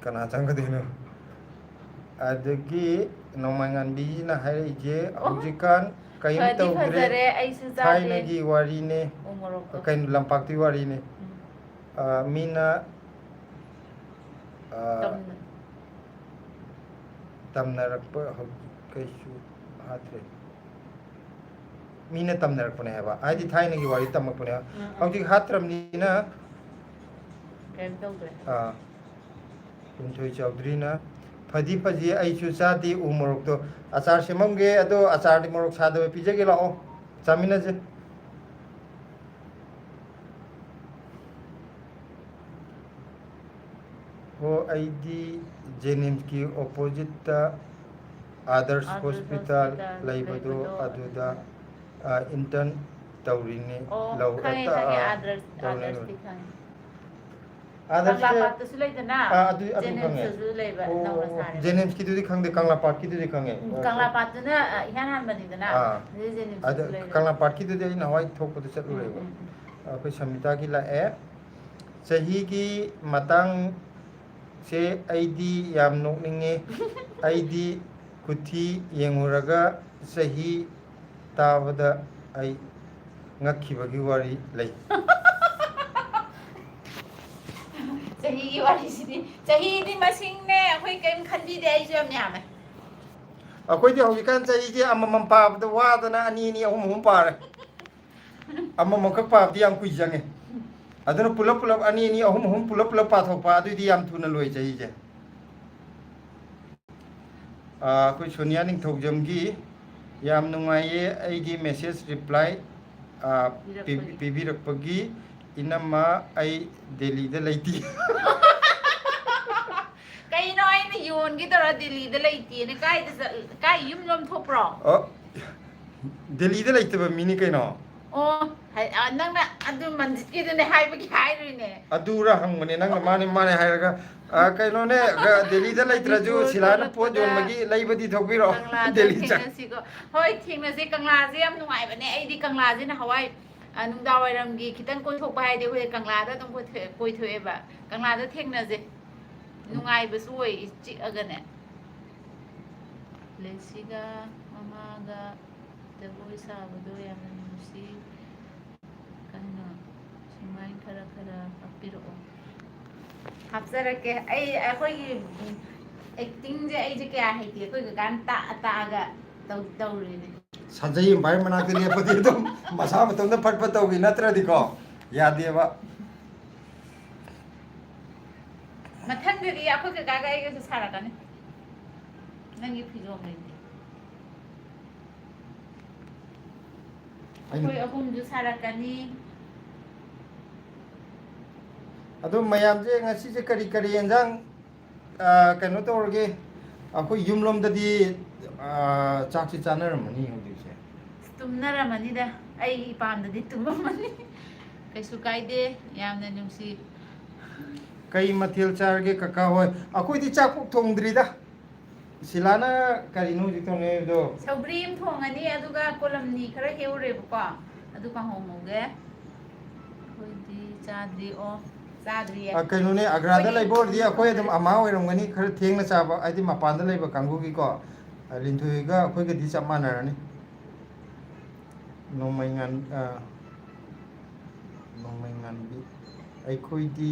ꯀꯅꯥ ꯆꯪꯒꯗꯣꯏꯅꯣ? ꯑꯗꯒꯤ ꯅꯣꯡꯃꯥꯏꯉꯥꯟꯕꯤꯁꯤꯅ ꯍꯥꯏꯔꯛꯏꯁꯦ, ꯑꯣ, "ꯍꯧꯖꯤꯛꯀꯥꯟ ꯀꯔꯤꯝ ꯐꯗꯤ ꯇꯧꯗ꯭ꯔꯦ, ꯐꯖꯔꯦ, ꯑꯩꯁꯨ ꯆꯥꯗꯦ ꯊꯥꯏꯅꯒꯤ ꯋꯥꯔꯤꯅꯦ"꯫ ꯎ ꯃꯣꯔꯣꯛꯇꯣ꯫ ꯀꯩꯅꯣ, ꯂꯝꯄꯥꯛꯇꯨꯒꯤ ꯋꯥꯔꯤꯅꯦ꯫ ꯎꯝ꯫ ꯑ, ꯃꯤꯅ, ꯑ, ꯇꯝꯅ- ꯇꯝꯅꯔꯛꯄ ꯍꯧꯖꯤꯛ ꯀꯩꯁꯨ ꯍꯥꯠꯇ꯭ꯔꯦ꯫ ꯃꯤꯅ ꯇꯝꯅꯔꯛꯄꯅꯦ ꯍꯥꯏꯕ, ꯍꯥꯏꯗꯤ ꯎꯝ꯫ ꯊꯥꯏꯅꯒꯤ ꯋꯥꯔꯤ ꯇꯝꯃꯛꯄꯅꯦ꯫ ꯎꯝ, ꯎꯝ꯫ ꯍꯧꯖꯤꯛ ꯍꯥꯠꯇ꯭ꯔꯕꯅꯤꯅ꯫ ꯀꯩꯝ ꯇꯧꯗ꯭ꯔꯦ꯫ ꯑꯥ꯫ ꯀꯨꯝꯊꯣꯏ ꯆꯧꯗ꯭ꯔꯤꯅ, "ꯐꯗꯤ ꯐꯖꯤ, ꯑꯩꯁꯨ ꯆꯥꯗꯦ ꯎ ꯃꯣꯔꯣꯛꯇꯣ꯫ ꯑꯆꯥꯔ ꯁꯦꯝꯃꯝꯒꯦ, ꯑꯗꯣ ꯑꯆꯥꯔꯗꯤ ꯃꯣꯔꯣꯛ ꯁꯥꯗꯕ ꯄꯤꯖꯒꯦ, ꯂꯥꯛꯑꯣ, ꯆꯥꯃꯤꯟꯅꯁꯦ"꯫ ꯍꯣ, ꯑꯩꯗꯤ ꯖꯦꯅꯤꯝꯁꯀꯤ ꯑꯣꯄꯣꯖꯤꯠꯇ ꯑꯥꯗꯔꯁ ꯑꯥꯗꯔꯁ ꯍꯣꯁꯄꯤꯇꯥꯜ ꯍꯣꯁꯄꯤꯇꯥꯜ ꯂꯩꯕꯗꯣ ꯂꯩꯕꯗꯣ ꯑꯗꯨꯗ, ꯑꯗꯨꯗ꯫ ꯑ, ꯏꯟꯇꯔꯟ ꯇꯧꯔꯤꯅꯤ꯫ ꯑꯣ, ꯂꯧ-, ꯈꯪꯉꯦ, ꯑ, ꯈꯪꯉꯦ, ꯑ, ꯑꯥꯗꯔꯁ, ꯇꯧꯔꯤꯅꯤ꯫ ꯑꯥꯗꯔꯁꯁꯦ ꯈꯪꯉꯦ꯫ ꯑꯥꯗꯔꯁꯁꯦ ꯀꯪꯂꯥꯄꯥꯠꯇꯁꯨ ꯂꯩꯗꯅ, ꯑꯥ, ꯑꯗꯨ, ꯑꯗꯨ ꯈꯪꯉꯦ꯫ ꯖꯦꯅꯤꯝꯁꯇꯁꯨ ꯂꯩꯕ, ꯑꯣ, ꯅꯧꯅ ꯑꯣ, ꯁꯥꯔꯦꯕ꯫ ꯖꯦꯅꯤꯝꯁꯀꯤꯗꯨꯗꯤ ꯈꯪꯗꯦ, ꯀꯪꯂꯥꯄꯥꯠꯀꯤꯗꯨꯗꯤ ꯈꯪꯉꯦ꯫ ꯎꯝ, ꯑꯣꯀꯦ꯫ ꯀꯪꯂꯥꯄꯥꯠꯇꯨꯅ, ꯑ, ꯏꯍꯥꯟ ꯍꯥꯟꯕꯅꯤꯗꯅ, ꯑꯥ꯫ ꯑꯗꯨ ꯖꯦꯅꯤꯝꯁꯇꯁꯨ ꯑꯗ ꯂꯩꯔꯦ꯫ ꯀꯪꯂꯥꯄꯥꯠꯀꯤꯗꯨꯗꯤ ꯑꯩ ꯅꯍꯥꯟꯋꯥꯏ ꯊꯣꯛꯄꯗ ꯎꯝ, ꯆꯠꯂꯨꯔꯦꯕ꯫ ꯎꯝ, ꯎꯝ꯫ ꯑꯩꯈꯣꯏ ꯁꯃꯤꯇꯥꯒꯤ ꯂꯥꯛꯑꯦ꯫ ꯆꯍꯤꯒꯤ ꯃꯇꯥꯡꯁꯦ ꯑꯩꯗꯤ ꯌꯥꯝ ꯅꯣꯛꯅꯤꯡꯉꯦ꯫ ꯑꯩꯗꯤ ꯀꯨꯊꯤ ꯌꯦꯡꯉꯨꯔꯒ ꯆꯍꯤ ꯇꯥꯕꯗ ꯑꯩ ꯉꯛꯈꯤꯕꯒꯤ ꯋꯥꯔꯤ ꯂꯩ꯫ ꯆꯍꯤꯒꯤ ꯋꯥꯔꯤꯁꯤꯗꯤ, ꯆꯍꯤꯗꯤ ꯃꯁꯤꯡꯅꯦ, ꯑꯩꯈꯣꯏ ꯀꯔꯤꯝ ꯈꯟꯕꯤꯗꯦ, ꯑꯩꯁꯨ ꯌꯥꯝ ꯌꯥꯝꯃꯦ꯫ ꯑꯩꯈꯣꯏꯗꯤ ꯍꯧꯖꯤꯛꯀꯥꯟ ꯆꯍꯤꯁꯦ ꯑꯃꯃꯝ ꯄꯥꯕꯗ ꯋꯥꯗꯅ ꯑꯅꯤ ꯑꯅꯤ, ꯑꯍꯨꯝ ꯑꯍꯨꯝ ꯄꯥꯔꯦ꯫ ꯑꯃꯃꯝꯈꯛ ꯄꯥꯕꯗꯤ ꯌꯥꯝ ꯀꯨꯏ ꯆꯪꯉꯦ꯫ ꯑꯗꯨꯅ ꯄꯨꯂꯞ ꯄꯨꯂꯞ ꯑꯅꯤ ꯑꯅꯤ, ꯑꯍꯨꯝ ꯑꯍꯨꯝ ꯄꯨꯂꯞ ꯄꯨꯂꯞ ꯄꯥꯊꯣꯛꯄ, ꯑꯗꯨꯏꯗꯤ ꯌꯥꯝ ꯊꯨꯅ ꯂꯣꯏ ꯆꯍꯤꯁꯦ꯫ ꯑꯥ, ꯑꯩꯈꯣꯏ ꯁꯣꯅꯤꯌꯥ ꯅꯤꯡꯊꯧꯖꯝꯒꯤ, "ꯌꯥꯝ ꯅꯨꯡꯉꯥꯏꯌꯦ, ꯑꯩꯒꯤ ꯃꯦꯁꯦꯖ ꯔꯤꯄ꯭ꯂꯥꯏ, ꯑꯥ, ꯄꯤ-, ꯄꯤꯕꯤꯔꯛꯄꯒꯤ꯫ ꯄꯤꯕꯤꯔꯛꯄꯒꯤ꯫ ꯏꯅꯝꯃ, ꯑꯩ ꯗꯦꯜꯂꯤꯗ ꯂꯩꯇꯦ"꯫ ꯀꯩꯅꯣ, ꯑꯩꯅ ꯌꯣꯟꯒꯦ ꯇꯧꯔ ꯗꯦꯜꯂꯤꯗ ꯂꯩꯇꯦꯅ? ꯀꯥꯏꯗ ꯆꯠ-, ꯀꯥꯏ, ꯌꯨꯝ ꯂꯣꯝ ꯊꯣꯛꯄ꯭ꯔꯣ? ꯑꯣ, ꯗꯦꯜꯂꯤꯗ ꯂꯩꯇꯕ ꯃꯤꯅꯤ ꯀꯩꯅꯣ꯫ ꯑꯣ, ꯍꯥꯏ-, ꯑ, ꯅꯪꯅ ꯑꯗꯨ ꯃꯟꯖꯤꯠꯀꯤꯗꯨꯅꯦ ꯍꯥꯏꯕꯒꯤ ꯍꯥꯏꯔꯨꯏꯅꯦ꯫ ꯑꯗꯨꯔ ꯍꯪꯕꯅꯦ, ꯅꯪꯅ ꯃꯥꯅꯦ, ꯃꯥꯅꯦ ꯍꯥꯏꯔꯒ, ꯑ, ꯀꯩꯅꯣꯅꯦ, ꯑ, ꯗꯦꯜꯂꯤꯗ ꯂꯩꯇ꯭ꯔꯁꯨ ꯃꯅꯤꯄꯨꯔ ꯁꯤꯂꯥꯅ ꯄꯣꯠ ꯊꯣꯛꯂꯛꯄꯗ ꯌꯣꯟꯕꯒꯤ ꯂꯩꯕꯗꯤ ꯊꯣꯛꯄꯤꯔꯣ꯫ ꯀꯪꯂꯥꯗ ꯗꯦꯜꯂꯤ ꯆꯠ- ꯊꯦꯡꯅꯁꯤꯀꯣ꯫ ꯍꯣꯏ, ꯊꯦꯡꯅꯁꯤ꯫ ꯀꯪꯂꯥꯁꯦ ꯌꯥꯝ ꯅꯨꯡꯉꯥꯏꯕꯅꯦ꯫ ꯑꯩꯗꯤ ꯀꯪꯂꯥꯁꯦ ꯅꯍꯥꯟꯋꯥꯏ, ꯑ, ꯅꯨꯡꯗꯥꯡ ꯋꯥꯏꯔꯝꯒꯤ ꯈꯤꯇꯪ ꯀꯣꯏꯊꯣꯛꯄ ꯍꯥꯏꯗꯤ ꯑꯩꯈꯣꯏ ꯀꯪꯂꯥꯗ ꯑꯗꯨꯝ ꯀꯣꯏꯊꯣꯛꯑꯦ, ꯀꯣꯏꯊꯣꯛꯑꯦꯕ꯫ ꯀꯪꯂꯥꯗ ꯊꯦꯡꯅꯁꯦ꯫ ꯅꯨꯡꯉꯥꯏꯕꯁꯨ ꯑꯣꯏ, ꯆꯤꯛꯑꯒꯅꯦ꯫ ꯂꯦꯁꯤꯒ ꯃꯃꯥꯒ ꯖꯒꯣꯏ ꯁꯥꯕꯗꯣ ꯌꯥꯝꯅ ꯅꯨꯡꯁꯤ꯫ ꯀꯩꯅꯣ, ꯁꯨꯃꯥꯏꯅ ꯈꯔ ꯈꯔ ꯍꯥꯞꯄꯤꯔꯛꯑꯣ꯫ ꯍꯥꯞꯆꯔꯛꯀꯦ꯫ ꯑꯩ, ꯑꯩꯈꯣꯏꯒꯤ, ꯎꯝ, actingꯁꯦ ꯑꯩꯁꯦ ꯀꯌꯥ ꯍꯩꯇꯦ꯫ ꯑꯩꯈꯣꯏ ꯀꯀꯥꯅ ꯇꯥꯛꯑ ꯇꯥꯛꯑꯒ ꯇꯧ-, ꯇꯧꯔꯤꯅꯦ꯫ ꯁꯥꯖꯩ ꯑꯦꯝꯄꯥꯌꯔ ꯃꯅꯥꯛꯇ ꯂꯦꯞꯄꯗꯤ ꯑꯗꯨꯝ ꯃꯁꯥ ꯃꯇꯣꯝꯗ ꯐꯠ ꯐꯠ ꯇꯧꯈꯤ, ꯅꯠꯇ꯭ꯔꯗꯤꯀꯣ ꯌꯥꯗꯦꯕ꯫ ꯃꯊꯪꯗꯗꯤ ꯑꯩꯈꯣꯏ ꯀꯀꯥꯒ ꯑꯩꯒꯁꯨ ꯁꯥꯔꯛꯀꯅꯤ꯫ ꯅꯪꯒꯤ ꯐꯤꯖꯣꯝ ꯂꯩꯇꯦ꯫ ꯑꯩꯅ ꯑꯩꯈꯣꯏ ꯑꯍꯨꯝꯁꯨ ꯁꯥꯔꯛꯀꯅꯤ꯫ ꯑꯗꯣ ꯃꯌꯥꯝꯁꯦ ꯉꯁꯤꯁꯦ ꯀꯔꯤ ꯀꯔꯤ ꯌꯦꯟꯖꯥꯡ, ꯑ, ꯀꯩꯅꯣ ꯇꯧꯔꯒꯦ? ꯑꯩꯈꯣꯏ ꯌꯨꯝꯂꯣꯝꯗꯗꯤ, ꯑ, ꯆꯥꯛꯁꯤ ꯆꯥꯅꯔꯝꯃꯅꯤ ꯍꯧꯖꯤꯛꯁꯦ꯫ ꯇꯨꯝꯅꯔꯝꯃꯅꯤꯗ꯫ ꯑꯩ ꯏꯄꯥꯝꯗꯗꯤ ꯇꯨꯝꯃꯝꯃꯅꯤ꯫ ꯀꯩꯁꯨ ꯀꯥꯏꯗꯦ, ꯌꯥꯝꯅ ꯅꯨꯡꯁꯤ꯫ ꯀꯩ ꯃꯊꯦꯜ ꯆꯥꯔꯒꯦ ꯀꯀꯥ ꯍꯣꯏ? ꯑꯩꯈꯣꯏꯗꯤ ꯆꯥꯛ ꯄꯣꯛ ꯊꯣꯡꯗ꯭ꯔꯤꯗ꯫ ꯁꯤꯂꯥꯅ ꯀꯔꯤꯅꯣ ꯍꯧꯖꯤꯛ ꯇꯧꯅꯩꯗꯣ? ꯁꯧꯒ꯭ꯔꯤ ꯑꯃ ꯊꯣꯡꯉꯅꯤ, ꯑꯗꯨꯒ ꯀꯣꯂꯝꯅꯤ ꯈꯔ ꯍꯦꯛꯎꯔꯦꯕꯀꯣ, ꯑꯗꯨ ꯀꯥꯡꯍꯧ ꯉꯧꯒꯦ꯫ ꯑꯩꯈꯣꯏꯗꯤ ꯆꯥꯗ꯭ꯔꯤ꯫ ꯑꯣ, ꯆꯥꯗ꯭ꯔꯤꯌꯦ꯫ ꯑ, ꯀꯩꯅꯣꯅꯦ, ꯑꯒ꯭ꯔꯥꯗ ꯑꯩꯈꯣꯏꯗꯤ ꯂꯩꯕ ꯑꯣꯏꯔꯗꯤ ꯑꯩꯈꯣꯏ ꯑꯗꯨꯝ ꯊꯣꯡꯉꯦ꯫ ꯑꯃꯥ ꯑꯣꯏꯔꯝꯒꯅꯤ, ꯈꯔ ꯊꯦꯡꯅ ꯆꯥꯕ, ꯍꯥꯏꯗꯤ ꯃꯄꯥꯟꯗ ꯂꯩꯕ ꯀꯥꯡꯕꯨꯒꯤꯀꯣ꯫ ꯑ, ꯂꯤꯟꯊꯣꯏꯒ ꯑꯩꯈꯣꯏꯒꯗꯤ ꯆꯞ ꯃꯥꯟꯅꯔꯅꯤ꯫ ꯅꯣꯡꯃꯩ ꯉꯥꯟ-, ꯑ, ꯅꯣꯡꯃꯩ ꯉꯥꯟꯕꯤ꯫ ꯑꯩꯈꯣꯏꯗꯤ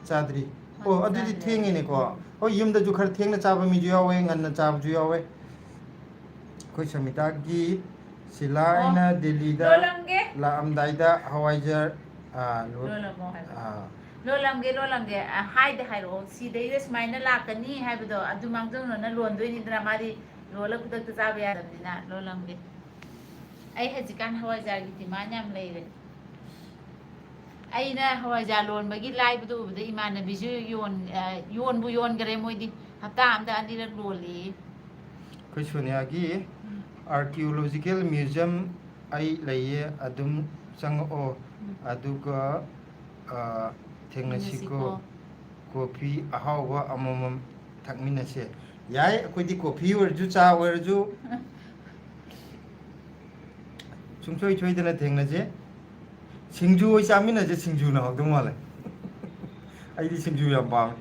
ꯆꯥꯗ꯭ꯔꯤ꯫ ꯑꯣ, ꯑꯗꯨꯗꯤ ꯆꯥꯗ꯭ꯔꯤ꯫ ꯊꯦꯡꯉꯤꯅꯦꯀꯣ꯫ ꯍꯣꯏ, ꯌꯨꯝꯗꯁꯨ ꯈꯔ ꯊꯦꯡꯅ ꯆꯥꯕ ꯃꯤꯁꯨ ꯌꯥꯎꯋꯦ, ꯉꯟꯅ ꯆꯥꯕꯁꯨ ꯌꯥꯎꯋꯦ꯫ ꯑꯩꯈꯣꯏ ꯁꯃꯤꯇꯥꯒꯤ ꯁꯤꯂꯥ ꯑꯣ, ꯑꯩꯅ ꯗꯦꯜꯂꯤꯗ ꯂꯣꯜꯂꯝꯒꯦ꯫ ꯂꯥꯛꯑꯝꯗꯥꯏꯗ ꯍꯋꯥꯏꯖꯔ, ꯑꯥ, ꯂꯣ-, ꯂꯣꯜꯂꯝꯃꯣ ꯍꯥꯏꯕ꯫ ꯑꯥ꯫ ꯂꯣꯜꯂꯝꯒꯦ, ꯂꯣꯜꯂꯝꯒꯦ꯫ ꯑ, ꯍꯥꯏꯗ ꯍꯥꯏꯔꯛꯑꯣ꯫ ꯁꯤꯗꯩꯗ ꯁꯨꯃꯥꯏꯅ ꯂꯥꯛꯀꯅꯤ ꯍꯥꯏꯕꯗꯣ, ꯑꯗꯨ ꯃꯥꯡꯖꯧꯅꯅ ꯂꯣꯟꯗꯣꯏꯅꯤꯗꯅ, ꯃꯥꯗꯤ ꯂꯣꯜꯂ ꯈꯨꯗꯛꯇ ꯆꯥꯕ ꯌꯥꯗꯕꯅꯤꯅ꯫ ꯂꯣꯜꯂꯝꯒꯦ꯫ ꯑꯩ ꯍꯧꯖꯤꯛꯀꯥꯟ ꯍꯋꯥꯏꯖꯥꯔꯒꯤ demand ꯌꯥꯝ ꯂꯩꯔꯦ꯫ ꯑꯩꯅ ꯍꯋꯥꯏꯖꯥꯔ ꯂꯣꯟꯕꯒꯤ ꯂꯥꯏꯕꯗꯨ ꯎꯕꯗ ꯏꯃꯥꯟꯅꯕꯤꯁꯨ ꯌꯣꯟ-, ꯑ, ꯌꯣꯟꯕꯨ ꯌꯣꯟꯈꯔꯦ ꯃꯣꯏꯗꯤ꯫ ꯍꯞꯇꯥ ꯑꯃꯗ ꯑꯅꯤꯔꯛ ꯂꯣꯜꯂꯦꯌꯦ꯫ ꯑꯩꯈꯣꯏ ꯁꯣꯅꯤꯌꯥꯒꯤ ꯎꯝ꯫ Archaeological Museum ꯑꯩ ꯂꯩꯌꯦ, ꯑꯗꯨꯝ ꯆꯪꯉꯛꯑꯣ, ꯎꯝ꯫ ꯑꯗꯨꯒ, ꯑ, ꯊꯦꯡꯅꯁꯤꯀꯣ꯫ ꯊꯦꯡꯅꯁꯤꯀꯣ꯫ ꯀꯣꯐꯤ ꯑꯍꯥꯎꯕ ꯑꯃꯃꯝ ꯊꯛꯃꯤꯟꯅꯁꯦ꯫ ꯌꯥꯏ, ꯑꯩꯈꯣꯏꯗꯤ ꯀꯣꯐꯤ ꯑꯣꯏꯔꯁꯨ ꯆꯥ ꯑꯣꯏꯔꯁꯨ꯫ ꯁꯨꯡꯁꯣꯏ ꯁꯣꯏꯗꯅ ꯊꯦꯡꯅꯁꯦ꯫ ꯁꯤꯡꯖꯨ ꯑꯣꯏ ꯆꯥꯃꯤꯟꯅꯁꯦ, ꯁꯤꯡꯖꯨꯅ ꯍꯥꯎꯗꯧ ꯃꯥꯜꯂꯦ꯫ ꯑꯩꯗꯤ ꯁꯤꯡꯖꯨ ꯌꯥꯝ ꯄꯥꯝꯃꯦ꯫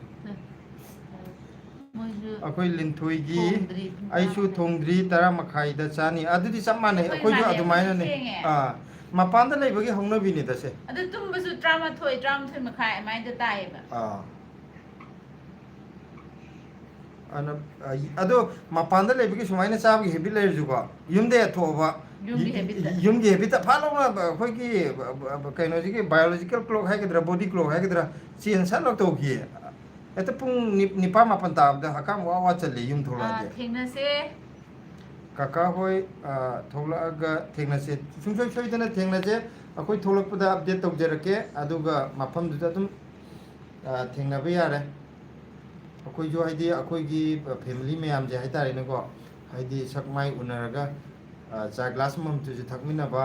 ꯃꯣꯏꯁꯨ ꯑꯩꯈꯣꯏ ꯂꯤꯟꯊꯣꯏꯒꯤ, ꯊꯣꯡꯗ꯭ꯔꯤ, ꯄꯨꯡ ꯑꯩꯁꯨ ꯇꯔꯥꯃꯥꯊꯣꯏ꯫ ꯊꯣꯡꯗ꯭ꯔꯤ, ꯇꯔꯥ ꯃꯈꯥꯏꯗ ꯆꯥꯅꯤ꯫ ꯑꯗꯨꯗꯤ ꯆꯞ ꯃꯥꯟꯅꯩ, ꯑꯩꯈꯣꯏ ꯑꯩꯈꯣꯏꯁꯨ ꯏꯃꯥꯟꯅꯕꯤ ꯑꯗꯨꯃꯥꯏꯅꯅꯦ꯫ ꯊꯦꯡꯉꯦ꯫ ꯑꯥ, ꯃꯄꯥꯟꯗ ꯂꯩꯕꯒꯤ ꯍꯧꯅꯕꯤꯅꯤꯗ ꯁꯦ꯫ ꯑꯗꯨ ꯇꯨꯝꯕꯁꯨ ꯇꯔꯥꯃꯥꯊꯣꯏ, ꯇꯔꯥꯃꯥꯊꯣꯏ ꯃꯈꯥꯏ ꯑꯗꯨꯃꯥꯏꯅ ꯇꯥꯏꯌꯦꯕ꯫ ꯑꯥ꯫ ꯑꯗꯨꯅ, ꯑ, ꯑꯗꯣ ꯃꯄꯥꯟꯗ ꯂꯩꯕꯒꯤ ꯁꯨꯃꯥꯏꯅ ꯆꯥꯕꯒꯤ habit ꯂꯩꯔꯁꯨꯀꯣ, ꯌꯨꯝꯗ ꯍꯦꯛ ꯊꯣꯛꯑꯕ, ꯌꯨꯝꯒꯤ ꯌꯨ-, habit ꯇ꯫ ꯌꯨꯝꯒꯤ habit ꯇ ꯐꯥ ꯂꯥꯎꯅ ꯑꯩꯈꯣꯏꯒꯤ, ꯑ, ꯑ, ꯀꯩꯅꯣꯁꯤꯒꯤ biological clock ꯍꯥꯏꯒꯗ꯭ꯔꯥ, body clock ꯍꯥꯏꯒꯗ꯭ꯔꯥ, change ꯁꯠ ꯂꯧ ꯇꯧꯈꯤꯌꯦ꯫ ꯍꯦꯛꯇ ꯄꯨꯡ ꯅꯤ-, ꯅꯤꯄꯥꯟ ꯃꯥꯄꯟ ꯇꯥꯕꯗ ꯍꯛꯀꯥꯝ ꯋꯥ ꯋꯥ ꯆꯜꯂꯦ ꯌꯨꯝ ꯑꯥ, ꯊꯣꯛꯂꯛꯑꯗꯤ꯫ ꯊꯦꯡꯅꯁꯦ꯫ ꯀꯀꯥ ꯍꯣꯏ, ꯑꯥ, ꯊꯣꯛꯂꯛꯑꯒ ꯊꯦꯡꯅꯁꯦ꯫ ꯁꯨꯡꯁꯣꯏ ꯁꯣꯏꯗꯅ ꯊꯦꯡꯅꯁꯦ꯫ ꯑꯩꯈꯣꯏ ꯊꯣꯛꯂꯛꯄꯗ update ꯇꯧꯖꯔꯛꯀꯦ꯫ ꯑꯗꯨꯒ ꯃꯐꯝꯗꯨꯗ ꯑꯗꯨꯝ, ꯑꯥ, ꯊꯦꯡꯅꯕ ꯌꯥꯔꯦ꯫ ꯑꯩꯈꯣꯏꯁꯨ ꯍꯥꯏꯗꯤ ꯑꯩꯈꯣꯏꯒꯤ family ꯃꯌꯥꯝꯁꯦ ꯍꯥꯏꯇꯥꯔꯦꯅꯦꯀꯣ, ꯍꯥꯏꯗꯤ ꯁꯛ ꯃꯥꯏ ꯎꯅꯔꯒ, ꯑꯥ, ꯆꯥ glass ꯑꯃꯃꯝꯇꯁꯨ ꯊꯛꯃꯤꯟꯅꯕ,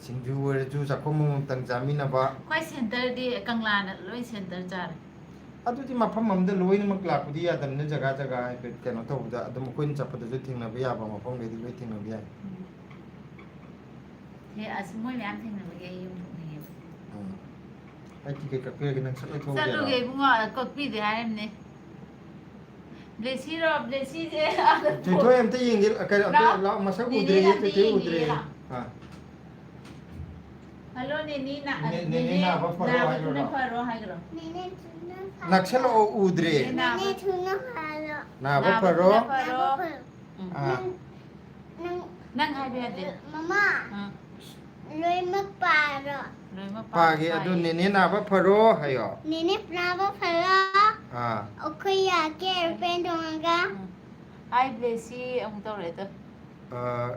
ꯁꯤꯡꯖꯨ ꯑꯣꯏꯔꯁꯨ ꯆꯥꯛꯈꯣꯝ ꯑꯃꯃꯝꯇꯪ ꯆꯥꯃꯤꯟꯅꯕ꯫ ꯑꯩꯈꯣꯏ centre ꯗꯤ ꯀꯪꯂꯥꯅ ꯂꯣꯏ centre ꯆꯥꯔꯦ꯫ ꯑꯗꯨꯗꯤ ꯃꯐꯝ ꯑꯃꯗ ꯂꯣꯏꯅꯃꯛ ꯂꯥꯛꯄꯗꯤ ꯌꯥꯗꯕꯅꯤꯅ, ꯖꯒꯥ ꯖꯒꯥ ꯍꯥꯏꯐꯦꯠ ꯀꯩꯅꯣ ꯇꯧꯕꯗ ꯑꯗꯨꯝ ꯑꯩꯈꯣꯏꯅ ꯆꯠꯄꯗꯁꯨ ꯊꯦꯡꯅꯕ ꯌꯥꯕ ꯃꯐꯝꯈꯩꯗꯤ ꯂꯣꯏ ꯊꯦꯡꯅꯕ ꯌꯥꯏ꯫ ꯎꯝ꯫ ꯍꯦ, ꯑꯁ, ꯃꯣꯏ ꯃꯌꯥꯝ ꯊꯦꯡꯅꯕꯒꯤ ꯑꯩ ꯌꯨꯝ ꯊꯣꯛꯅꯤꯡꯉꯦꯕ꯫ ꯎꯝ꯫ ꯑꯩ ticket ꯀꯛꯄꯤꯔꯒꯦ, ꯅꯪ ꯁꯠ ꯂꯩꯊꯣꯛꯎꯒꯦꯔꯣ? ꯆꯠꯂꯨꯒꯦ ꯏꯕꯨꯡꯉꯣ, ꯀꯛꯄꯤꯗꯦ ꯍꯥꯏꯔꯤꯕꯅꯦ꯫ ꯕ꯭ꯂꯦꯁꯤꯔꯣ? ꯕ꯭ꯂꯦꯁꯤꯁꯦ꯫ ꯊꯣꯏꯊꯣꯏ ꯑꯝꯇ ꯌꯦꯡꯒꯦ, ꯀꯩꯅꯣ, ꯑꯝꯇ ꯂꯥꯛꯑꯣ꯫ ꯂꯥꯛꯑꯣ, ꯃꯁꯛ ꯅꯦꯅꯦ ꯎꯗ꯭ꯔꯦꯌꯦ, ꯑꯝꯇ ꯊꯣꯏꯊꯣꯏ ꯌꯦꯡꯒꯦ ꯎꯗ꯭ꯔꯦꯌꯦ꯫ ꯂꯥꯛꯑꯣ꯫ ꯑꯥ꯫ Hello, ꯅꯦꯅꯦ ꯅꯥ-, ꯅꯦ-, ꯅꯦꯅꯦ ꯅꯦꯅꯦ ꯅꯥꯕ ꯐꯔꯣ ꯅꯥꯕ ꯍꯥꯏꯔꯣ, ꯊꯨꯅ ꯂꯥꯛꯑꯣ꯫ ꯐꯔꯣ ꯍꯥꯏꯈ꯭ꯔꯣ꯫ ꯅꯦꯅꯦ ꯊꯨꯅ ꯐꯔꯣ꯫ ꯅꯛꯁꯜꯂꯛꯑꯣ, ꯎꯗ꯭ꯔꯦ꯫ ꯅꯦꯅꯦ ꯅꯥꯕ ꯅꯦꯅꯦ ꯊꯨꯅ ꯐꯔꯣ꯫ ꯅꯥꯕ ꯅꯥꯕ ꯐꯔꯣ꯫ ꯊꯨꯅ ꯐꯔꯣ꯫ ꯅꯥꯕ ꯐꯔꯣ꯫ ꯎꯝ꯫ ꯑꯥ꯫ ꯅꯪ, ꯅꯪ, ꯅꯪ ꯍꯥꯏꯕ ꯌꯥꯗꯦ꯫ ꯃꯃꯥ, ꯑꯥ꯫ ꯂꯣꯏꯅꯃꯛ ꯄꯥꯔꯣ꯫ ꯂꯣꯏꯅꯃꯛ ꯄꯥ-, ꯄꯥꯒꯦ꯫ ꯑꯗꯨ ꯄꯥꯏꯌꯦ꯫ ꯅꯦꯅꯦ ꯅꯥꯕ ꯐꯔꯣ ꯍꯥꯏꯌꯣ꯫ ꯅꯦꯅꯦ ꯅꯥꯕ ꯐꯔꯣ꯫ ꯑꯥ꯫ ꯑꯩꯈꯣꯏ ꯌꯥꯒꯦ aeroplane ꯇꯣꯡꯉꯒ꯫ ꯎꯝ꯫ Hi, ꯕ꯭ꯂꯦꯁꯤ ꯑꯃꯨꯛ ꯇꯧꯔꯛꯑꯦ ꯇꯨ꯫ ꯑꯥ,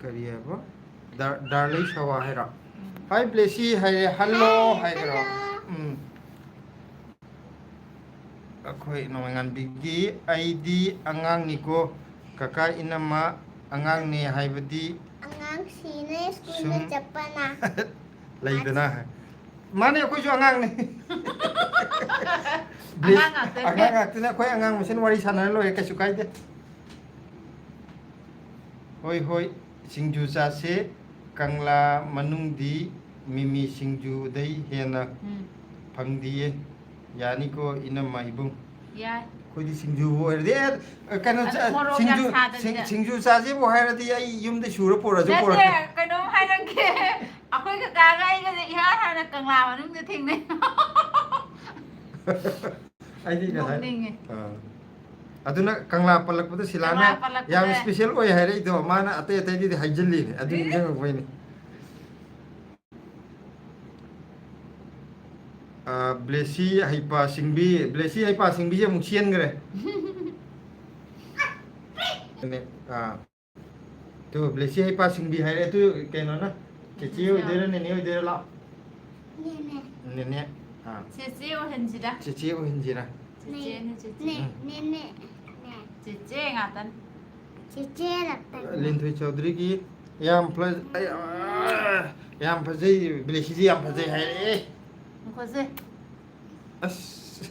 ꯀꯔꯤ ꯍꯥꯏꯕ? ꯗꯥꯔ-, ꯗꯥꯔꯂꯤ ꯁꯋꯥ ꯍꯥꯏꯔꯣ? ꯎꯝ꯫ Hi, ꯕ꯭ꯂꯦꯁꯤ ꯍꯥꯏꯔꯦ, hello ꯍꯥꯏ, ꯍꯥꯏꯈ꯭ꯔꯣ꯫ Hello꯫ ꯎꯝ꯫ ꯑꯩꯈꯣꯏ ꯅꯣꯡꯃꯥꯏꯉꯥꯟꯕꯤꯒꯤ, "ꯑꯩꯗꯤ ꯑꯉꯥꯡꯅꯤꯀꯣ, ꯀꯀꯥ ꯏꯅꯝꯃ ꯑꯉꯥꯡꯅꯦ ꯍꯥꯏꯕꯗꯤ ꯑꯉꯥꯡꯁꯤꯅ ꯁ꯭ꯀꯨꯜꯗ ꯁꯨꯝ ꯆꯠꯄꯅ ꯂꯩꯗꯅ?" ꯃꯥꯅꯦ, ꯑꯩꯈꯣꯏꯁꯨ ꯑꯉꯥꯡꯅꯦ꯫ ꯑꯉꯥꯡ ꯉꯥꯛꯇꯅꯦ꯫ ꯑꯉꯥꯡ ꯉꯥꯛꯇꯅꯦ, ꯑꯩꯈꯣꯏ ꯑꯉꯥꯡ ꯃꯁꯦꯟ ꯋꯥꯔꯤ ꯁꯥꯟꯅꯔ ꯂꯣꯏꯔꯦ, ꯀꯩꯁꯨ ꯀꯥꯏꯗꯦ꯫ ꯍꯣꯏ, ꯍꯣꯏ, ꯁꯤꯡꯖꯨ ꯆꯥꯁꯦ꯫ ꯀꯪꯂꯥ ꯃꯅꯨꯡꯗꯤ ꯃꯤꯃꯤ ꯁꯤꯡꯖꯨꯗꯩ ꯍꯦꯟꯅ ꯎꯝ꯫ ꯐꯪꯗꯤꯌꯦ꯫ ꯌꯥꯅꯤꯀꯣ, ꯏꯅꯝꯃ ꯏꯕꯨꯡ? ꯌꯥꯏ꯫ ꯑꯩꯈꯣꯏꯗꯤ ꯁꯤꯡꯖꯨꯕꯨ ꯑꯣꯏꯔꯗꯤ, ꯑꯦ, ꯀꯩꯅꯣ, ꯑꯗꯨ ꯆ-, ꯃꯣꯔꯣꯛ ꯌꯥꯝ ꯁꯤꯡꯖꯨ, ꯁꯥꯗꯕꯤꯗ꯫ ꯁꯤꯡ-, ꯁꯤꯡꯖꯨ ꯆꯥꯁꯤꯕꯨ ꯍꯥꯏꯔꯗꯤ ꯑꯩ ꯌꯨꯝꯗ ꯁꯨꯔ ꯄꯨꯔꯁꯨ ꯅꯠꯇꯦ, ꯄꯨꯔꯛꯀꯦ꯫ ꯀꯩꯅꯣꯝ ꯍꯥꯏꯔꯛꯀꯦ꯫ ꯑꯩꯈꯣꯏ ꯀꯀꯥꯒ ꯑꯩꯒꯁꯦ ꯏꯍꯥꯟ ꯍꯥꯟꯅ ꯀꯪꯂꯥ ꯃꯅꯨꯡꯗ ꯊꯦꯡꯅꯩ꯫ ꯑꯩꯗꯤ ꯉꯁꯥꯏ, ꯅꯣꯛꯅꯤꯡꯉꯦ꯫ ꯑꯥ꯫ ꯑꯗꯨꯅ ꯀꯪꯂꯥ ꯄꯜꯂꯛꯄꯗ ꯁꯤꯂꯥꯅ ꯀꯪꯂꯥ ꯄꯜꯂꯛꯄꯗ꯫ ꯌꯥꯝ special ꯑꯣꯏ ꯍꯥꯏꯔꯛꯏꯗꯣ, ꯃꯥꯅ ꯑꯇꯩ ꯑꯇꯩꯗꯨꯗꯤ ꯍꯥꯏꯖꯤꯜꯂꯤꯅꯦ, ꯑꯗꯨ ꯑꯦ? ꯅꯤꯡꯁꯤꯡꯉꯛꯄꯩꯅꯦ꯫ ꯑꯥ, ꯕ꯭ꯂꯦꯁꯤ ꯍꯩꯄꯥ ꯁꯤꯡꯕꯤ, ꯕ꯭ꯂꯦꯁꯤ ꯍꯩꯄꯥ ꯁꯤꯡꯕꯤꯁꯦ ꯑꯃꯨꯛ ꯆꯦꯟꯈ꯭ꯔꯦ꯫ ꯑꯥ꯫ ꯇꯨ, ꯕ꯭ꯂꯦꯁꯤ ꯍꯩꯄꯥ ꯁꯤꯡꯕꯤ ꯍꯥꯏꯔꯦ꯫ ꯇꯨ, ꯀꯩꯅꯣꯅ, ꯆꯦꯆꯦ ꯑꯣꯏꯗꯣꯏꯔꯥ, ꯅꯦꯅꯦ ꯑꯣꯏꯗꯣꯏꯔꯥ? ꯂꯥꯛꯑꯣ꯫ ꯅꯦꯅꯦ꯫ ꯅꯦꯅꯦ꯫ ꯑꯥ꯫ ꯆꯦꯆꯦ ꯑꯣꯏꯍꯟꯁꯤꯗ꯫ ꯆꯦꯆꯦ ꯑꯣꯏꯍꯟꯁꯤꯔꯥ? ꯆꯦꯆꯦꯅꯦ, ꯆꯦꯆꯦ꯫ ꯅꯦ, ꯎꯝ꯫ ꯅꯦꯅꯦ꯫ ꯅꯦ꯫ ꯆꯦꯆꯦ ꯉꯥꯛꯇꯅꯤ꯫ ꯆꯦꯆꯦ ꯉꯥꯛꯇꯅꯤ꯫ ꯂꯤꯟꯊꯣꯏ ꯆꯧꯗ꯭ꯔꯤꯒꯤ ꯌꯥꯝ ꯐ-, ꯑꯩ, ꯑꯥ, ꯌꯥꯝ ꯐꯖꯩ, ꯕ꯭ꯂꯦꯁꯤꯁꯦ ꯌꯥꯝ ꯐꯖꯩ ꯍꯥꯏꯔꯛꯑꯦ꯫ ꯉꯥꯏꯈꯣꯁꯦ꯫ ꯑꯁ꯫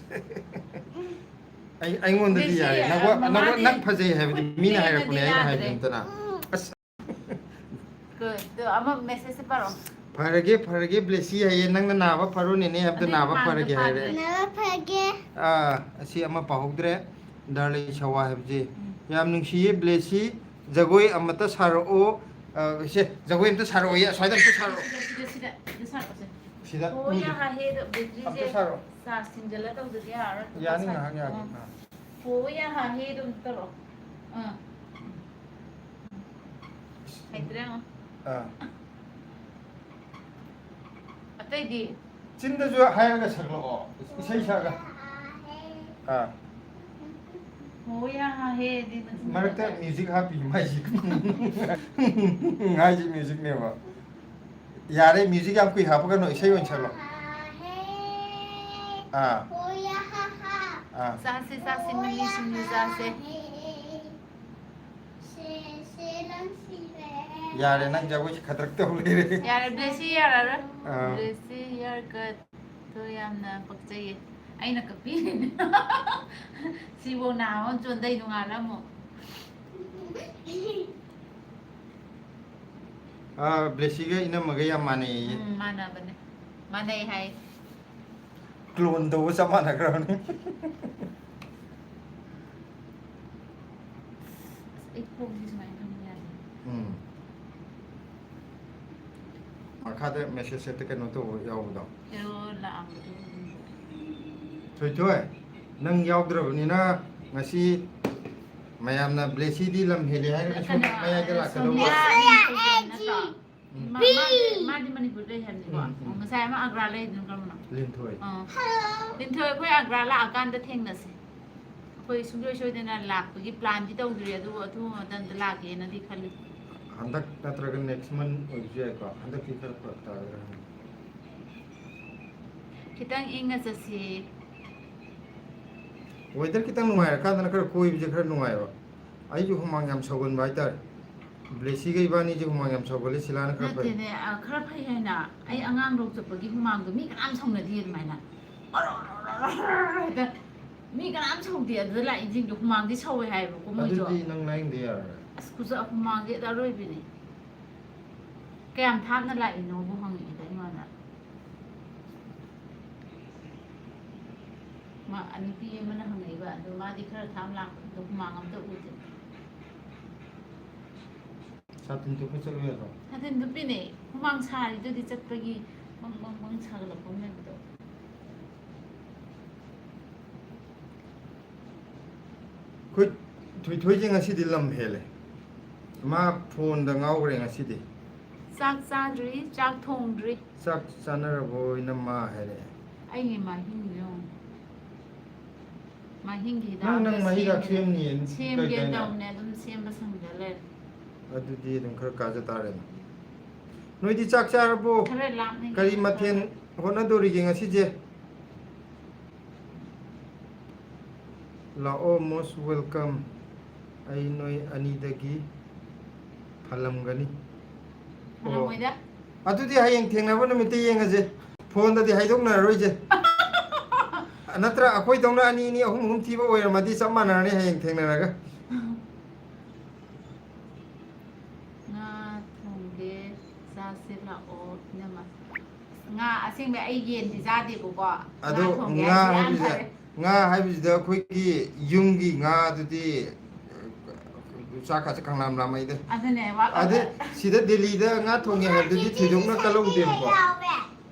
ꯑꯩ, ꯑꯩꯉꯣꯟꯗꯗꯤ ꯕ꯭ꯂꯦꯁꯤ, ꯌꯥꯔꯦ꯫ ꯑ, ꯅꯪꯉꯣꯟ-, ꯅꯪꯉꯣꯟ-, ꯃꯃꯥꯗꯤ ꯅꯪ ꯐꯖꯩ ꯍꯥꯏꯕꯗꯤ ꯃꯤꯅ ꯈꯨꯠꯅꯦꯅꯗꯤ ꯍꯥꯏꯔꯛꯄꯅꯦ, ꯑꯩꯅ ꯍꯥꯏꯕ ꯌꯥꯗ꯭ꯔꯦ꯫ ꯅꯠꯇꯅ꯫ ꯑꯁ꯫ ꯀ-, ꯑꯗꯣ ꯑꯃ message ꯁꯦ ꯄꯥꯔꯛꯑꯣ꯫ ꯐꯔꯒꯦ, ꯐꯔꯒꯦ, ꯕ꯭ꯂꯦꯁꯤ ꯍꯥꯏꯌꯦ꯫ ꯅꯪꯅ ꯅꯥꯕ ꯐꯔꯣ, ꯅꯦꯅꯦ ꯍꯥꯏꯕꯗ ꯑꯗꯨꯗꯤ ꯅꯥꯕ ꯃꯥꯟꯗ ꯐꯔꯒꯦ ꯍꯥꯏꯔꯦ꯫ ꯐꯥꯗ꯭ꯔꯦ꯫ ꯅꯥꯕ ꯐꯔꯒꯦ꯫ ꯑꯥ, ꯑꯁꯤ ꯑꯃ ꯄꯥꯍꯧꯗ꯭ꯔꯦ꯫ ꯗꯥꯔꯂꯤꯡ ꯁꯋꯥ ꯍꯥꯏꯕꯁꯤ꯫ ꯎꯝ꯫ ꯌꯥꯝ ꯅꯨꯡꯁꯤꯌꯦ, ꯕ꯭ꯂꯦꯁꯤ꯫ ꯖꯒꯣꯏ ꯑꯃꯠꯇ ꯁꯥꯔꯛꯑꯣ꯫ ꯑ, ꯁꯦ, ꯖꯒꯣꯏ ꯑꯝꯇ ꯁꯥꯔꯛꯑꯣꯌꯦ꯫ ꯑꯁ꯭ꯋꯥꯏꯗ ꯑꯝꯇ ꯁꯥꯔꯛꯑꯣ꯫ ꯁꯤꯗ, ꯁꯤꯗ, ꯁꯤꯗ, ꯁꯤꯗ ꯁꯥꯔꯛꯑꯣꯁꯦ꯫ ꯁꯤꯗ ꯑꯣ, ꯎꯗꯦ꯫ ꯌꯥ ꯍꯥ ꯍꯦꯗꯣ battery ꯑꯝꯇ ꯁꯦ ꯁꯥꯔꯛꯑꯣ꯫ Charge ꯊꯤꯡꯖꯤꯜꯂ ꯇꯧꯗꯗꯤ ꯌꯥꯔꯔꯣꯏ꯫ ꯌꯥꯅꯤ, ꯁꯥꯔꯛꯑꯣ꯫ ꯉꯥꯏꯍꯥꯛ ꯌꯥꯅꯤ꯫ ꯑꯣ꯫ ꯑꯥ꯫ ꯑꯣ, ꯌꯥ ꯍꯥ ꯍꯦꯗꯣ ꯑꯝꯇ ꯇꯧꯔꯛꯑꯣ꯫ ꯑꯥ꯫ ꯍꯩꯇ꯭ꯔꯦ ꯌꯦꯡꯉꯣ꯫ ꯑꯥ꯫ ꯑꯇꯩꯗꯤ? ꯆꯤꯟꯗꯁꯨ ꯍꯥꯏꯔꯒ ꯁꯛꯂꯛꯑꯣ, ꯏꯁꯩ ꯁꯛꯑꯒ꯫ ꯑꯥ꯫ ꯑꯣ, ꯌꯥ ꯍꯥ ꯍꯦꯗꯤ ꯃꯆꯤꯟ ꯃꯔꯛꯇ ꯃꯅꯥꯎ꯫ Music ꯍꯥꯞꯄꯤ ꯃꯥꯏꯁꯤ꯫ ꯍꯥꯏꯁꯤ Music ꯅꯦꯕ꯫ ꯌꯥꯔꯦ, Music ꯌꯥꯝ ꯀꯨꯏ ꯍꯥꯞꯄꯒꯅꯨ, ꯏꯁꯩ ꯑꯣꯏꯅ ꯁꯛꯂꯛꯑꯣ꯫ ꯑꯥ꯫ ꯑꯥ꯫ ꯆꯥꯁꯤ, ꯆꯥꯁꯤ, ꯃꯤꯃꯤ ꯁꯤꯡꯖꯨ ꯆꯥꯁꯦ꯫ ꯌꯥꯔꯦ, ꯅꯪ ꯖꯒꯣꯏꯁꯤ ꯈꯗ꯭ꯔꯛ ꯇꯧ ꯂꯩꯔꯦ꯫ ꯌꯥꯔꯦ, ꯕ꯭ꯂꯦꯁꯤ ꯌꯥꯔꯔꯣꯏ꯫ ꯑꯥ꯫ ꯕ꯭ꯂꯦꯁꯤ ꯌꯥꯔ ꯀꯠꯇꯣ ꯌꯥꯝꯅ ꯄꯛꯆꯩꯌꯦ꯫ ꯑꯩꯅ ꯀꯛꯄꯤꯔꯤꯅꯦ꯫ ꯁꯤꯕꯨ ꯅꯍꯥꯟ ꯑꯃ ꯆꯣꯟꯗꯩ ꯅꯣꯡꯉꯥꯜꯂ ꯑꯃꯨꯛ꯫ ꯑꯥ, ꯕ꯭ꯂꯦꯁꯤꯒ ꯏꯅꯝꯃꯒ ꯌꯥꯝ ꯃꯥꯟꯅꯩꯌꯦ꯫ ꯎꯝ, ꯃꯥꯟꯅꯕꯅꯦ꯫ ꯃꯥꯟꯅꯩ ꯍꯥꯏ꯫ Clone ꯇꯧꯕ ꯆꯞ ꯃꯥꯟꯅꯈ꯭ꯔꯕꯅꯤ꯫ ꯑꯩ ꯈꯣꯡꯁꯦ ꯁꯨꯃꯥꯏꯅ ꯊꯝꯕ ꯌꯥꯗꯦ꯫ ꯎꯝ꯫ ꯃꯈꯥꯗ message ꯍꯦꯛꯇ ꯀꯩꯅꯣ ꯇꯧꯕ ꯌꯥꯎꯕꯗꯣ꯫ Error ꯂꯥꯛꯑꯝꯕꯗꯣ ꯑꯗꯨꯝ꯫ ꯊꯣꯏꯊꯣꯏ, ꯅꯪ ꯌꯥꯎꯗ꯭ꯔꯕꯅꯤꯅ ꯉꯁꯤ ꯃꯌꯥꯝꯅ ꯕ꯭ꯂꯦꯁꯤꯗꯤ ꯂꯝ ꯍꯦꯜꯂꯦ ꯍꯥꯏꯔꯒꯁꯨ ꯀꯩꯅꯣ, ꯃꯌꯥꯏꯗ ꯂꯥꯛꯀꯗꯧꯕ꯫ ꯁꯣꯅꯤꯌꯥ ꯅꯠꯇ꯭ꯔꯣ? ꯎꯝ꯫ ꯃꯥ-, ꯃꯥꯗꯤ, ꯃꯥꯗꯤ ꯃꯅꯤꯄꯨꯔꯗ ꯂꯩ ꯍꯥꯏꯕꯅꯤꯀꯣ꯫ ꯎꯝ, ꯎꯝ꯫ ꯉꯁꯥꯏ ꯑꯃ ꯑꯒ꯭ꯔꯥ ꯂꯩꯗꯨꯅ ꯀꯔꯝꯕꯅꯣ? ꯂꯤꯟꯊꯣꯏ꯫ ꯑꯥ꯫ ꯂꯤꯟꯊꯣꯏ, ꯑꯩꯈꯣꯏ ꯑꯒ꯭ꯔꯥ ꯂꯥꯛꯑꯀꯥꯟꯗ ꯊꯦꯡꯅꯁꯦ꯫ ꯑꯩꯈꯣꯏ ꯁꯨꯡꯁꯣꯏ ꯁꯣꯏꯗꯅ ꯂꯥꯛꯄꯒꯤ planꯗꯤ ꯇꯧꯗ꯭ꯔꯤ, ꯑꯗꯨꯕꯨ ꯑꯊꯨꯕ ꯃꯇꯝꯗ ꯂꯥꯛꯀꯦꯅꯗꯤ ꯈꯜꯂꯤ꯫ ꯍꯟꯗꯛ ꯅꯠꯇ꯭ꯔꯒ next month ꯑꯣꯏꯕꯁꯨ ꯌꯥꯏꯀꯣ꯫ ꯍꯟꯗꯛꯇꯤ ꯈꯔ ꯐꯔꯛ ꯇꯥꯒꯗ꯭ꯔꯥ ꯈꯪꯗꯦ꯫ ꯈꯤꯇꯪ ꯏꯪꯅ ꯆꯠꯁꯤ꯫ Weather ꯈꯤꯇꯪ ꯅꯨꯡꯉꯥꯏꯔꯀꯥꯟꯗꯅ ꯈꯔ ꯀꯣꯏꯕꯁꯦ ꯈꯔ ꯅꯨꯡꯉꯥꯏꯕ꯫ ꯑꯩꯁꯨ ꯍꯨꯃꯥꯡ ꯌꯥꯝ ꯁꯧꯒꯟꯕ ꯍꯥꯏꯇꯥꯔꯦ꯫ ꯕ꯭ꯂꯦꯁꯤꯒ ꯏꯕꯥꯅꯤꯁꯦ ꯍꯨꯃꯥꯡ ꯌꯥꯝ ꯁꯧꯒꯜꯂꯤ, ꯁꯤꯂꯥꯅ ꯈꯔ ꯐꯩ꯫ ꯅꯠꯇꯦꯅꯦ, ꯑ, ꯈꯔ ꯐꯩ ꯍꯥꯏꯅ꯫ ꯑꯩ ꯎꯝ꯫ ꯑꯉꯥꯡ ꯂꯧ ꯆꯠꯄꯒꯤ ꯍꯨꯃꯥꯡꯗꯣ ꯃꯤ ꯀꯅꯥꯝ ꯁꯧꯅꯗꯦ ꯑꯗꯨꯃꯥꯏꯅ꯫ ꯍꯦꯛꯇ ꯃꯤ ꯀꯅꯥꯝ ꯁꯧꯗꯦ, ꯑꯗꯨꯗ ꯂꯥꯛꯏꯁꯤꯡꯗꯣ ꯍꯨꯃꯥꯡꯗꯤ ꯁꯧꯋꯦ ꯍꯥꯏꯌꯦꯕꯀꯣ ꯃꯣꯏꯁꯨ꯫ ꯑꯗꯨꯗꯤ ꯅꯪ ꯂꯥꯏꯌꯦꯡꯗ ꯌꯥꯔꯔꯣꯏ꯫ ꯑꯁ, ꯈꯨꯖ-, ꯍꯨꯃꯥꯡꯗꯤ ꯍꯦꯛꯇ ꯑꯔꯣꯏꯕꯤꯅꯤ꯫ ꯀꯌꯥꯝ ꯊꯥꯞꯅ ꯂꯥꯛꯏꯅꯣꯕꯨ ꯍꯪꯉꯛꯑꯦꯗ ꯑꯩꯉꯣꯟꯗ꯫ ꯃꯥ, ꯅꯨꯄꯤ ꯑꯃꯅ ꯍꯪꯉꯛꯏꯕ, ꯑꯗꯣ ꯃꯥꯗꯤ ꯈꯔ ꯊꯥꯞꯅ ꯂꯥꯛꯄꯗꯨꯗ ꯍꯨꯃꯥꯡ ꯑꯝꯇ ꯎꯗꯦ꯫ ꯁꯥꯇꯤꯟ ꯇꯨꯞꯄ ꯆꯠꯂꯨ ꯌꯥꯗ꯭ꯔꯣ? ꯁꯥꯇꯤꯟ ꯇꯨꯞꯄꯤꯅꯦ꯫ ꯍꯨꯃꯥꯡ ꯁꯥꯔꯤꯗꯨꯗꯤ ꯆꯠꯄꯒꯤ ꯕꯪ ꯕꯪ ꯕꯪ ꯁꯥꯒꯠꯂꯛꯄ ꯑꯃ ꯂꯩꯕꯗꯣ꯫ ꯑꯩꯈꯣꯏ ꯊꯣꯏꯊꯣꯏꯁꯦ ꯉꯁꯤꯗꯤ ꯂꯝ ꯍꯦꯜꯂꯦ꯫ ꯃꯥ phoneꯗ ꯉꯥꯎꯈ꯭ꯔꯦ ꯉꯁꯤꯗꯤ꯫ ꯆꯥꯛ ꯆꯥꯗ꯭ꯔꯤ, ꯆꯥꯛ ꯊꯣꯡꯗ꯭ꯔꯤ꯫ ꯆꯥꯛ ꯆꯥꯅꯔꯕꯣ ꯏꯅꯝꯃ ꯍꯥꯏꯔꯛꯑꯦ꯫ ꯑꯩꯒꯤ ꯃꯍꯤꯡꯗꯣ ꯌꯦꯡꯉꯨ꯫ ꯃꯍꯤꯡꯒꯤ ꯅꯪ, ꯍꯤꯗꯥꯛ ꯅꯪ ꯑꯝꯇ ꯃꯍꯤꯗꯥꯛ ꯁꯦꯝꯒꯦ-, ꯁꯦꯝꯅꯤꯌꯦ ꯁꯦꯝꯒꯦ ꯀꯩꯗꯥꯏꯅꯦ? ꯇꯧꯅꯦ, ꯑꯗꯨꯝ ꯁꯦꯝꯕ ꯁꯪꯗ ꯂꯩꯔꯦ꯫ ꯑꯗꯨꯗꯤ ꯑꯗꯨꯝ ꯈꯔ ꯀꯥꯖ ꯇꯥꯔꯦꯅ꯫ ꯅꯣꯏꯗꯤ ꯆꯥꯛ ꯆꯥꯔꯕꯣ? ꯈꯔ ꯂꯥꯞꯅ ꯀꯔꯤ ꯌꯦꯡꯉꯣ꯫ ꯃꯊꯦꯜ ꯍꯣꯠꯅꯗꯣꯔꯤꯒꯦ ꯉꯁꯤꯁꯦ? ꯂꯥꯛꯑꯣ, most welcome꯫ ꯑꯩ ꯅꯣꯏ ꯑꯅꯤꯗꯒꯤ ꯐꯜꯂꯝꯒꯅꯤ꯫ ꯑꯣ꯫ ꯐꯜꯂꯝꯃꯣꯏꯗ꯫ ꯑꯗꯨꯗꯤ ꯍꯌꯦꯡ ꯊꯦꯡꯅꯕ ꯅꯨꯃꯤꯠꯇ ꯌꯦꯡꯉꯁꯦ꯫ Phoneꯗꯗꯤ ꯍꯥꯏꯗꯣꯛꯅꯔꯔꯣꯏꯁꯦ꯫ ꯅꯠꯇ꯭ꯔ ꯑꯩꯈꯣꯏꯗꯧꯅ ꯑꯅꯤ ꯑꯅꯤ, ꯑꯍꯨꯝ ꯑꯍꯨꯝ ꯊꯤꯕ ꯑꯣꯏꯔꯝꯃꯗꯤ ꯆꯞ ꯃꯥꯟꯅꯔꯅꯤ ꯍꯌꯦꯡ ꯊꯦꯡꯅꯔꯒ꯫ ꯉꯥ ꯊꯣꯡꯒꯦ, ꯆꯥꯁꯦ ꯂꯥꯛꯑꯣ, ꯏꯅꯝꯃ꯫ ꯉꯥ ꯑꯁꯦꯡꯕ ꯑꯩ ꯌꯦꯟꯗꯤ ꯆꯥꯗꯦꯕꯀꯣ꯫ ꯉꯥ ꯑꯗꯣ ꯊꯣꯡꯒꯦ ꯉꯥ ꯍꯥꯏꯁꯦ ꯌꯥꯝ ꯍꯥꯏꯕꯁꯤꯗ, ꯐꯔꯦ꯫ ꯉꯥ ꯍꯥꯏꯕꯁꯤꯗ ꯑꯩꯈꯣꯏꯒꯤ ꯌꯨꯝꯒꯤ ꯉꯥꯗꯨꯗꯤ, ꯑ, ꯆꯥꯛꯀꯁꯦ ꯈꯪꯂꯥꯝ ꯂꯥꯝꯃꯛꯏꯗ꯫ ꯑꯗꯨꯅꯦ, ꯋꯥ-, ꯑꯗ ꯁꯤꯗ ꯗꯦꯜꯂꯤꯗ ꯉꯥ ꯊꯣꯡꯉꯦ ꯍꯥꯏꯕꯗꯨꯗꯤ ꯊꯣꯏꯗꯣꯛꯅ ꯀꯜꯍꯧꯗꯦꯕꯀꯣ꯫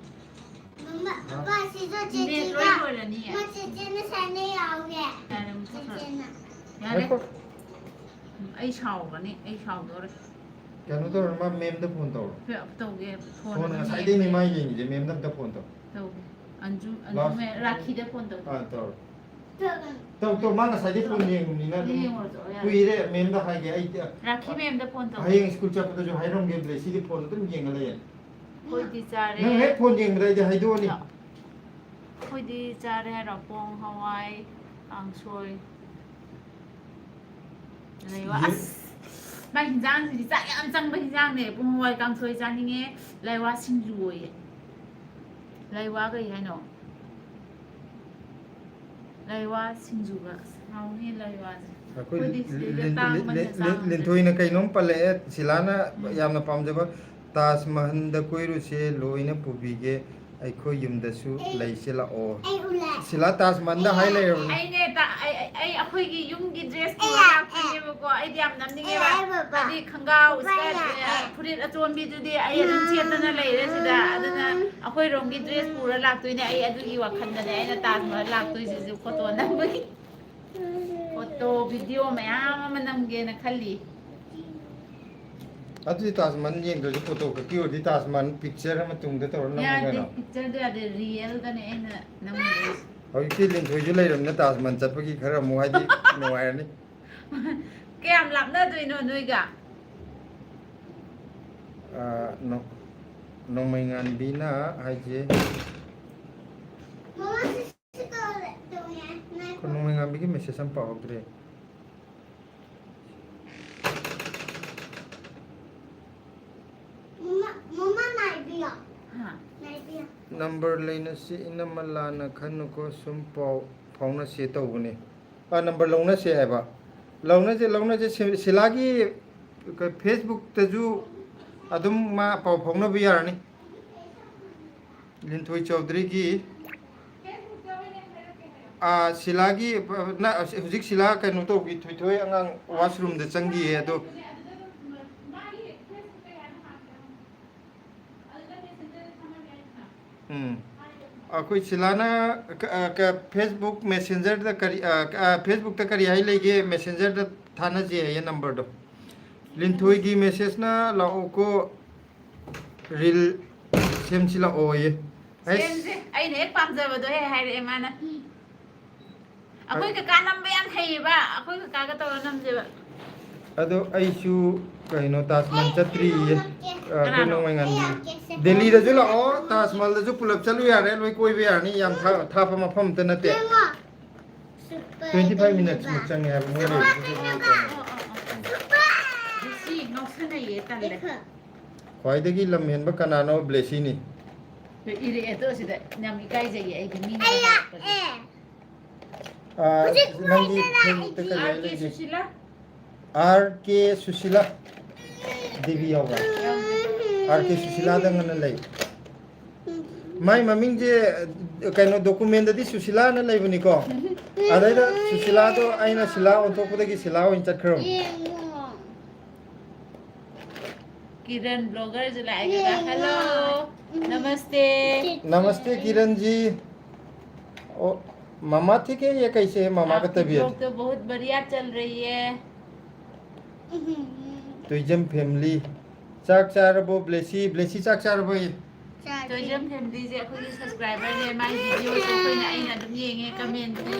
ꯃꯃꯥ, ꯄꯥꯄꯥ, ꯁꯤꯁꯨ ꯅꯦꯠ ꯂꯣꯏ ꯆꯦꯆꯦꯒ, ꯂꯣꯏꯔꯅꯤꯌꯦ꯫ ꯃꯥ ꯆꯦꯆꯦꯅ ꯁꯥꯟꯅ ꯌꯥꯎꯒꯦ꯫ ꯌꯥꯔꯦ, ꯃꯨꯊꯠꯈ꯭ꯔꯣ꯫ ꯆꯦꯆꯦꯅ꯫ ꯌꯥꯔꯦ꯫ ꯉꯥꯏꯈꯣ꯫ ꯎꯝ, ꯑꯩ ꯁꯥꯎꯒꯅꯤ, ꯑꯩ ꯁꯥꯎꯗꯣꯔꯦ꯫ ꯀꯩꯅꯣ ꯇꯧꯔꯣ, ꯃꯥ ꯃꯦꯝꯗ ꯐꯣꯟ ꯇꯧꯔꯣ꯫ ꯐꯦ-, ꯇꯧꯒꯦ, ꯐꯣꯟ ꯐꯣꯟ ꯑꯗꯨꯝ ꯉꯁꯥꯏꯗꯩꯅꯦ ꯌꯦꯡꯒꯦ꯫ ꯃꯥ ꯌꯦꯡꯉꯤꯁꯦ, ꯃꯦꯝꯗ ꯑꯝꯇ ꯐꯣꯟ ꯇꯧ꯫ ꯇꯧꯒꯦ꯫ ꯑꯟꯖꯨ, ꯑꯟꯖꯨ ꯂꯥꯎ꯫ ꯃꯦ-, ꯔꯥꯈꯤꯗ ꯐꯣꯟ ꯇꯧꯒꯦ꯫ ꯑꯥ, ꯇꯧꯔꯣ꯫ ꯇꯧ, ꯇꯧ, ꯃꯥ ꯉꯁꯥꯏꯗꯩ ꯐꯣꯟ ꯌꯦꯡꯉꯨꯕꯅꯤꯅ ꯑꯗꯨꯝ ꯌꯦꯡꯉꯨꯔꯁꯨ, ꯌꯥꯔꯦ꯫ ꯀꯨꯏꯔꯦ, ꯃꯦꯝꯗ ꯍꯥꯏꯒꯦ, ꯑꯩ ꯔꯥꯈꯤ ꯃꯦꯝꯗ ꯐꯣꯟ ꯇꯧ꯫ ꯍꯌꯦꯡ ꯁ꯭ꯀꯨꯜ ꯆꯠꯄꯗꯁꯨ ꯍꯥꯏꯔꯝꯒꯦ, ꯕ꯭ꯂꯦꯁꯤꯗꯤ ꯐꯣꯟ ꯑꯗꯨꯝ ꯌꯦꯡꯉ ꯂꯩꯌꯦ꯫ ꯑꯩꯈꯣꯏꯗꯤ ꯆꯥꯔꯦ꯫ ꯅꯪ ꯍꯦꯛ ꯐꯣꯟ ꯌꯦꯡꯕꯗ ꯑꯩꯗꯤ ꯍꯥꯏꯗꯣꯛꯑꯅꯤ꯫ ꯑꯩꯈꯣꯏꯗꯤ ꯆꯥꯔꯦ ꯍꯥꯏꯔꯣ, ꯄꯣꯡ ꯍꯋꯥꯏ, ꯀꯥꯡꯁꯣꯏ꯫ ꯂꯩꯋꯥ꯫ ꯌꯦ-, ꯑꯁ! ꯃꯥꯏ ꯍꯤꯟꯖꯥꯡꯁꯤꯗꯤ ꯆꯥꯛ ꯌꯥꯝ ꯆꯪꯕ ꯍꯤꯟꯖꯥꯡꯅꯦ꯫ ꯄꯣꯡ ꯍꯋꯥꯏ ꯀꯥꯡꯁꯣꯏ ꯆꯥꯅꯤꯡꯉꯦ, ꯂꯩꯋꯥ ꯁꯤꯡꯖꯨ ꯑꯣꯏꯌꯦ꯫ ꯂꯩꯋꯥ ꯀꯩ ꯍꯥꯏꯅꯣ? ꯂꯩꯋꯥ ꯁꯤꯡꯖꯨꯒ꯫ ꯑꯁ, ꯍꯥꯎꯅꯤ ꯂꯩꯋꯥꯁꯦ꯫ ꯑꯩꯈꯣꯏ ꯑꯩꯈꯣꯏꯗꯤ ꯁꯤꯗꯩꯗ ꯂꯤꯟ-, ꯇꯥꯡꯕꯅꯤꯅ ꯂꯤꯟ-, ꯆꯥ ꯂꯤꯟ-, ꯉꯝꯗꯦ꯫ ꯂꯤꯟꯊꯣꯏꯅ ꯀꯩꯅꯣꯝ ꯄꯜꯂꯛꯑꯦ, ꯁꯤꯂꯥꯅ ꯎꯝ꯫ ꯌꯥꯝꯅ ꯄꯥꯝꯖꯕ ꯇꯥꯖ ꯃꯍꯜꯗ ꯀꯣꯏꯔꯨꯁꯦ, ꯂꯣꯏꯅ ꯄꯨꯕꯤꯒꯦ, ꯑꯩꯈꯣꯏ ꯌꯨꯝꯗꯁꯨ ꯑꯩ, ꯂꯩꯁꯦ ꯂꯥꯛꯑꯣ꯫ ꯑꯩ ꯎꯂꯥ-, ꯁꯤꯂꯥ ꯇꯥꯖ ꯃꯍꯜꯗ ꯍꯥꯏ ꯂꯩꯔꯕꯅꯦ꯫ ꯑꯩꯅꯦ ꯇ-, ꯑꯩ, ꯑꯩ, ꯑꯩ ꯑꯩꯈꯣꯏꯒꯤ ꯌꯨꯝꯒꯤ ꯗ꯭ꯔꯦꯁ ꯑꯩ ꯄꯨꯔ ꯂꯥꯛꯑꯦ꯫ ꯂꯥꯛꯇꯣꯏꯅꯦꯕꯀꯣ꯫ ꯑꯩꯗꯤ ꯌꯥꯝ ꯅꯝꯅꯤꯡꯉꯦꯕ꯫ ꯑꯩ, ꯑꯩ ꯕꯕꯥ꯫ ꯍꯥꯏꯗꯤ ꯈꯪꯒꯥꯎ, ꯕꯕꯥ ꯏꯁꯀꯔꯠ, ꯂꯥꯛꯑꯦ꯫ ꯑ, ꯐꯨꯔꯤꯠ ꯑꯆꯣꯟꯕꯤꯗꯨꯗꯤ ꯑꯩ ꯑꯗꯨꯝ ꯎꯝ꯫ ꯁꯦꯠꯇꯅ ꯂꯩꯔꯦ ꯁꯤꯗ꯫ ꯑꯗꯨꯅ ꯑꯩꯈꯣꯏꯔꯣꯝꯒꯤ ꯗ꯭ꯔꯦꯁ ꯄꯨꯔ ꯂꯥꯛꯇꯣꯏꯅꯦ꯫ ꯑꯩ ꯑꯗꯨꯒꯤ ꯋꯥꯈꯜꯗꯅꯦ ꯑꯩꯅ ꯇꯥꯖ ꯃꯍꯜ ꯂꯥꯛꯇꯣꯏꯁꯤꯁꯨ ꯐꯣꯇꯣ ꯅꯝꯕꯒꯤ꯫ ꯐꯣꯇꯣ, ꯚꯤꯗꯤꯑꯣ ꯃꯌꯥꯝ ꯑꯃ ꯅꯝꯒꯦꯅ ꯈꯜꯂꯤ꯫ ꯑꯗꯨꯗꯤ ꯇꯥꯖ ꯃꯍꯜ ꯌꯦꯡꯗ꯭ꯔꯁꯨ ꯐꯣꯇꯣ ꯈꯛꯀꯤ ꯑꯣꯏꯔꯗꯤ ꯇꯥꯖ ꯃꯍꯜ ꯄꯤꯛꯆꯔ ꯑꯃ ꯇꯨꯡꯗ ꯇꯧꯔ ꯅꯝꯃꯨ ꯌꯥꯗꯦ, ꯀꯩꯅꯣ꯫ ꯄꯤꯛꯆꯔꯗꯣ ꯌꯥꯗꯦ, ꯔꯤꯌꯦꯜꯗꯅꯦ ꯑꯩꯅ ꯅꯝꯗꯣꯏꯁꯦ꯫ ꯍꯧꯖꯤꯛꯇꯤ ꯂꯤꯟꯊꯣꯏꯁꯨ ꯂꯩꯔꯕꯅꯤꯅ ꯇꯥꯖ ꯃꯍꯜ ꯆꯠꯄꯒꯤ ꯈꯔ ꯑꯃꯨꯛ ꯍꯥꯏꯗꯤ ꯅꯨꯡꯉꯥꯏꯔꯅꯤ꯫ ꯀꯌꯥꯝ ꯂꯥꯞꯅꯗꯣꯏꯅꯣ ꯅꯣꯏꯒ? ꯑꯥ, ꯅꯣ-, ꯅꯣꯡꯃꯩꯉꯥꯟꯕꯤꯅ ꯍꯥꯏꯁꯦ꯫ ꯃꯃꯥ, ꯁꯤ ꯁꯤ ꯇꯧꯔꯦ, ꯇꯧꯔꯦ꯫ ꯉꯥꯏꯈꯣ꯫ ꯅꯣꯡꯃꯩꯉꯥꯟꯕꯤꯒꯤ ꯃꯦꯁꯦꯖ ꯑꯃ ꯄꯥꯎꯍꯧꯗ꯭ꯔꯦ꯫ ꯃꯃꯥ, ꯃꯃꯥ ꯅꯥꯏꯕꯤꯌꯣ꯫ ꯍꯥ? ꯅꯥꯏꯕꯤꯌꯣ꯫ ꯅꯝꯕꯔ ꯂꯩꯅꯁꯤ, ꯏꯅꯝꯃ ꯂꯥꯟꯅ ꯈꯟꯅꯨꯀꯣ, ꯁꯨꯝ ꯄꯥꯎ ꯐꯥꯎꯅꯁꯦ ꯇꯧꯕꯅꯦ꯫ ꯑ, ꯅꯝꯕꯔ ꯂꯧꯅꯁꯦ ꯍꯥꯏꯕ꯫ ꯂꯧꯅꯁꯦ, ꯂꯧꯅꯁꯦ꯫ ꯁꯤ-, ꯁꯤꯂꯥꯒꯤ ꯀ-, ꯐꯦꯁꯕꯨꯛꯇꯁꯨ ꯑꯗꯨꯝ ꯃꯥ ꯄꯥꯎ ꯐꯥꯎꯅꯕ ꯌꯥꯔꯅꯤ꯫ ꯂꯤꯟꯊꯣꯏ ꯆꯧꯗ꯭ꯔꯤꯒꯤ꯫ ꯑꯥ, ꯁꯤꯂꯥꯒꯤ, ꯑ, ꯅ-, ꯍꯧꯖꯤꯛ ꯁꯤꯂꯥ ꯀꯩꯅꯣ ꯇꯧꯕꯤ, ꯊꯣꯏꯊꯣꯏ ꯑꯉꯥꯡ washroomꯗ ꯆꯪꯈꯤꯌꯦ ꯑꯗꯣ꯫ ꯎꯝ꯫ ꯑꯩꯈꯣꯏ ꯁꯤꯂꯥꯅ ꯀ-, ꯑ, ꯀ-, Facebook Messengerꯗ ꯀꯔꯤ, ꯑ, ꯀ-, ꯑ, Facebookꯇ ꯀꯔꯤ ꯍꯥꯏ ꯂꯩꯒꯦ? Messengerꯗ ꯊꯥꯅꯁꯦ ꯍꯥꯏꯌꯦ numberꯗꯣ꯫ ꯂꯤꯟꯊꯣꯏꯒꯤ messageꯅ ꯂꯥꯛꯑꯣꯀꯣ, reel ꯁꯦꯝꯁꯤ ꯂꯥꯛꯑꯣꯌꯦ꯫ ꯑꯩꯁ꯫ ꯁꯦꯝꯁꯦ꯫ ꯑꯩꯅ ꯍꯦꯛ ꯄꯥꯝꯖꯕꯗꯣ ꯍꯦꯛ ꯍꯥꯏꯔꯛꯑꯦ ꯃꯥꯅ꯫ ꯑꯩꯈꯣꯏ ꯀꯀꯥ ꯅꯝꯕ ꯌꯥꯝ ꯍꯩꯌꯦꯕ, ꯑꯩꯈꯣꯏ ꯀꯀꯥꯒ ꯇꯧꯔ ꯅꯝꯁꯦꯕ꯫ ꯑꯗꯣ ꯑꯩꯁꯨ ꯀꯩꯅꯣ ꯇꯥꯖ ꯃꯍꯜ ꯆꯠꯇ꯭ꯔꯤꯌꯦ꯫ ꯑ, ꯑꯩꯈꯣꯏ ꯀꯅꯥꯅꯣ? ꯅꯣꯡꯃꯩ ꯉꯥꯟꯕꯤ꯫ ꯗꯦꯜꯂꯤꯗꯁꯨ ꯂꯥꯛꯑꯣ, ꯇꯥꯖ ꯃꯍꯜꯗꯁꯨ ꯄꯨꯂꯞ ꯆꯠꯂꯨ ꯌꯥꯔꯦ, ꯂꯣꯏ ꯀꯣꯏꯕ ꯌꯥꯔꯅꯤ, ꯌꯥꯝ ꯊꯥ-, ꯊꯥꯞꯄ ꯃꯐꯝ ꯑꯝꯇ ꯅꯠꯇꯦ꯫ Twenty five minutes ꯃꯨꯛ ꯆꯪꯉꯦ ꯍꯥꯏꯕ ꯃꯣꯏ ꯂꯩꯕꯗꯨꯗ꯫ ꯁꯤ ꯉꯥꯎꯁꯟꯅꯩꯌꯦ, ꯇꯜꯂꯦ꯫ ꯈ꯭ꯋꯥꯏꯗꯒꯤ ꯂꯝ ꯍꯦꯟꯕ ꯀꯅꯥꯅꯣ? ꯕ꯭ꯂꯦꯁꯤꯅꯤ꯫ ꯏꯔꯛꯑꯦ ꯑꯗꯣ ꯁꯤꯗ ꯌꯥꯝ ꯏꯀꯥꯏꯖꯩꯌꯦ ꯑꯩꯗꯤ ꯃꯤꯅ ꯍꯥꯏꯔꯛꯄꯁꯦ꯫ ꯑꯥ, ꯍꯧꯖꯤꯛ ꯅꯪꯒꯤ ꯃꯣꯏꯗ Facebookꯇ ꯀꯔꯤ ꯂꯥꯛꯏ꯫ ꯍꯥꯏ ꯑꯥꯔ ꯀꯦ ꯂꯩꯒꯦ? ꯁꯨꯁꯤꯂꯥ? ꯑꯥꯔ ꯀꯦ ꯁꯨꯁꯤꯂꯥ ꯗꯦꯕꯤ ꯌꯥꯎꯕ꯭ꯔꯥ? ꯌꯥꯎꯗꯦ꯫ ꯑꯥꯔ ꯀꯦ ꯁꯨꯁꯤꯂꯥꯗꯪ ꯑꯅ ꯂꯩ꯫ ꯃꯥꯏ ꯃꯃꯤꯡꯁꯦ, ꯀꯩꯅꯣ, documentꯗꯗꯤ ꯁꯨꯁꯤꯂꯥꯅ ꯂꯩꯕꯅꯤꯀꯣ꯫ ꯑꯗꯩꯗ ꯁꯨꯁꯤꯂꯥꯗꯣ ꯑꯩꯅ ꯁꯤꯂꯥ ꯑꯣꯟꯊꯣꯛꯄꯗꯒꯤ ꯁꯤꯂꯥ ꯑꯣꯏꯅ ꯆꯠꯈ꯭ꯔꯕꯅꯤ꯫ ꯌꯦꯡꯉꯣ꯫ किरण ब्लॉगर जो लाएगा। हेलो। नमस्ते। नमस्ते किरण जी। ओ, मामा ठीक है या कैसे है मामा का आपकी तबीयत? ब्लॉग तो बहुत बढ़िया चल रही है। ꯇꯣꯏꯖꯝ family꯫ ꯆꯥꯛ ꯆꯥꯔꯕꯣ ꯕ꯭ꯂꯦꯁꯤ? ꯕ꯭ꯂꯦꯁꯤ ꯆꯥꯛ ꯆꯥꯔꯕꯣ? ꯆꯥꯔꯦ꯫ ꯇꯣꯏꯖꯝ familyꯁꯦ ꯑꯩꯈꯣꯏꯒꯤ subscriberꯅꯦ꯫ ꯃꯥꯒꯤ videoꯁꯦ ꯑꯩꯈꯣꯏꯅ, ꯑꯩꯅ ꯑꯗꯨꯝ ꯌꯦꯡꯉꯦ, commentꯁꯦ꯫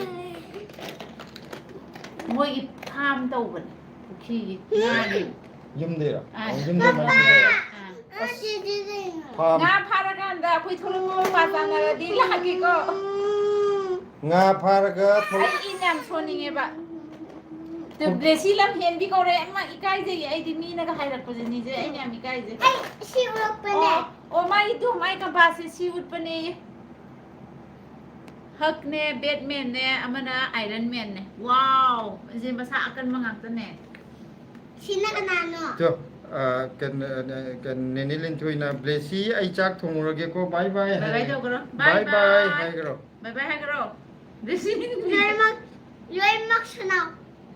ꯃꯣꯏꯒꯤ farm ꯇꯧꯕꯅꯦ, ꯄꯨꯈ꯭ꯔꯤꯒꯤ ꯉꯥꯒꯤ꯫ ꯌꯨꯝꯗꯩꯔꯣ? ꯑꯥ꯫ ꯑꯣ, ꯌꯨꯝꯗꯩ ꯃꯟꯈꯤꯗꯣꯏꯔꯣ? ꯑꯥ꯫ ꯑꯁ꯫ ꯐꯥꯝ꯫ ꯉꯥ ꯐꯥꯔꯀꯥꯟꯗ ꯑꯩꯈꯣꯏ ꯊꯣꯛꯂꯛꯄ ꯃꯄꯥ ꯆꯥꯅꯔꯗꯤ ꯂꯥꯛꯀꯦꯀꯣ꯫ ꯉꯥ ꯐꯥꯔꯒ ꯊꯣꯛꯂꯛ- ꯑꯩ ꯏꯟ ꯌꯥꯝ ꯁꯣꯟꯅꯤꯡꯉꯦꯕ꯫ ꯕ꯭ꯂꯦꯁꯤ ꯂꯝ ꯍꯦꯟꯕꯤ ꯀꯧꯔꯦ꯫ ꯑꯃ ꯏꯀꯥꯏꯖꯩꯌꯦ ꯑꯩꯗꯤ, ꯃꯤꯅꯒ ꯍꯥꯏꯔꯛꯄꯁꯦ ꯅꯤꯁꯦ ꯑꯩꯅ ꯌꯥꯝ ꯏꯀꯥꯏꯖꯩ꯫ ꯑꯩ ꯁꯤ ꯎꯔꯛꯄꯅꯦ꯫ ꯑꯣ, ꯑꯣ, ꯃꯥꯒꯤ ꯇꯨ, ꯃꯥꯒꯤ ꯀꯝꯄꯥꯁꯁꯦ ꯁꯤ ꯎꯠꯄꯅꯦ꯫ ꯍꯛꯅꯦ, ꯕꯦꯠꯃꯦꯟꯅꯦ, ꯑꯃꯅ ꯑꯥꯏꯔꯟ ꯃꯦꯟꯅꯦ꯫ ꯋꯥꯎ! ꯑꯁꯤ ꯃꯁꯥ ꯑꯀꯟꯕ ꯉꯥꯛꯇꯅꯦ꯫ ꯁꯤꯅ ꯀꯅꯥꯅꯣ? ꯇꯣ, ꯑ, ꯀꯩꯅꯣ, ꯑ, ꯀꯩꯅꯣ, ꯅꯦꯅꯦ ꯂꯤꯟꯊꯣꯏꯅ, "ꯕ꯭ꯂꯦꯁꯤ, ꯑꯩ ꯆꯥꯛ ꯊꯣꯡꯉꯨꯔꯒꯦꯀꯣ, bye bye" ꯕꯥꯏ ꯕꯥꯏ ꯍꯥꯏꯔꯦ꯫ ꯇꯧꯈ꯭ꯔꯣ꯫ ꯕꯥꯏ ꯕꯥꯏ ꯕꯥꯏ꯫ ꯍꯥꯏꯈ꯭ꯔꯣ꯫ ꯕꯥꯏ ꯕꯥꯏ ꯍꯥꯏꯈ꯭ꯔꯣ꯫ ꯂꯣꯏꯅꯃꯛ, ꯂꯣꯏꯅꯃꯛ ꯁꯥꯟꯅꯧ꯫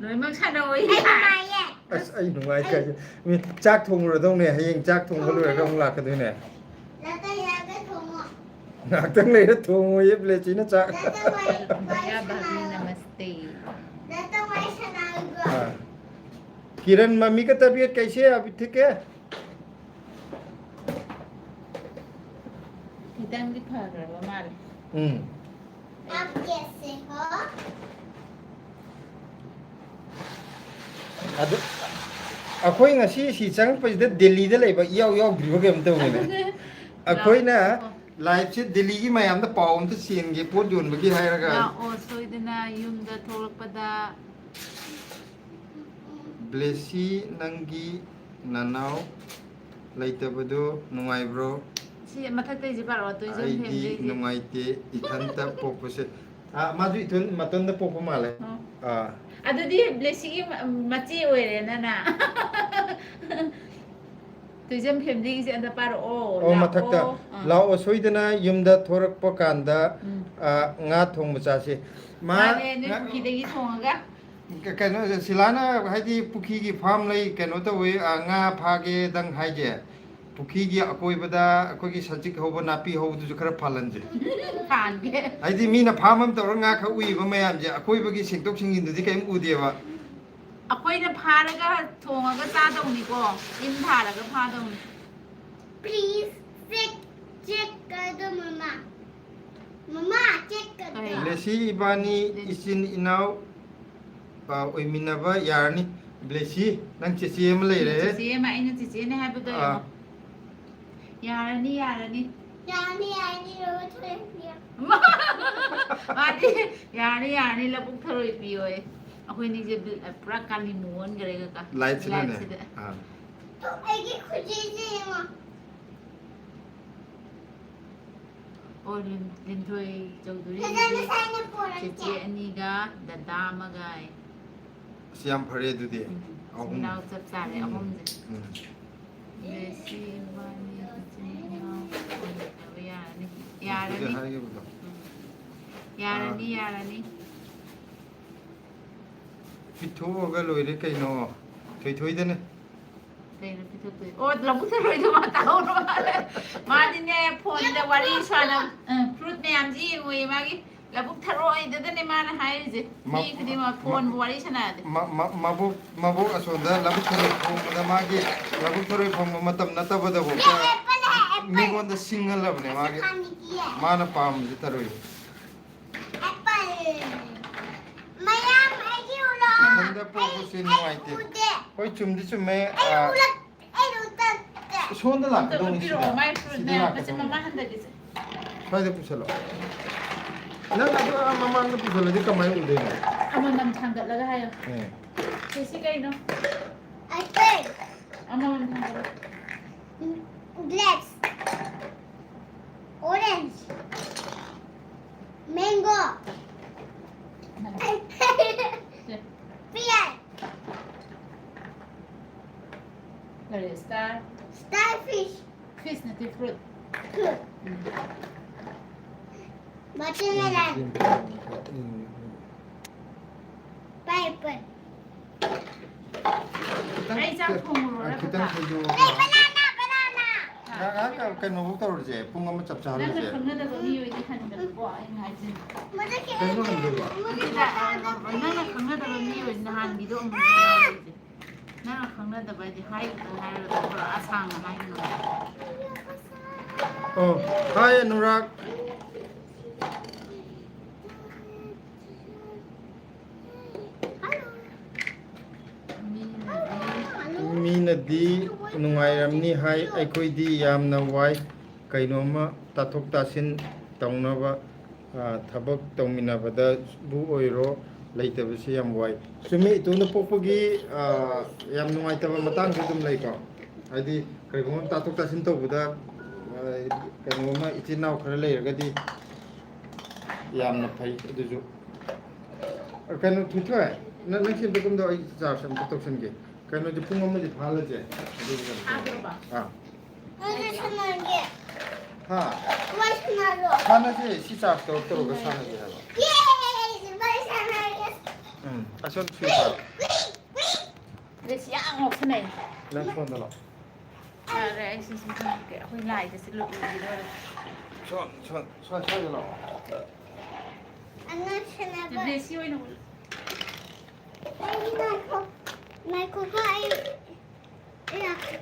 ꯂꯣꯏꯅꯃꯛ ꯁꯥꯟꯅꯧ꯫ ꯑꯩ ꯅꯨꯡꯉꯥꯏꯌꯦ꯫ ꯑꯁ, ꯑꯩ ꯅꯨꯡꯉꯥꯏ ꯀꯥꯏꯁꯦ꯫ ꯃꯤ ꯆꯥꯛ ꯊꯣꯡꯉꯨꯔꯗꯧꯅꯦ, ꯍꯌꯦꯡ ꯆꯥꯛ ꯊꯣꯡꯕ ꯂꯣꯏꯔꯒ ꯑꯃꯨꯛ ꯂꯥꯛꯀꯗꯣꯏꯅꯦ꯫ ꯂꯥꯛꯀꯦ, ꯂꯥꯛꯀꯦ, ꯊꯣꯡꯉꯣ꯫ ꯉꯥꯛꯇꯪ ꯂꯩꯔ ꯊꯣꯡꯉꯣꯌꯦ ꯕ꯭ꯂꯦꯁꯤꯅ ꯆꯥꯛ꯫ ꯂꯥꯛꯀꯦ, ꯋꯥꯔꯤ, ꯋꯥꯔꯤ ꯁꯥꯟꯅꯔꯨꯀꯣ꯫ ꯅꯃꯁꯇꯦ꯫ ꯂꯥꯛꯀꯦ, ꯋꯥꯔꯤ ꯁꯥꯟꯅꯔꯨꯀꯣ꯫ ꯑꯥ꯫ किरण, मम्मी का तबीयत कैसी है अभी, ठीक है? ꯈꯤꯇꯪꯗꯤ ꯐꯈ꯭ꯔꯕ ꯃꯥꯜꯂꯦ꯫ ꯎꯝ꯫ आप कैसे हो? ꯑꯗꯨ ꯑꯩꯈꯣꯏ ꯉꯁꯤ ꯁꯤ ꯆꯪꯉꯛꯄꯁꯤꯗ ꯗꯦꯜꯂꯤꯗ ꯂꯩꯕ ꯏꯌꯥꯎ ꯌꯥꯎꯗ꯭ꯔꯤꯕ ꯀꯩꯅꯣꯝ ꯇꯧꯋꯦꯅꯦ꯫ ꯑꯗꯨꯅꯦ꯫ ꯑꯩꯈꯣꯏꯅ ꯂꯥꯛꯑꯣ꯫ Liveꯁꯦ ꯗꯦꯜꯂꯤꯒꯤ ꯃꯌꯥꯝꯗ ꯄꯥꯎ ꯑꯝꯇ ꯆꯦꯟꯒꯦ, ꯄꯣꯠ ꯌꯣꯟꯕꯒꯤ ꯍꯥꯏꯔꯒ꯫ ꯂꯥꯛꯑꯣ, ꯁꯣꯏꯗꯅ ꯌꯨꯝꯗ ꯊꯣꯛꯂꯛꯄꯗ꯫ ꯕ꯭ꯂꯦꯁꯤ, ꯅꯪꯒꯤ ꯅꯅꯥꯎ ꯂꯩꯇꯕꯗꯨ ꯅꯨꯡꯉꯥꯏꯕ꯭ꯔꯣ? ꯁꯤ ꯃꯊꯛꯇꯩꯁꯦ ꯄꯥꯔꯛꯑꯣ, ꯇꯨꯏꯖꯝ ꯑꯩꯗꯤ ꯐꯦꯃꯤꯂꯤꯁꯦ꯫ ꯅꯨꯡꯉꯥꯏꯇꯦ, ꯏꯊꯟꯇ ꯄꯣꯛꯄꯁꯦ꯫ ꯑꯥ, ꯃꯥꯁꯨ ꯏꯊꯟ ꯃꯇꯣꯟꯗ ꯄꯣꯛꯄ ꯃꯥꯜꯂꯦ꯫ ꯑꯣ꯫ ꯑꯥ꯫ ꯑꯗꯨꯗꯤ ꯕ꯭ꯂꯦꯁꯤꯒꯤ ꯃ-, ꯃꯆꯦ ꯑꯣꯏꯔꯦꯅ ꯅ꯫ ꯇꯨꯏꯖꯝ ꯐꯦꯃꯤꯂꯤꯒꯤꯁꯦ ꯑꯝꯇ ꯄꯥꯔꯛꯑꯣ꯫ ꯑꯣ, ꯂꯥꯛꯑꯣ꯫ ꯃꯊꯛꯇ꯫ ꯑꯥ꯫ ꯂꯥꯛꯑꯣ, ꯁꯣꯏꯗꯅ ꯌꯨꯝꯗ ꯊꯣꯔꯛꯄ ꯀꯥꯟꯗ, ꯎꯝ꯫ ꯑꯥ, ꯉꯥ ꯊꯣꯡꯕ ꯆꯥꯁꯦ꯫ ꯃꯥ ꯃꯥꯅꯦ, ꯅꯣꯏ ꯉꯥ-, ꯄꯨꯈ꯭ꯔꯤꯗꯒꯤ ꯊꯣꯡꯉꯒ꯫ ꯀ-, ꯀꯩꯅꯣ, ꯁꯤꯂꯥꯅ ꯍꯥꯏꯗꯤ ꯄꯨꯈ꯭ꯔꯤꯒꯤ farm ꯂꯩ, ꯀꯩꯅꯣ ꯇꯧꯋꯦ, ꯑꯥ, ꯉꯥ ꯐꯥꯒꯦꯗꯪ ꯍꯥꯏꯁꯦ, ꯄꯨꯈ꯭ꯔꯤꯒꯤ ꯑꯀꯣꯏꯕꯗ ꯑꯩꯈꯣꯏꯒꯤ ꯁꯖꯤꯛ ꯍꯧꯕ, ꯅꯥꯄꯤ ꯍꯧꯕꯗꯨꯁꯨ ꯈꯔ ꯐꯥꯜꯍꯟꯁꯦ꯫ ꯐꯥꯟꯒꯦ꯫ ꯍꯥꯏꯗꯤ ꯃꯤꯅ farm ꯑꯃ ꯇꯧꯔꯒ ꯉꯥ ꯈꯛ ꯎꯏꯕ ꯃꯌꯥꯝꯁꯦ, ꯑꯀꯣꯏꯕꯒꯤ ꯁꯦꯡꯗꯣꯛ ꯁꯦꯡꯖꯤꯟꯗꯨꯗꯤ ꯀꯔꯤꯝ ꯎꯗꯦꯕ꯫ ꯑꯩꯈꯣꯏꯅ ꯐꯥꯔꯒ ꯊꯣꯡꯉꯒ ꯆꯥꯗꯧꯅꯤꯀꯣ, ꯏꯟ ꯊꯥꯔꯒ ꯐꯥꯗꯧꯅꯤ꯫ Please, check, check कर दो, मम्मा। ꯃꯃꯥ, check कर दो। ꯀꯩ? ꯕ꯭ꯂꯦꯁꯤ, ꯏꯕꯥꯅꯤ ꯏꯆꯤꯟ ꯏꯅꯥꯎ, ꯑ, ꯑꯣꯏꯃꯤꯟꯅꯕ ꯌꯥꯔꯅꯤ꯫ ꯕ꯭ꯂꯦꯁꯤ, ꯅꯪ ꯆꯦꯆꯦ ꯑꯃ ꯂꯩꯔꯦ꯫ ꯆꯦꯆꯦ ꯑꯃ, ꯑꯩꯅ ꯆꯦꯆꯦꯅꯦ ꯍꯥꯏꯕꯗꯣ ꯑꯥ꯫ ꯌꯦꯡꯉꯣ꯫ ꯌꯥꯔꯅꯤ, ꯌꯥꯔꯅꯤ꯫ ꯌꯥꯔꯅꯤ, ꯌꯥꯔꯅꯤ, ꯂꯣꯏ ꯊꯣꯛꯑꯦ꯫ ꯃꯥꯗꯤ ꯌꯥꯔꯅꯤ, ꯌꯥꯔꯅꯤ, ꯂꯧꯕꯨꯛ ꯊꯔꯣꯏ ꯄꯤꯌꯣꯌꯦ꯫ ꯑꯩꯈꯣꯏꯅꯤꯁꯦ ꯕꯤ-, ꯄꯨꯔꯥ ꯀꯥꯂꯤ ꯃꯨ ꯑꯣꯟꯈꯔꯦ ꯀꯀꯥ꯫ Liveꯁꯤꯗꯅꯦ꯫ Liveꯁꯤꯗ꯫ ꯑꯥ꯫ ꯑꯩꯒꯤ ꯈꯨꯖꯤꯁꯦ ꯌꯦꯡꯉꯣ꯫ ꯑꯣ, ꯂꯤꯟ-, ꯂꯤꯟꯊꯣꯏ ꯆꯧꯗꯨꯔꯤ ꯗꯗꯥ ꯍꯣꯏꯒꯤ ꯉꯁꯥꯏꯅ ꯄꯣꯔꯛꯇꯦ꯫ ꯆꯦꯆꯦ ꯑꯅꯤꯒ ꯗꯗꯥ ꯑꯃꯒ꯫ ꯑꯁ, ꯌꯥꯝ ꯐꯔꯦ ꯑꯗꯨꯗꯤ꯫ ꯎꯝ, ꯑꯍꯨꯝ꯫ ꯏꯆꯤꯟ ꯏꯅꯥꯎ ꯆꯞ ꯆꯥꯔꯦ, ꯎꯝ, ꯑꯍꯨꯝꯁꯦ꯫ ꯎꯝ꯫ ꯕ꯭ꯂꯦꯁꯤ ꯏꯕꯥꯅꯤ ꯏꯆꯤꯟ ꯏꯅꯥꯎ ꯑꯣꯏꯃꯤꯟꯅꯕ ꯌꯥꯔꯅꯤ꯫ ꯌꯥꯔꯅꯤ꯫ ꯍꯧꯖꯤꯛꯇ ꯍꯥꯏꯈꯤꯕꯗꯣ꯫ ꯎꯝ꯫ ꯌꯥꯔꯅꯤ, ꯑꯥ꯫ ꯌꯥꯔꯅꯤ꯫ ꯄꯤꯊꯣꯛꯑꯒ ꯂꯣꯏꯔꯦ ꯀꯩꯅꯣ꯫ ꯊꯣꯏꯊꯣꯏꯗꯅꯦ꯫ ꯀꯩꯅꯣ ꯄꯤꯊꯣꯛꯇꯣꯏ? ꯑꯣ, ꯂꯧꯕꯨꯛ ꯊꯔꯣꯏꯗꯣ ꯃꯥ ꯇꯥꯍꯧꯔ ꯃꯥꯜꯂꯦ꯫ ꯃꯥꯗꯤꯅꯦ, ꯐꯣꯟꯗ ꯋꯥꯔꯤ ꯁꯥꯟꯅ-, ꯑ, ꯐ꯭ꯔꯨꯠ ꯃꯌꯥꯝꯁꯤ ꯌꯦꯡꯉꯨꯏ ꯃꯥꯒꯤ꯫ ꯂꯧꯕꯨꯛ ꯊꯔꯣꯏꯗꯗꯅꯦ ꯃꯥꯅ ꯍꯥꯏꯔꯤꯁꯦ꯫ ꯃꯤ ꯈꯨꯗꯤꯡꯃꯛ ꯐꯣꯟꯕꯨ ꯋꯥꯔꯤ ꯁꯥꯟꯅꯔꯗꯤ꯫ ꯃ-, ꯃ-, ꯃꯕꯣꯛ, ꯃꯕꯣꯛ ꯑꯁꯣꯝꯗ ꯂꯧꯕꯨꯛ ꯊꯔꯣꯏ ꯈꯣꯡꯕꯗ ꯃꯥꯒꯤ ꯂꯧꯕꯨꯛ ꯊꯔꯣꯏ ꯈꯣꯡꯕ ꯃꯇꯝ ꯅꯠꯇꯕꯗꯐꯥꯎꯗ ꯑꯦ, ꯑꯦꯄꯜ, ꯑꯦꯄꯜ꯫ ꯃꯤꯉꯣꯟꯗ ꯁꯤꯡꯍꯜꯂꯕꯅꯦ ꯃꯥꯒꯤ꯫ ꯁꯥꯡꯉꯤꯗꯤꯌꯦ꯫ ꯃꯥꯅ ꯄꯥꯝꯕꯁꯦ ꯊꯔꯣꯏ꯫ ꯑꯦꯄꯜ꯫ ꯃꯌꯥꯝ ꯑꯩꯒꯤ ꯎꯔꯣ꯫ ꯏꯊꯟꯗ ꯄꯣꯛꯄꯁꯦ ꯑꯩ, ꯑꯩ ꯅꯨꯡꯉꯥꯏꯇꯦ꯫ ꯎꯗꯦ꯫ ꯍꯣꯏ, ꯆꯨꯝꯗꯤ ꯆꯨꯝꯃꯦ꯫ ꯑꯩ ꯑꯥ, ꯎꯔꯛ-, ꯑꯩ ꯎꯔꯛꯇꯦ꯫ ꯁꯣꯝꯗ ꯂꯥꯛꯀꯗꯧꯅꯤ, ꯁꯤꯗ꯫ ꯁꯤꯗ ꯂꯥꯛꯀꯗꯧꯅꯤ꯫ ꯃꯃꯥ ꯍꯟꯊꯈꯤꯁꯦ꯫ ꯁ꯭ꯋꯥꯏꯗ ꯄꯨꯁꯜꯂꯣ꯫ ꯅꯪ ꯑꯗꯨ ꯑꯥ ꯃꯃꯥꯡꯗ ꯄꯨꯁꯜꯂꯗꯤ ꯀꯃꯥꯏꯅ ꯎꯗꯣꯏꯅꯣ? ꯑꯃꯃꯝ ꯊꯥꯡꯒꯠꯂꯒ ꯍꯥꯏꯌꯣ꯫ ꯑꯦ꯫ ꯁꯤ, ꯁꯤ ꯀꯩꯅꯣ? ꯑꯦꯄꯜ꯫ ꯑꯃꯃꯝ ꯊꯥꯡꯒꯠꯂꯣ꯫ ꯒ꯭ꯔꯦꯞꯁ꯫ ꯑꯣꯔꯦꯟꯖ꯫ ꯃꯦꯡꯒꯣ꯫ ꯁꯦ꯫ ꯄꯤꯌꯥꯔ꯫ ꯀꯔꯤ? ꯁ꯭ꯇꯥꯔ? Star fish. ꯐꯤꯁ ꯅꯠꯇꯦ, fruit. Fruit. Um. Watermelon. Pineapple. ꯈꯤꯇꯪ ꯑꯩ ꯆꯥꯛ ꯊꯣꯡꯉꯨꯔꯣꯔꯥ, ꯑ, ꯈꯤꯇꯪ ꯄꯄꯥ? ꯊꯩꯗꯣꯛꯑꯒ꯫ ꯑꯦ, ꯕꯅꯥꯅꯥ, ꯕꯅꯥꯅꯥ꯫ ꯉꯥꯏꯍꯥꯛ, ꯉꯥꯏꯍꯥꯛ ꯀꯩꯅꯣꯕꯨꯛ ꯇꯧꯔꯁꯦ, ꯄꯨꯡ ꯑꯃ ꯆꯞ ꯅꯪꯅ ꯆꯥꯍꯜꯂꯁꯦ꯫ ꯈꯪꯅꯗꯕ ꯃꯤꯑꯣꯏꯗꯤ ꯍꯟꯒꯅꯨꯀꯣ, ꯑꯩꯅ ꯍꯥꯏꯁꯤꯅꯤ꯫ ꯀꯩꯅꯣ ꯍꯟꯗꯣꯏꯕ? ꯅꯪꯅ ꯈꯪꯅꯗꯕ ꯃꯤꯑꯣꯏ ꯅꯍꯥꯟꯒꯤꯗꯣ ꯑꯃꯨꯛ ꯍꯥꯏꯔꯤꯁꯦ꯫ ꯅꯪꯅ ꯈꯪꯅꯗꯕ ꯍꯥꯏꯗꯤ ꯍꯥꯏꯒꯗ꯭ꯔꯥ ꯍꯥꯏꯔꯒ ꯄꯨꯔꯥ ꯑꯁꯥꯡꯅ ꯍꯥꯏꯒꯅꯨ꯫ ꯑꯣ, ꯍꯥꯏ ꯑꯅꯨꯔꯥꯒ꯫ ꯃꯤꯅꯗꯤ ꯅꯨꯡꯉꯥꯏꯔꯝꯅꯤ ꯍꯥꯏ, ꯑꯩꯈꯣꯏꯗꯤ ꯌꯥꯝꯅ ꯋꯥꯏ꯫ ꯀꯩꯅꯣꯝꯃ ꯇꯥꯊꯣꯛ ꯇꯥꯁꯤꯟ ꯇꯧꯅꯕ, ꯑ, ꯊꯕꯛ ꯇꯧꯃꯤꯟꯅꯕꯗꯕꯨ ꯑꯣꯏꯔꯣ, ꯂꯩꯇꯕꯁꯦ ꯌꯥꯝ ꯋꯥꯏ꯫ ꯆꯨꯝꯃꯤ, ꯏꯇꯣꯝꯇ ꯄꯣꯛꯄꯒꯤ, ꯑ, ꯌꯥꯝ ꯅꯨꯡꯉꯥꯏꯇꯕ ꯃꯇꯥꯡꯁꯨ ꯑꯗꯨꯝ ꯂꯩꯀꯣ꯫ ꯍꯥꯏꯗꯤ ꯀꯔꯤꯒꯨꯝꯕ ꯇꯥꯊꯣꯛ ꯇꯥꯁꯤꯟ ꯇꯧꯕꯗ, ꯑ, ꯀꯩꯅꯣꯝꯃ ꯏꯆꯤꯟ ꯏꯅꯥꯎ ꯈꯔ ꯂꯩꯔꯒꯗꯤ ꯌꯥꯝꯅ ꯐꯩ꯫ ꯑꯗꯨꯁꯨ ꯀꯩꯅꯣ, ꯊꯣꯏꯊꯣꯏ, ꯅꯪ, ꯅꯪ ꯁꯤ ꯑꯝꯇ ꯀꯨꯝꯗꯧ, ꯑꯩ ꯆꯥꯔꯖ ꯑꯝꯇ ꯇꯧꯁꯟꯒꯦ꯫ ꯀꯩꯅꯣꯁꯦ, ꯄꯨꯡ ꯑꯃꯁꯦ ꯐꯥꯍꯜꯂꯁꯦ꯫ ꯑꯗꯨꯒ ꯀꯩꯅꯣ ꯇꯧꯔꯁꯦ꯫ ꯊꯥꯗꯣꯔꯕ? ꯑꯥ꯫ ꯑꯩꯁꯨ ꯁꯥꯟꯅꯒꯦ꯫ ꯍꯥ? ꯋꯥꯔꯤ ꯁꯥꯟꯅꯔꯣ꯫ ꯁꯥꯟꯅꯁꯦ, ꯁꯤ ꯆꯥꯔꯖ ꯇꯧꯔꯛꯇꯧꯔꯒ ꯁꯥꯟꯅꯁꯦ ꯍꯥꯏꯕ꯫ ꯌꯦ! ꯋꯥꯔꯤ ꯁꯥꯟꯅꯔꯒꯦ꯫ ꯎꯝ, ꯑꯁꯣꯝ ꯁ꯭ꯋꯤꯆ ꯍꯥꯞꯄꯣ꯫ ꯗ꯭ꯔꯦꯁ ꯌꯥꯝ ꯉꯥꯎꯁꯟꯅꯩ꯫ ꯅꯪ ꯐꯣꯟꯗ ꯂꯥꯛꯑꯣ꯫ ꯌꯥꯔꯦ, ꯑꯩ ꯁꯤ ꯁꯨꯝ ꯊꯝꯃꯒꯦ꯫ ꯑꯩꯈꯣꯏ ꯂꯥꯏꯗ ꯁꯤ ꯂꯨ-, ꯂꯨꯈꯤꯗꯣꯔꯦ꯫ ꯁꯣꯝ, ꯁꯣꯝ, ꯁꯣꯝ, ꯁ꯭ꯋꯥꯏꯗ ꯂꯥꯛꯑꯣ꯫ ꯑꯉꯥꯡ ꯁꯥꯟꯅꯕ꯫ ꯗ꯭ꯔꯦꯁ ꯁꯤ ꯑꯣꯏꯅ ꯎꯠꯂꯨ꯫ ꯑꯩ ꯉꯥꯏꯈꯣ, ꯉꯥꯏꯈꯣꯀꯣ, ꯑꯩ, ꯑꯩ ꯂꯥꯛꯀꯦ꯫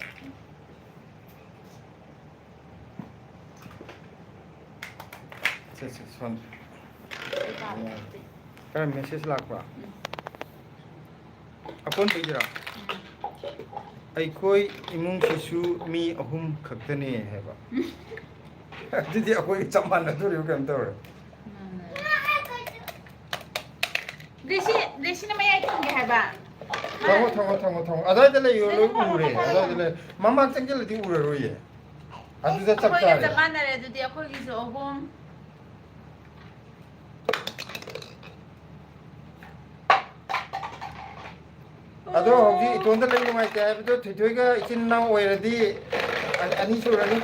ꯁꯦ, ꯁꯦ, ꯁꯣꯝꯗ꯫ ꯀꯔꯝ message ꯂꯥꯛꯄ꯭ꯔꯥ? ꯎꯝ꯫ ꯑꯀꯣꯟꯕꯒꯤꯔꯣ? ꯎꯝ꯫ ꯑꯩꯈꯣꯏ ꯏꯃꯨꯡꯁꯤꯁꯨ ꯃꯤ ꯑꯍꯨꯝ ꯈꯛꯇꯅꯦ ꯍꯥꯏꯕ꯫ ꯎꯝ꯫ ꯑꯗꯨꯗꯤ ꯑꯩꯈꯣꯏꯒ ꯆꯞ ꯃꯥꯟꯅꯗꯣꯔꯤꯕ ꯀꯩꯅꯣꯝ ꯇꯧꯔꯦ꯫ ꯃꯥꯟꯅꯔꯦ꯫ ꯒ꯭ꯔꯦꯁꯤ, ꯒ꯭ꯔꯦꯁꯤꯅ ꯃꯌꯥꯏ ꯊꯝꯒꯦ ꯍꯥꯏꯕ꯫ ꯊꯝꯃꯣ, ꯊꯝꯃꯣ, ꯊꯝꯃꯣ, ꯊꯝꯃꯣ꯫ ꯑꯗ꯭ꯋꯥꯏꯗ ꯂꯩꯌꯣ, ꯂꯣꯏ ꯎꯔꯦ꯫ ꯑꯗ꯭ꯋꯥꯏꯗ ꯂꯩ-, ꯃꯃꯥꯡ ꯆꯪꯁꯤꯜꯂꯗꯤ ꯎꯔꯔꯣꯏꯌꯦ꯫ ꯑꯗꯨꯗ ꯆꯞ ꯑꯩꯈꯣꯏꯒ ꯆꯥꯔꯦ꯫ ꯆꯞ ꯃꯥꯟꯅꯔꯦ ꯑꯗꯨꯗꯤ, ꯑꯩꯈꯣꯏꯒꯤꯁꯨ ꯑꯍꯨꯝ꯫ ꯑꯗꯣ ꯍꯧꯖꯤꯛ ꯏꯇꯣꯟꯗ ꯂꯩ ꯅꯨꯡꯉꯥꯏꯇꯦ ꯍꯥꯏꯕꯗꯣ ꯊꯣꯏꯊꯣꯏꯒ ꯏꯆꯤꯟ ꯏꯅꯥꯎ ꯑꯣꯏꯔꯗꯤ ꯑ-, ꯑꯅꯤ ꯁꯨꯔꯅꯤ꯫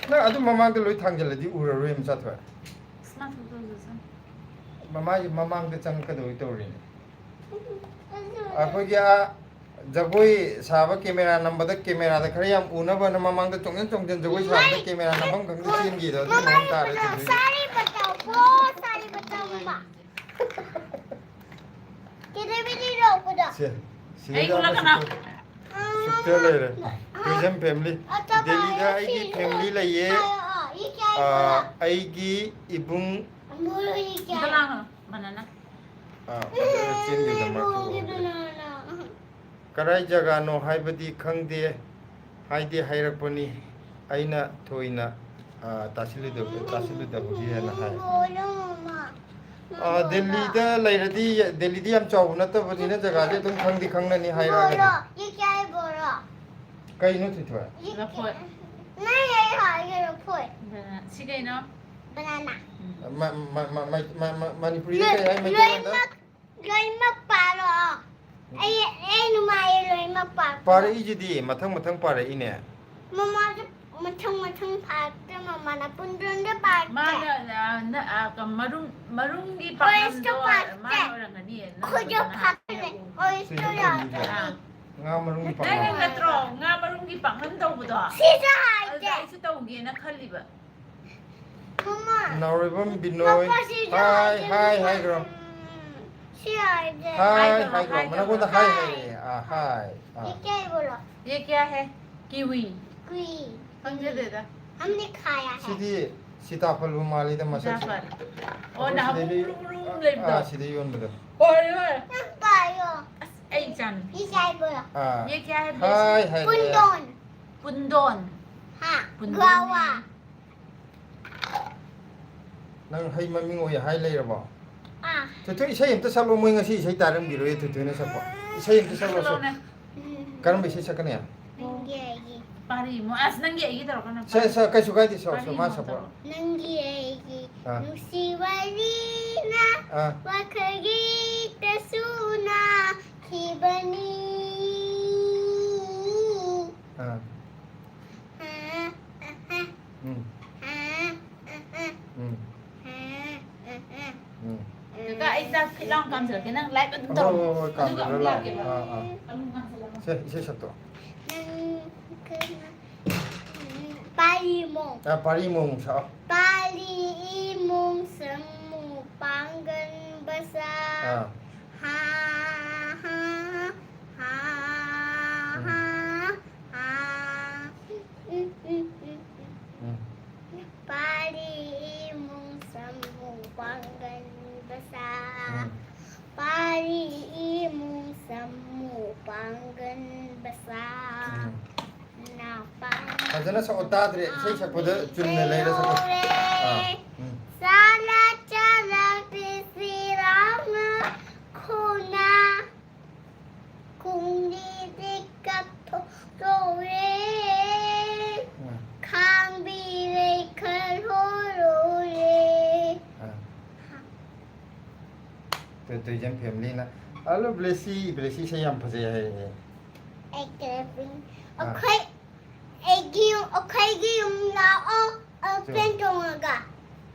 ꯅꯪ ꯑꯗꯨ ꯃꯃꯥꯡꯗ ꯂꯣꯏ ꯊꯥꯡꯖꯜꯂꯗꯤ ꯎꯔꯔꯣꯏ ꯃꯆꯥ ꯊꯣꯏ꯫ ꯏꯁ, ꯃꯥ ꯊꯣꯛꯇꯧ ꯆꯠꯁꯅꯨ꯫ ꯃꯃꯥꯏ ꯃꯃꯥꯡꯗ ꯆꯪꯉꯛꯀꯗꯧꯒꯤ ꯇꯧꯔꯤꯅꯦ꯫ ꯑꯩꯈꯣꯏꯒꯤ ꯑꯥ ꯖꯒꯣꯏ ꯁꯥꯕ ꯀꯦꯃꯦꯔꯥ ꯅꯝꯕꯗ ꯀꯦꯃꯦꯔꯥꯗ ꯈꯔ ꯌꯥꯝ ꯎꯅꯕꯅ ꯃꯃꯥꯡꯗ ꯆꯣꯡꯁꯤꯟ ꯆꯣꯡꯁꯤꯟ ꯖꯒꯣꯏ ꯁꯥꯕꯗ ꯀꯦꯃꯦꯔꯥ ꯅꯝꯐꯝ ꯈꯪꯗꯦ ꯆꯦꯟꯈꯤꯗꯣ ꯑꯗꯨ ꯃꯑꯣꯡ ꯇꯥꯔꯦ ꯇꯧꯗꯣꯏꯁꯦ꯫ ꯁꯥꯔꯤ ꯕꯇꯥꯎ, ꯕꯣ, ꯁꯥꯔꯤ ꯕꯇꯥꯎ, ꯃꯥ꯫ ꯀꯦꯗꯕꯤꯗꯤ ꯂꯧꯕꯗꯣ꯫ ꯁꯦ, ꯁꯤꯗꯩꯗ ꯑꯩ ꯎꯠꯂꯛꯀꯅꯣ꯫ ꯑꯃꯁꯨ ꯁꯨꯛꯇ ꯂꯩꯔꯦ꯫ Tourism family. ꯑꯇꯣꯞꯄ ꯗꯦꯜꯂꯤꯗ ꯑꯩꯒꯤ ꯁꯤ ꯐꯦꯃꯤꯂꯤ ꯂꯩꯌꯦ꯫ ꯍꯥꯏꯔꯛꯑꯣ, ꯏ ꯀꯌꯥ ꯑꯥ, ꯏꯕ? ꯑꯩꯒꯤ ꯏꯕꯨꯡ ꯑꯃꯨꯔꯣꯏ ꯏ ꯀꯌꯥ? ꯑꯝꯇ ꯂꯥꯡꯒꯅꯨ, ꯕꯅꯥꯅꯥ꯫ ꯑꯥ, ꯐꯖꯅ ꯆꯦꯟꯈꯤꯕꯗ ꯃꯥ ꯏꯕꯨꯡꯒꯤ ꯊꯣꯛꯍꯧꯗ꯭ꯔꯦ꯫ ꯕꯅꯥꯅꯥ꯫ ꯀꯔꯥꯏ ꯖꯒꯥꯅꯣ ꯍꯥꯏꯕꯗꯤ ꯈꯪꯗꯦ, ꯍꯥꯏꯗꯤ ꯍꯥꯏꯔꯛꯄꯅꯤ꯫ ꯑꯩꯅ ꯊꯣꯏꯅ, ꯑꯥ, ꯇꯥꯁꯤꯜꯂꯨꯗꯕ-, ꯇꯥꯁꯤꯜꯂꯨꯗꯕꯒꯤ ꯍꯥꯏꯅ ꯍꯥꯏ꯫ ꯕꯣꯜꯂꯣ, ꯃꯃꯥ꯫ ꯑꯥ, ꯗꯦꯜꯂꯤꯗ ꯂꯩꯔꯗꯤ, ꯗꯦꯜꯂꯤꯗꯤ ꯌꯥꯝ ꯆꯥꯎꯕ ꯅꯠꯇꯕꯅꯤꯅ ꯖꯒꯥꯗꯤ ꯑꯗꯨꯝ ꯈꯪꯗꯤ ꯈꯪꯅꯅꯤ ꯍꯥꯏꯔꯛꯑꯒꯗꯤ꯫ ꯕꯣꯜꯂꯣ, ꯏ ꯀꯌꯥ ꯕꯣꯜꯂꯣ? ꯀꯩꯅꯣ ꯊꯣꯏꯊꯣꯏ? ꯏ ꯂꯐꯣꯏ꯫ ꯀꯌꯥ-, ꯅꯪ ꯑꯩ ꯍꯥꯏꯒꯦ ꯂꯐꯣꯏ꯫ ꯑꯗꯨꯅ ꯁꯤ ꯀꯩꯅꯣ? ꯕꯅꯥꯅꯥ꯫ ꯎꯝ꯫ ꯃ-, ꯃ-, ꯃ-, ꯃ-, ꯃ-, ꯃ-, ꯃꯅꯤꯄꯨꯔꯤꯗ ꯀꯩ ꯍꯥꯏ ꯃꯩꯇꯩꯂꯣꯟꯗ? ꯂꯣꯏꯅꯃꯛ ꯂꯣꯏꯃꯛ ꯄꯥꯔꯣ꯫ ꯑꯩ ꯑꯩ ꯅꯨꯡꯉꯥꯏꯌꯦ ꯂꯣꯏꯅꯃꯛ ꯄꯥꯔꯛꯄ꯫ ꯄꯥꯔꯛꯏꯁꯤꯗꯤ ꯃꯊꯪ ꯃꯊꯪ ꯄꯥꯔꯛꯏꯅꯦ꯫ ꯃꯃꯥꯁꯨ ꯃꯊꯪ ꯃꯊꯪ ꯄꯥꯔꯛꯇꯦ, ꯃꯃꯥꯅ ꯄꯨꯟꯗꯣꯟꯗ ꯄꯥꯔꯛꯇꯦ꯫ ꯃꯥꯅ, ꯑ, ꯅ-, ꯑ, ꯀ-, ꯃꯔꯨꯝ, ꯃꯔꯨꯝꯒꯤ ꯑꯣꯔꯦꯟꯖꯇꯣ ꯄꯥꯛꯅꯝꯗꯣ ꯄꯥꯔꯛꯇꯦ꯫ ꯃꯥꯅ ꯑꯣꯏꯔꯝꯒꯅꯤꯌꯦ, ꯅꯪ ꯈꯨꯗꯣ ꯐꯖꯅ ꯄꯥꯔꯛꯇꯦ꯫ ꯍꯥꯏꯔꯛꯑꯣ꯫ ꯑꯣꯔꯦꯟꯖꯇꯣ ꯁꯤ ꯌꯥꯎꯗꯦ꯫ ꯑꯥ꯫ ꯉꯥ ꯃꯔꯨꯝꯒꯤ ꯅꯪ ꯄꯥꯛꯅꯝ꯫ ꯅꯠꯇ꯭ꯔꯣ ꯉꯥ ꯃꯔꯨꯝꯒꯤ ꯄꯥꯛꯅꯝ ꯇꯧꯕꯗꯣ? ꯁꯤꯁꯦ ꯍꯥꯏꯁꯦ꯫ ꯑꯗꯨꯗ ꯑꯩꯁꯨ ꯇꯧꯒꯦꯅ ꯈꯜꯂꯤꯕ꯫ ꯃꯃꯥ꯫ ꯅꯥꯎꯔꯦꯝꯕꯝ ꯕꯤꯅꯣꯏ꯫ ꯃꯄꯥꯁꯤꯁꯨ ꯍꯥꯏ, ꯍꯥꯏꯁꯦ, ꯍꯥꯏ, ꯃꯃꯥ꯫ ꯍꯥꯏꯈ꯭ꯔꯣ꯫ ꯎꯝ, ꯁꯤ ꯍꯥꯏꯁꯦ꯫ ꯍꯥꯏ, ꯍꯥꯏꯈ꯭ꯔꯣ, ꯍꯥꯏꯈ꯭ꯔꯣ꯫ ꯍꯥꯏꯈ꯭ꯔꯣ꯫ ꯃꯅꯪꯉꯣꯟꯗ ꯍꯥꯏ ꯍꯥꯏ꯫ ꯍꯥꯏꯌꯦ꯫ ꯑꯥ, ꯍꯥꯏ꯫ ꯑꯥ꯫ ये क्या है बोलो? ये क्या है? कीवी। कीवी। समझे दे दा। हमने खाया है। ꯁꯤꯗꯤ ꯁꯤꯇꯥꯐꯜꯕꯨ ꯃꯥꯜꯂꯤꯗ ꯃꯁꯛꯁꯦ꯫ ꯁꯤꯇꯥꯐꯜ꯫ ꯑꯣ, ꯑꯩꯈꯣꯏ ꯅꯍꯥꯟꯃꯨꯛ ꯁꯤꯗꯩꯗ ꯃꯨꯔꯨꯝ ꯃꯨꯔꯨꯝ ꯂꯩꯕꯗꯣ꯫ ꯑꯥ, ꯁꯤꯗ ꯌꯣꯟꯕꯗꯣ꯫ ꯍꯣꯏ, ꯍꯣꯏ꯫ ꯅꯪ ꯄꯥꯏꯌꯣ꯫ ꯑꯁ, ꯑꯩ ꯏꯆꯥꯅꯨꯄꯤ꯫ ये क्या है बोलो? ꯑꯥ꯫ ये क्या है बोलो? ꯍꯥꯏ, ꯍꯥꯏ, ꯍꯥꯏ꯫ पुंडोन। पुंडोन। हाँ, पुंडोन guava। नहीं। ꯅꯪ ꯍꯩ ꯃꯃꯤꯡ ꯑꯣꯏ ꯍꯥꯏ ꯂꯩꯔꯕꯣ? ꯑꯥ꯫ ꯊꯣꯏꯊꯣꯏ, ꯏꯁꯩ ꯑꯝꯇ ꯁꯛꯂꯣ, ꯃꯣꯏ ꯉꯁꯤ ꯏꯁꯩ ꯇꯥꯔꯝꯈꯤꯔꯣꯏ ꯊꯣꯏꯊꯣꯏꯅ ꯁꯛꯄ꯫ ꯏꯁꯩ ꯑꯝꯇ ꯁꯛꯂꯣ, ꯁꯛ-, ꯁꯛꯂꯣꯅꯦ꯫ ꯎꯝ꯫ ꯀꯔꯝꯕ ꯏꯁꯩ ꯁꯛꯀꯅꯤ? ꯅꯪꯒꯤ ꯑꯩꯒꯤ꯫ ꯄꯥꯔꯤ ꯃꯣ-, ꯑꯁ, ꯅꯪꯒꯤ ꯑꯩꯒꯤ ꯇꯧꯔꯛꯀꯅꯨ꯫ ꯁꯦ, ꯁꯦ, ꯀꯩꯁꯨ ꯀꯥꯏꯗꯦ, ꯁꯛꯑꯣ, ꯄꯥꯔꯤ ꯁꯛꯑꯣ, ꯃꯥ ꯃꯣ ꯁꯛꯄ꯫ ꯇꯧꯔꯣ꯫ ꯅꯪꯒꯤ ꯑꯩꯒꯤ ꯑꯥ꯫ ꯅꯨꯡꯁꯤ ꯋꯥꯔꯤꯅ ꯑꯥ꯫ ꯋꯥꯈꯜꯒꯤ ꯇꯁꯨꯅ ꯈꯤꯕꯅꯤ꯫ ꯑꯥ꯫ ꯎꯝ꯫ ꯎꯝ꯫ ꯀꯀꯥ, ꯑꯩ ꯆꯥꯛ ꯈꯤꯠ ꯂꯥꯎꯅ ꯀꯥꯝꯖꯔꯛꯀꯦ, ꯅꯪ live ꯑꯗꯨꯝ ꯍꯣꯏ, ꯇꯧꯔꯝꯃꯣ꯫ ꯍꯣꯏ, ꯍꯣꯏ, ꯑꯗꯨꯒ ꯑꯃꯨꯛ ꯀꯥꯝꯖꯔꯣ ꯂꯥꯛꯑꯣ꯫ ꯂꯥꯛꯀꯦꯕ꯫ ꯑꯥ, ꯑꯥ꯫ ꯑꯃꯨꯛ ꯀꯥꯝꯖꯔꯛꯑꯣ꯫ ꯁꯦ, ꯏꯁꯩ ꯁꯛꯇꯣ꯫ ꯅꯪ ꯀꯅꯥ? ꯄꯥꯔꯤ ꯏꯃꯣꯡ꯫ ꯑꯥ, ꯄꯥꯔꯤ ꯏꯃꯣꯡ ꯁꯛꯑꯣ꯫ ꯄꯥꯔꯤ ꯏꯃꯣꯡ ꯁꯃꯨ ꯄꯥꯡꯒꯟ ꯕꯁꯥ꯫ ꯑꯥ꯫ ꯍꯥ, ꯍꯥ, ꯍꯥ, ꯎꯝ꯫ ꯍꯥ, ꯍꯥ꯫ ꯎꯝ, ꯎꯝ, ꯎꯝ, ꯎꯝ, ꯎꯝ꯫ ꯎꯝ꯫ ꯄꯥꯔꯤ ꯏꯃꯨꯡ ꯁꯃꯨ ꯄꯥꯡꯒꯟ ꯕꯁꯥ꯫ ꯎꯝ꯫ ꯄꯥꯔꯤ ꯏꯃꯨꯡ ꯁꯃꯨ ꯄꯥꯡꯒꯟ ꯕꯁꯥ꯫ ꯎꯝ꯫ ꯅꯥꯄꯥꯡ ꯐꯖꯅ ꯁꯛꯑꯣ, ꯇꯥꯗ꯭ꯔꯦ꯫ ꯏꯁꯩ ꯁꯛꯄꯗ ꯆꯨꯝꯅ ꯂꯩꯔ ꯁꯛꯑꯣ꯫ ꯂꯩꯍꯧꯔꯦ꯫ ꯑꯥ, ꯎꯝ꯫ ꯆꯥꯂ ꯆꯥꯂ ꯄꯤꯁꯤꯔꯥꯎꯅ ꯈꯣꯡꯅ ꯈꯣꯡꯂꯤꯗꯤ ꯀꯥꯞꯊꯣꯛꯂꯣꯔꯦ꯫ ꯑꯥ꯫ ꯈꯥꯡꯕꯤ ꯂꯩꯈꯠꯂꯣꯔꯦ꯫ ꯑꯥ꯫ ꯇꯨ-, ꯇꯨꯏꯖꯟ family ꯅ Hello, Blessy. Blessy ꯏꯁꯩ ꯌꯥꯝ ꯐꯖꯩ ꯍꯥꯏꯌꯦ꯫ ꯑꯦꯛꯇꯔ ꯄꯤꯡ꯫ ꯑꯥ꯫ ꯑꯩꯈꯣꯏ ꯑꯩꯒꯤ ꯌꯨꯝ ꯑꯩꯈꯣꯏꯒꯤ ꯌꯨꯝ ꯂꯥꯛꯑꯣ꯫ ꯑꯦꯔꯣꯄ꯭ꯂꯦꯟ ꯇꯣꯡꯉꯒ꯫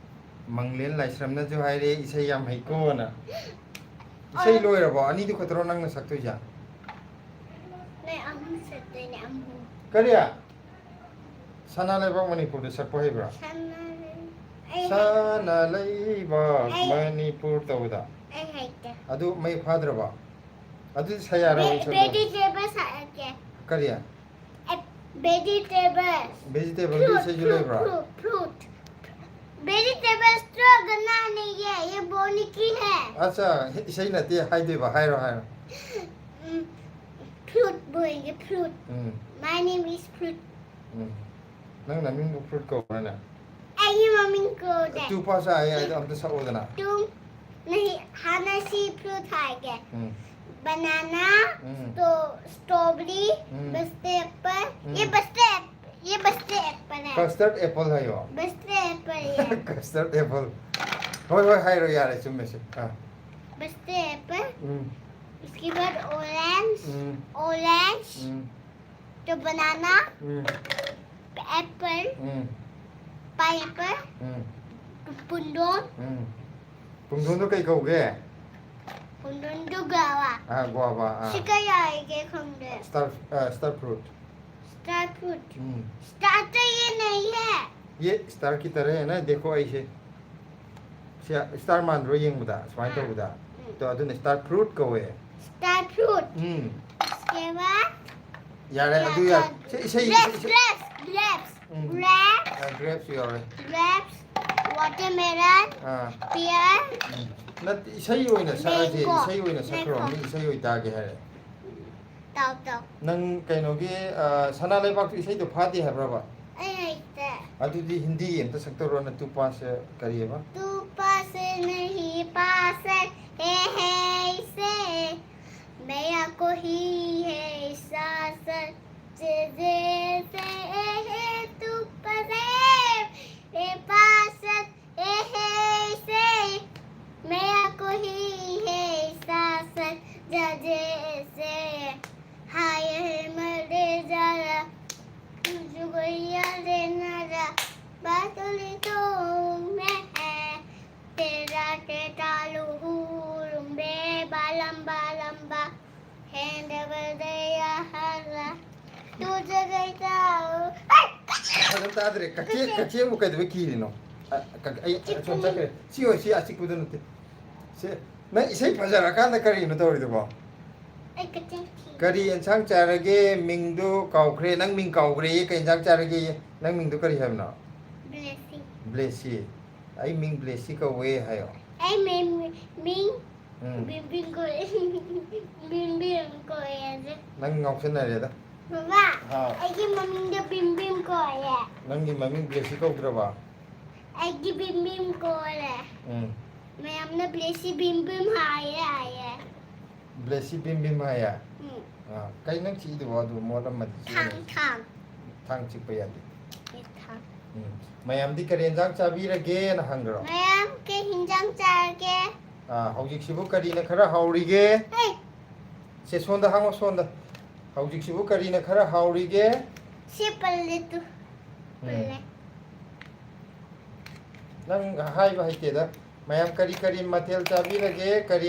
ꯃꯪꯂꯦꯟ ꯂꯥꯏꯁ꯭ꯔꯝꯅꯁꯨ ꯍꯥꯏꯔꯦ ꯏꯁꯩ ꯌꯥꯝ ꯍꯩꯀꯣꯅ꯫ ꯏꯁꯩ ꯂꯣꯏꯔꯕꯣ? ꯑꯅꯤꯗꯨ ꯈꯛꯇꯔꯣ ꯅꯪꯅ ꯁꯛꯇꯣꯏꯁꯦ? ꯅꯣꯏ ꯑꯍꯨꯝ ꯁꯛꯇꯣꯏꯅꯦ ꯑꯍꯨꯝ꯫ ꯀꯔꯤ? ꯁꯅꯥ ꯂꯩꯕꯥꯛ ꯃꯅꯤꯄꯨꯔꯗ ꯁꯛꯄ ꯍꯩꯕ꯭ꯔꯥ? ꯁꯅꯥ ꯂꯩ-, ꯑꯩ ꯁꯅꯥ ꯂꯩꯕꯥꯛ ꯑꯩ ꯃꯅꯤꯄꯨꯔ ꯇꯧꯕꯗ꯫ ꯑꯩ ꯍꯩꯇꯦ꯫ ꯑꯗꯨ ꯃꯌꯦꯛ ꯐꯥꯗ꯭ꯔꯕꯣ? ꯑꯗꯨꯗꯤ ꯁꯌꯥꯔꯣ ꯏꯁꯩꯗꯣ? ꯚꯦꯖꯤꯇꯦꯕꯜ ꯁꯛꯑꯒꯦ꯫ ꯀꯔꯤ? ꯚꯦꯖꯤꯇꯦꯕꯜ꯫ ꯚꯦꯖꯤꯇꯦꯕꯜꯒꯤ ꯏꯁꯩꯁꯨ ꯂꯩꯕ꯭ꯔꯥ? ꯐ꯭ꯔꯨꯠ꯫ ꯚꯦꯖꯤꯇꯦꯕꯜ ꯁꯇ꯭ꯔꯣꯒꯅꯥꯅꯦ꯫ ये बोलने की है। ꯑꯠꯆꯥ, ꯏꯁꯩ ꯅꯠꯇꯦ ꯍꯥꯏꯗꯣꯏꯕ, ꯍꯥꯏꯔꯣ ꯍꯥꯏꯔꯣ꯫ ꯎꯝ, फ्रूट बोलेंगे फ्रूट। ꯎꯝ꯫ My name is fruit. ꯎꯝ꯫ ꯅꯪ ꯅꯃꯤꯡꯕꯨ ꯐ꯭ꯔꯨꯠ ꯀꯧꯕ꯭ꯔꯅꯦ? ꯑꯩꯒꯤ ꯃꯃꯤꯡ ꯀꯧꯗꯦ꯫ ꯇꯨ ꯄꯥꯁ ꯑꯥꯏ ꯍꯥꯏꯗꯣ ꯑꯝꯇ ꯁꯛꯑꯣꯗꯅ꯫ तुम नहीं, ꯍꯥꯟꯅ ꯁꯤ फ्रूट ꯍꯥꯏꯒꯦ꯫ ꯎꯝ꯫ बनाना, ꯎꯝ꯫ स्ट्रॉ-, स्ट्रॉबेरी, ꯎꯝ꯫ बस्ते एप्पल, ये ꯎꯝ꯫ बस्ते एप-, ये बस्ते एप्पल है। ꯀꯁꯇꯔꯗ ꯑꯦꯄꯜ ꯍꯥꯏꯌꯣ꯫ बस्ते एप्पल है। ꯀꯁꯇꯔꯗ ꯑꯦꯄꯜ꯫ ꯍꯣꯏ ꯍꯣꯏ, ꯍꯥꯏꯔꯣ, ꯌꯥꯔꯦ, ꯆꯨꯝꯃꯦ ꯁꯤ꯫ ꯑꯥ꯫ बस्ते एप्पल, ꯎꯝ꯫ उसके बाद ऑरेंज, ꯎꯝ꯫ ऑरेंज, ꯎꯝ꯫ तो बनाना, ꯎꯝ꯫ एप्पल, ꯎꯝ꯫ पाइनएप्पल, ꯎꯝ꯫ पुंडोन, ꯎꯝ꯫ ꯄꯨꯡꯗꯣꯟꯗꯣ ꯀꯩ ꯀꯧꯒꯦ? पुंडोन तो गावा। ꯑꯥ, ꯒꯣꯋꯥꯕ, ꯑꯥ꯫ शिकाया आएंगे खंडे। ꯁ꯭ꯇꯥꯔ, ꯑꯥ, ꯁ꯭ꯇꯥꯔ ꯐ꯭ꯔꯨꯠ꯫ Star fruit. ꯎꯝ꯫ स्टार तो ये नहीं है। ये स्टार की तरह है ना, देखो ऐसे꯫ ꯁꯤ ꯁ꯭ꯇꯥꯔ ꯃꯥꯟꯗ꯭ꯔꯣ ꯌꯦꯡꯕꯗ, ꯁꯨꯃꯥꯏꯅ ꯇꯧꯕꯗ? ꯎꯝ꯫ ꯑꯗꯣ ꯑꯗꯨꯅ ꯁ꯭ꯇꯥꯔ ꯐ꯭ꯔꯨꯠ ꯀꯧꯋꯦ꯫ Star fruit. ꯎꯝ꯫ उसके बाद ꯌꯥꯔꯦ, ꯑꯗꯨ ꯌꯥꯔꯦ꯫ ꯁꯤ ꯏꯁꯩ, ꯏꯁꯩ, ग्रेप्स, ꯏꯁꯩ꯫ ग्रेप्स, ग्रेप्स, ꯎꯝ꯫ ग्रेप्स, ꯑꯥ, ꯒ꯭ꯔꯦꯞꯁꯨ ꯌꯥꯎꯔꯦ꯫ ग्रेप्स, वाटरमेलन, ꯑꯥ꯫ पियर, ꯎꯝ꯫ ꯅꯠꯇꯦ, ꯏꯁꯩ ꯑꯣꯏꯅ ꯁꯛꯑꯁꯦ, ꯃꯦꯡꯒꯣ꯫ ꯏꯁꯩ ꯑꯣꯏꯅ ꯁꯛꯈ꯭ꯔꯣ, ꯃꯦꯡꯒꯣ꯫ ꯃꯤ ꯏꯁꯩ ꯑꯣꯏꯇꯥꯒꯦ ꯍꯥꯏꯔꯦ꯫ ꯇꯥꯎ ꯇꯥꯎ꯫ ꯅꯪ ꯀꯩꯅꯣꯒꯤ, ꯑ, ꯁꯅꯥ ꯂꯩꯕꯥꯛꯇꯨ ꯏꯁꯩꯗꯣ ꯐꯥꯗꯦ ꯍꯥꯏꯕ꯭ꯔꯕ? ꯑꯩ ꯍꯩꯇꯦ꯫ ꯑꯗꯨꯗꯤ ꯍꯤꯟꯗꯤ ꯑꯝꯇ ꯁꯛꯇꯧꯔꯣ, ꯅꯇꯨ ꯄꯥꯁ ꯀꯔꯤꯑꯕ? तू पास नहीं पास है, है इसे, मेरा कोई है सासर, जे जे से है तू पास है, ए पास है, है इसे, मेरा कोई है सासर, ꯐꯖꯅ ꯇꯥꯗ꯭ꯔꯦ꯫ ꯀꯛꯆꯦꯡ, ꯀꯛꯆꯦꯡꯕꯨ ꯀꯩꯗꯧꯕꯩ ꯀꯤꯔꯤꯅꯣ? ꯑ, ꯀꯛ-, ꯑꯩ ꯑꯁꯣꯝ ꯆꯠꯈ꯭ꯔꯦ꯫ ꯁꯤ ꯑꯣꯏ, ꯁꯤ ꯑꯆꯤꯛꯄꯗꯨ ꯅꯠꯇꯦ꯫ ꯁꯦ, ꯅꯪ ꯏꯁꯩ ꯐꯖꯔꯀꯥꯟꯗ ꯀꯔꯤꯅꯣ ꯇꯧꯔꯤꯗꯨꯕꯣ? ꯑꯩ ꯀꯛꯆꯦꯡ ꯊꯤ꯫ ꯀꯔꯤ ꯑꯦꯟꯁꯥꯡ ꯆꯥꯔꯒꯦ? ꯃꯤꯡꯗꯨ ꯀꯥꯎꯈ꯭ꯔꯦ꯫ ꯅꯪ ꯃꯤꯡ ꯀꯥꯎꯈ꯭ꯔꯦꯌꯦ꯫ ꯀꯩ ꯑꯦꯟꯁꯥꯡ ꯆꯥꯔꯒꯦꯌꯦ? ꯅꯪ ꯃꯤꯡꯗꯨ ꯀꯔꯤ ꯍꯥꯏꯕꯅꯣ? ꯕ꯭ꯂꯦꯁꯤ꯫ ꯕ꯭ꯂꯦꯁꯤ꯫ ꯑꯩ ꯃꯤꯡ ꯕ꯭ꯂꯦꯁꯤ ꯀꯧꯋꯦ ꯍꯥꯏꯌꯣ꯫ ꯑꯩ ꯃꯤꯡ, ꯃꯤꯡ ꯎꯝ꯫ ꯕꯤꯝꯕꯤꯝ ꯀꯧꯋꯦ꯫ ꯕꯤꯝꯕꯤꯝ ꯀꯧꯋꯦ ꯑꯗꯨ꯫ ꯅꯪ ꯉꯥꯎꯁꯟꯅꯔꯦꯗ꯫ ꯕꯕꯥ, ꯍꯥꯎ꯫ ꯑꯩꯒꯤ ꯃꯃꯤꯡꯗꯣ ꯕꯤꯝꯕꯤꯝ ꯀꯧꯋꯦ꯫ ꯅꯪꯒꯤ ꯃꯃꯤꯡ ꯕ꯭ꯂꯦꯁꯤ ꯀꯧꯗ꯭ꯔꯕ? ꯑꯩꯒꯤ ꯕꯤꯝꯕꯤꯝ ꯀꯧꯔꯦ꯫ ꯎꯝ꯫ ꯃꯌꯥꯝꯅ ꯕ꯭ꯂꯦꯁꯤ ꯕꯤꯝꯕꯤꯝ ꯍꯥꯏꯌꯦ ꯍꯥꯏꯌꯦ꯫ ꯕ꯭ꯂꯦꯁꯤ ꯕꯤꯝꯕꯤꯝ ꯍꯥꯏꯌꯦ? ꯎꯝ꯫ ꯑꯥ, ꯀꯩ ꯅꯪ ꯆꯤꯛꯏꯗꯨꯕꯣ? ꯑꯗꯨ ꯃꯣꯠꯂꯝꯃꯗꯤ ꯆꯤꯛꯑꯅꯤ꯫ ꯊꯥꯡ, ꯊꯥꯡ꯫ ꯊꯥꯡ ꯆꯤꯛꯄ ꯌꯥꯗꯦ꯫ ꯑꯦ, ꯊꯥꯡ꯫ ꯎꯝ꯫ ꯃꯌꯥꯝꯗꯤ ꯀꯔꯤ ꯌꯦꯟꯖꯥꯡ ꯆꯥꯕꯤꯔꯒꯦꯅ ꯍꯪꯈ꯭ꯔꯣ? ꯃꯌꯥꯝ ꯀꯩ ꯍꯤꯟꯖꯥꯡ ꯆꯥꯔꯒꯦ? ꯑꯥ, ꯍꯧꯖꯤꯛꯁꯤꯕꯨ ꯀꯔꯤꯅ ꯈꯔ ꯍꯥꯎꯔꯤꯒꯦ? ꯍꯦ! ꯁꯦ, ꯁꯣꯝꯗ ꯍꯥꯡꯉꯣ, ꯁꯣꯝꯗ꯫ ꯍꯧꯖꯤꯛꯁꯤꯕꯨ ꯀꯔꯤꯅ ꯈꯔ ꯍꯥꯎꯔꯤꯒꯦ? ꯁꯤ ꯄꯜꯂꯦ ꯇꯨ꯫ ꯎꯝ꯫ ꯄꯜꯂꯦ꯫ ꯅꯪ ꯍꯥꯏꯕ ꯍꯩꯇꯦꯗ꯫ ꯃꯌꯥꯝ ꯀꯔꯤ ꯀꯔꯤ ꯃꯊꯦꯜ ꯆꯥꯕꯤꯔꯒꯦ? ꯀꯔꯤ